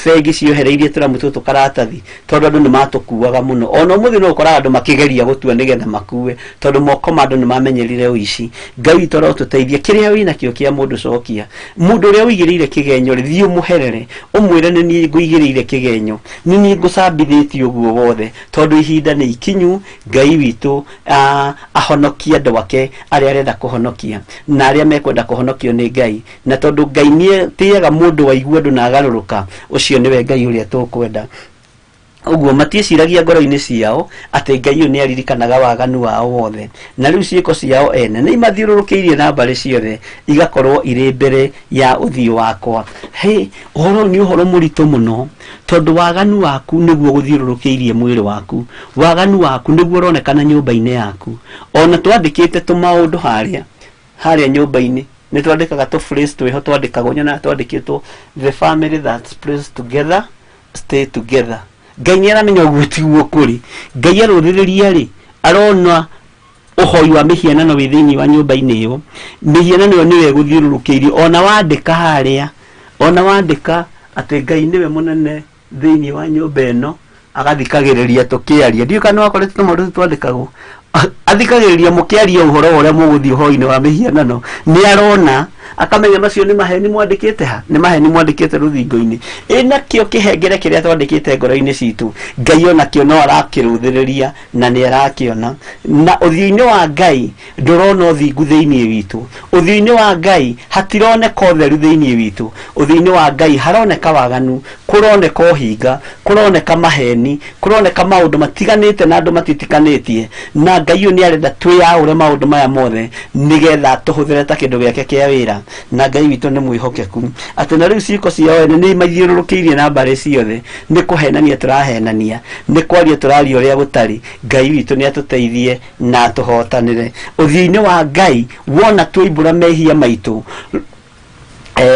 bengi ciohereirie tũramu tũtũ karatathi, tondũ andũ nĩ matũkuaga mũno. Ona ũmũthĩ no ũkoraga andũ makĩgeria gũtua nĩgetha makue, tondũ moko ma andũ nĩ mamenyerire ũici. Ngai witũ arotũteithia. Kĩrĩa wĩnakĩo kĩa mũndũ, cokia. Mũndũ ũrĩa ũigĩrĩire kĩgenyo rĩ, thiĩ ũmũherere, ũmwĩre nĩ niĩ ngũigĩrĩire kĩgenyo, nĩ niĩ ngũcambithĩtie ũguo wothe, tondũ ihinda nĩ ikinyu Ngai witũ ahonokie andũ ake arĩa arenda kũhonokia na arĩa mekwenda kũhonokio nĩ Ngai. Na tondũ Ngai nĩ atĩaga mũndũ waigua ũndũ na agarũrũka, ũcio nĩwe Ngai ũrĩa tũkwenda. Ũguo matiĩciragia ngoro-inĩ ciao atĩ Ngai ũyũ nĩ aririkanaga waganu wao wothe, na rĩu ciĩko ciao ene nĩ imathiũrũrũkĩirie na mbarĩ ciothe, igakorwo irĩ mbere ya ũthiũ wakwa. He ũhoro ũyũ nĩ ũhoro mũritũ mũno, tondũ waganu waku nĩguo gũthiũrũrũkĩirie mwĩrĩ waku, waganu waku nĩguo ũronekana nyũmba-inĩ yaku. Ona twandĩkĩte tũmaũndũ harĩa harĩa nyũmba-inĩ, nĩ twandĩkaga tũ phrase twĩho twandĩkagwo, nyonaga twandĩkĩtwo, "The family that prays together stay together." Ngai nĩ aramenya ũguo tiguo kũrĩ. Ngai arũthĩrĩria rĩ, arona ũhoi wa mĩhianano wĩ thĩinĩ wa nyũmba-inĩ ĩyo. Mĩhianano ĩyo nĩyo ĩgũthiũrũrũkĩirie. Ona wandĩka harĩa, ona wandĩka atĩ Ngai nĩwe mũnene thĩinĩ wa nyũmba ĩno, agathikagĩrĩria tũkĩaria. Ndiũĩ kana nĩwakorete tũmaũndũ tũu twandĩkagwo. Athikagĩrĩria mũkĩaria ũhoro wa ũrĩa mũgũthiĩ ũhoro-inĩ wa mĩhianano. Nĩ arona, akamenya macio nĩ maheni mwandĩkĩte ha, nĩ maheni mwandĩkĩte rũthingo-inĩ. Ĩ nakĩo kĩhengere kĩrĩa twandĩkĩte ngoro-inĩ citũ, Ngai onakĩo no arakĩrũthĩrĩria na nĩ arakĩona. Na ũthiũ-inĩ wa Ngai ndũrona ũthingu thĩinĩ witũ, ũthiũ-inĩ wa Ngai hatironeka ũtheru thĩinĩ witũ, ũthiũ-inĩ wa Ngai haroneka waganu, kũroneka ũhinga, kũroneka maheni, kũroneka maũndũ matiganĩte na andũ matitikanĩtie. Na Ngai ũyũ nĩ arenda twĩyaũre maũndũ maya mothe, nĩgetha tũhũthĩre ta kĩndũ gĩake kĩa wĩra. Na Ngai witũ nĩ mwĩhokeku, atĩ na rĩu ciĩko ciao ene nĩ imathiũrũrũkĩirie na mbarĩ ciothe. Nĩ kũhenania tũrahenania, nĩ kwaria tũraria ũrĩa gũtarĩ. Ngai witũ nĩ atũteithie na atũhotanĩre. Ũthiũ-inĩ wa Ngai wona twoimbũra mehia maitũ,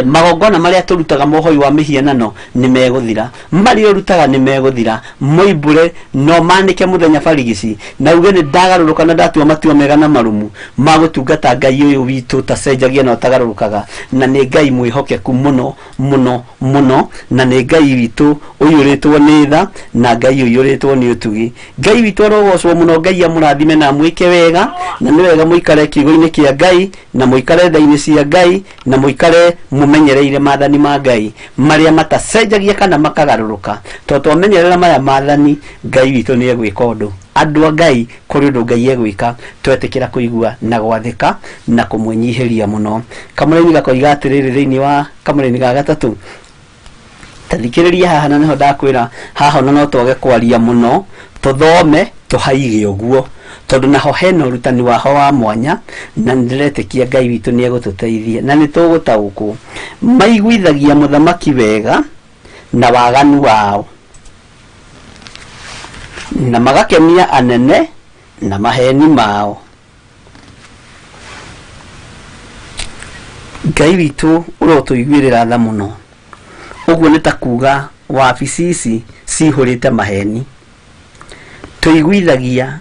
magongona marĩa tũrutaga mohoi wa mĩhianano nĩ megũthira, marĩa ũrutaga nĩ megũthira. Moimbũre no manĩke mũthenya barigici, na uge nĩ ndagarũrũka na ndatua matua mega na marumu ma gũtungata Ngai ũyũ witũ ũtacenjagia na ũtagarũrũkaga, na nĩ Ngai mwĩhokeku mũno mũno mũno, na nĩ Ngai witũ ũiyũrĩtwo nĩ tha, na Ngai ũiyũrĩtwo nĩ ũtugi. Ngai witũ arogocwo mũno. Ngai amũrathime na amwĩke wega. Na nĩ wega mũikare kiugo-inĩ kĩa Ngai, na mũikare tha-inĩ cia Ngai, na mũikare mũmenyereire maathani ma Ngai marĩa matacenjagia kana makagarũrũka, tondũ twamenyerera maya maathani, Ngai witũ nĩ egwĩka ũndũ. Andũ a Ngai, kũrĩ ũndũ Ngai egwĩka twetĩkĩra kũigua na gwathĩka na kũmwĩnyihĩria mũno. Kamũraini gakoiga atĩrĩrĩ, thĩinĩ wa kamũraini ga gatatũ, tathikĩrĩria haha, na nĩho ndakwĩra haha ona no twage kwaria mũno, tũthome tũhaige ũguo, tondũ naho hena ũrutani waho wa mwanya, na nĩndĩretĩkia Ngai witũ nĩ egũtũteithia na nĩ tũgũtaũkwo. Maiguithagia mũthamaki wega na waganu wao, na magakenia anene na maheni mao. Ngai witũ ũrotũiguĩrĩra tha mũno. Ũguo nĩ ta kuga wabici ici cihũrĩte maheni. Tũiguithagia,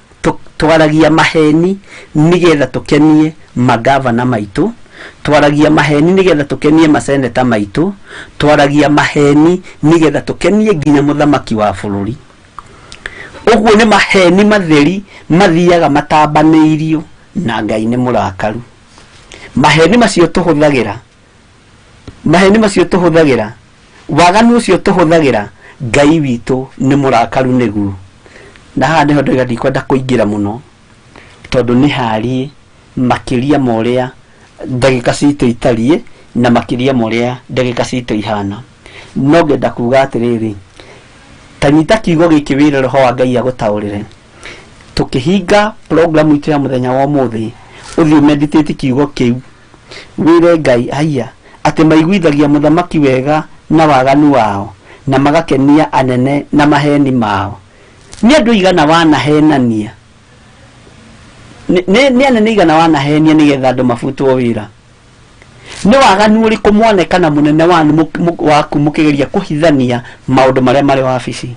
twaragia maheni nĩgetha tũkenie magavana maitũ, twaragia maheni nĩgetha tũkenie maseneta maitũ, twaragia maheni nĩgetha tũkenie nginya mũthamaki wa bũrũri. Ũguo nĩ maheni matheri mathiaga matambanĩirio, na Ngai nĩ mũrakaru. Maheni macio tũhũthagĩra, maheni macio tũhũthagĩra, waganu ũcio tũhũthagĩra, Ngai witũ nĩ mũrakaru nĩguo. Na haha nĩho ndoiga ndikwenda kũingĩra mũno tondũ nĩ hariĩ makĩria ma ũrĩa ndagĩka citũ itariĩ na makĩria ma ũrĩa ndagĩka citũ ihana. No ngenda kuga atĩrĩrĩ, ta nyita kiugo gĩkĩ wĩre roho wa Ngai agũtaũrĩre. Tũkĩhinga program itũ ya mũthenya wa ũmũthĩ, ũthiĩ meditate kiugo kĩu, wĩre Ngai haiya atĩ maiguithagia mũthamaki wega na waganu wao na magakenia anene na maheni mao. Nĩ andũ igana wanahenania, nĩ anene igana wanahenia nĩgetha andũ mabutwo wĩra. Nĩ waganu ũrĩkũ mwanekana mũnene waku mũkĩgeria kũhithania maũndũ marĩa marĩ wabici?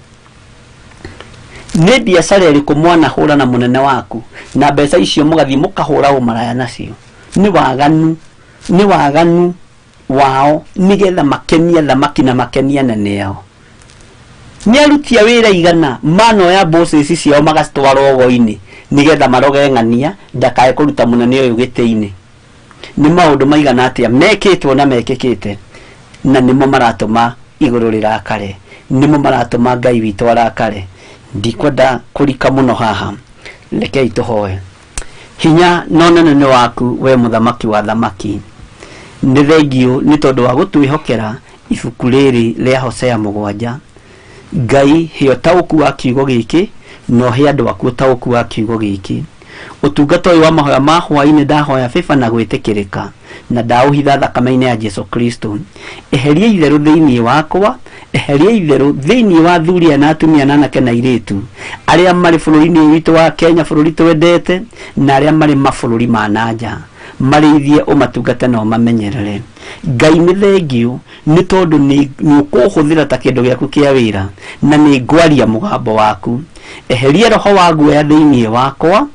Nĩ biacara ĩrĩkũ mwanahũra na mũnene waku na mbeca icio mũgathiĩ mũkahũra ũmaraya nacio? Nĩ waganu wao nĩgetha makenie thamaki na makenie anene ao. Nĩ aruti a wĩra igana manoya bosses ciao magacitwara ũgo-inĩ nĩgetha maroge ng'ania ndakae kũruta mũnene ũyũ gĩtĩ-inĩ. Nĩ maũndũ maigana atĩa mekĩtwo na mekĩkĩte, na nĩmo maratũma igũrũ rĩrakare, nĩmo maratũma Ngai witũ arakare. Ndikwenda kũrika mũno haha, rekei tũhoe. Hinya na ũnene nĩ waku we mũthamaki wa thamaki. Nĩ thengiũ nĩ tondũ wa gũtwĩhokera ibuku rĩrĩ rĩa Hosea 7. Ngai he ũtaũku wa kiugo gĩkĩ na ũhe andũ aku ũtaũku wa kiugo gĩkĩ. Ũtungata ũyũ wa mahoya ma hwaĩ-inĩ ndahoya bĩba na gwĩtĩkĩrĩka na ndaũhitha thakame-inĩ ya Jesu Kristo. Eheria itherũ thĩinĩ wakwa, eheria itherũ thĩinĩ wa athuri aya na atumia na anake na airĩtu arĩa marĩ bũrũri-inĩ ũyũ witũ wa Kenya, bũrũri twendete, na arĩa marĩ mabũrũri ma na nja. Marĩithie ũmatungate na ũmamenyerere. Ngai nĩ thengiũ nĩ tondũ nĩ ũkũhũthĩra ta kĩndũ gĩaku kĩa wĩra na nĩ ngwaria mũgambo waku. Eheria roho wa guoya thĩinĩ wakwa.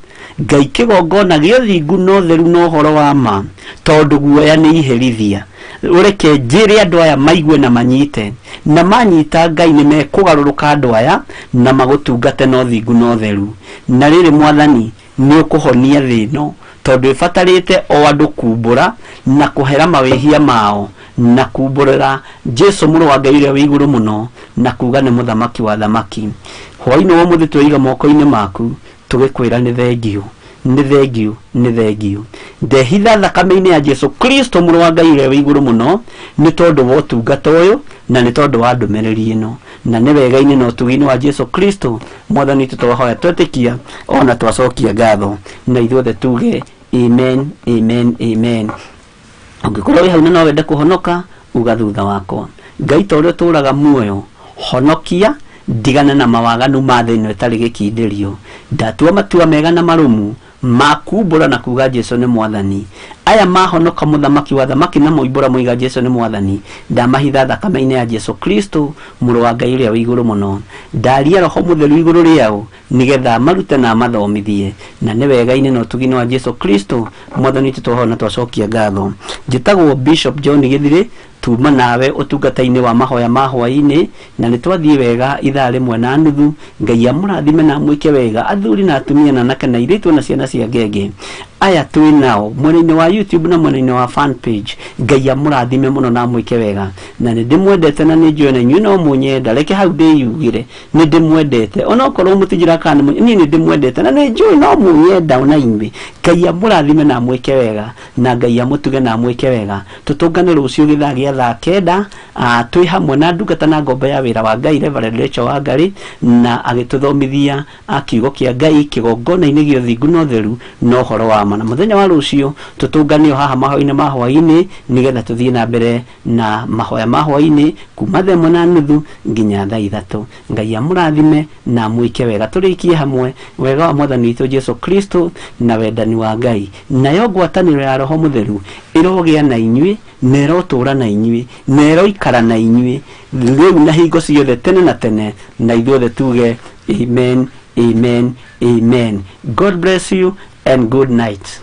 Ngai kĩgongona gĩa ũthingu na ũtheru na ũhoro wa ma, tondũ guoya nĩ iherithia. Ũreke njĩre andũ aya maigue na manyite, na manyita Ngai nĩ mekũgarũrũka andũ aya na magũtungate na ũthingu na ũtheru. Na rĩrĩ Mwathani, nĩ ũkũhonia thĩ ĩno tondũ ĩbatarĩte o andũ kumbũra na kũhera mawĩhia mao na kumbũrĩra Jesu mũrũ wa Ngai ũrĩa wĩ igũrũ mũno na kuga nĩ mũthamaki wa thamaki. Hwaĩ-inĩ wa ũmũthĩ tweiga moko-inĩ maku tũgĩkwĩra nĩ thengiũ, nĩ thengiũ, nĩ thengiũ. Ndehitha thakame-inĩ ya Jesu Kristo mũrũ wa Ngai ũrĩa wĩ igũrũ mũno nĩ tondũ wa ũtungata ũyũ na nĩ tondũ wa ndũmĩrĩri ĩno, na nĩ wega-inĩ na ũtugi-inĩ wa Jesu Kristo Mwathani witũ twahoya twetĩkia ona twacokia ngatho, na ithuothe tuge amen, amen, amen. Ũngĩkorwo wĩ hau na no wende kũhonoka, uga thutha wakwa. Ngai ta ũrĩa ũtũũraga muoyo, honokia ndigane na mawaganu ma thĩ ĩno ĩtarĩ gĩkindĩrio. Ndatua matua mega na marũmu ma kumbũra na kuga Jesu nĩ Mwathani. Aya mahonoka mũthamaki wa thamaki na moimbũra moiga Jesu nĩ Mwathani, ndamahitha thakame-inĩ ya Jesu Kristo mũrũ wa Ngai ũrĩa wĩ igũrũ mũno. Ndaria roho mũtheru igũrũ rĩao nĩgetha marute na mathomithie, na nĩ wega-inĩ na ũtugi-inĩ wa Jesu Kristo Mwathani witũ twahoya na twacokia ngatho. Njĩtagwo Bishop John Gĩthirĩ, tuma nawe ũtungata-inĩ wa mahoya ma hwaĩ-inĩ, na nĩ twathiĩ wega ithaa rĩmwe na nuthu. Ngai amũrathime na amwĩke wega, athuri na atumia na anake na airĩtu na ciana cia ngenge aya twĩ nao mwena-inĩ wa YouTube na mwena-inĩ wa fan page. Ngai amũrathime mũno na amwĩke wega, na nĩ ndĩmwendete na nĩ njũĩ na inyuĩ no mũnyenda. Reke hau ndĩyugĩre nĩ ndĩmwendete, onokorwo mũtinjĩra kana niĩ nĩ ndĩmwendete na nĩ njũĩ no mũnyenda ona inyuĩ. Ngai amũrathime na amwĩke wega, na Ngai amũtuge na amwĩke wega. Tũtũngane rũciũ gĩthaa gĩa thaa 9, twĩ hamwe na ndungata na ngombo ya wĩra wa Ngai Reverend Rachel Wangari, na agĩtũthomithia kiugo kĩa Ngai kĩgongona-inĩ gĩa ũthingu na ũtheru na ũhoro wa ma. Na mũthenya wa rũciũ tũtũngane o haha mahoya-inĩ ma hwaĩ-inĩ nĩgetha tũthiĩ na mbere na mahoya ma hwaĩ-inĩ kuma thaa ĩmwe na nuthu nginya thaa 3. Ngai amũrathime na amwĩke wega. Tũrĩkie hamwe wega wa Mwathani witũ Jesu Kristo na wendani wa Ngai, nayo ngwatanĩro ya Roho Mũtheru ĩrogĩa na inyuĩ na ĩrotũũra na inyuĩ na ĩroikara na inyuĩ rĩu na hingo ciothe tene na tene, na ithuothe tuge amen, amen, amen. God bless you and good night.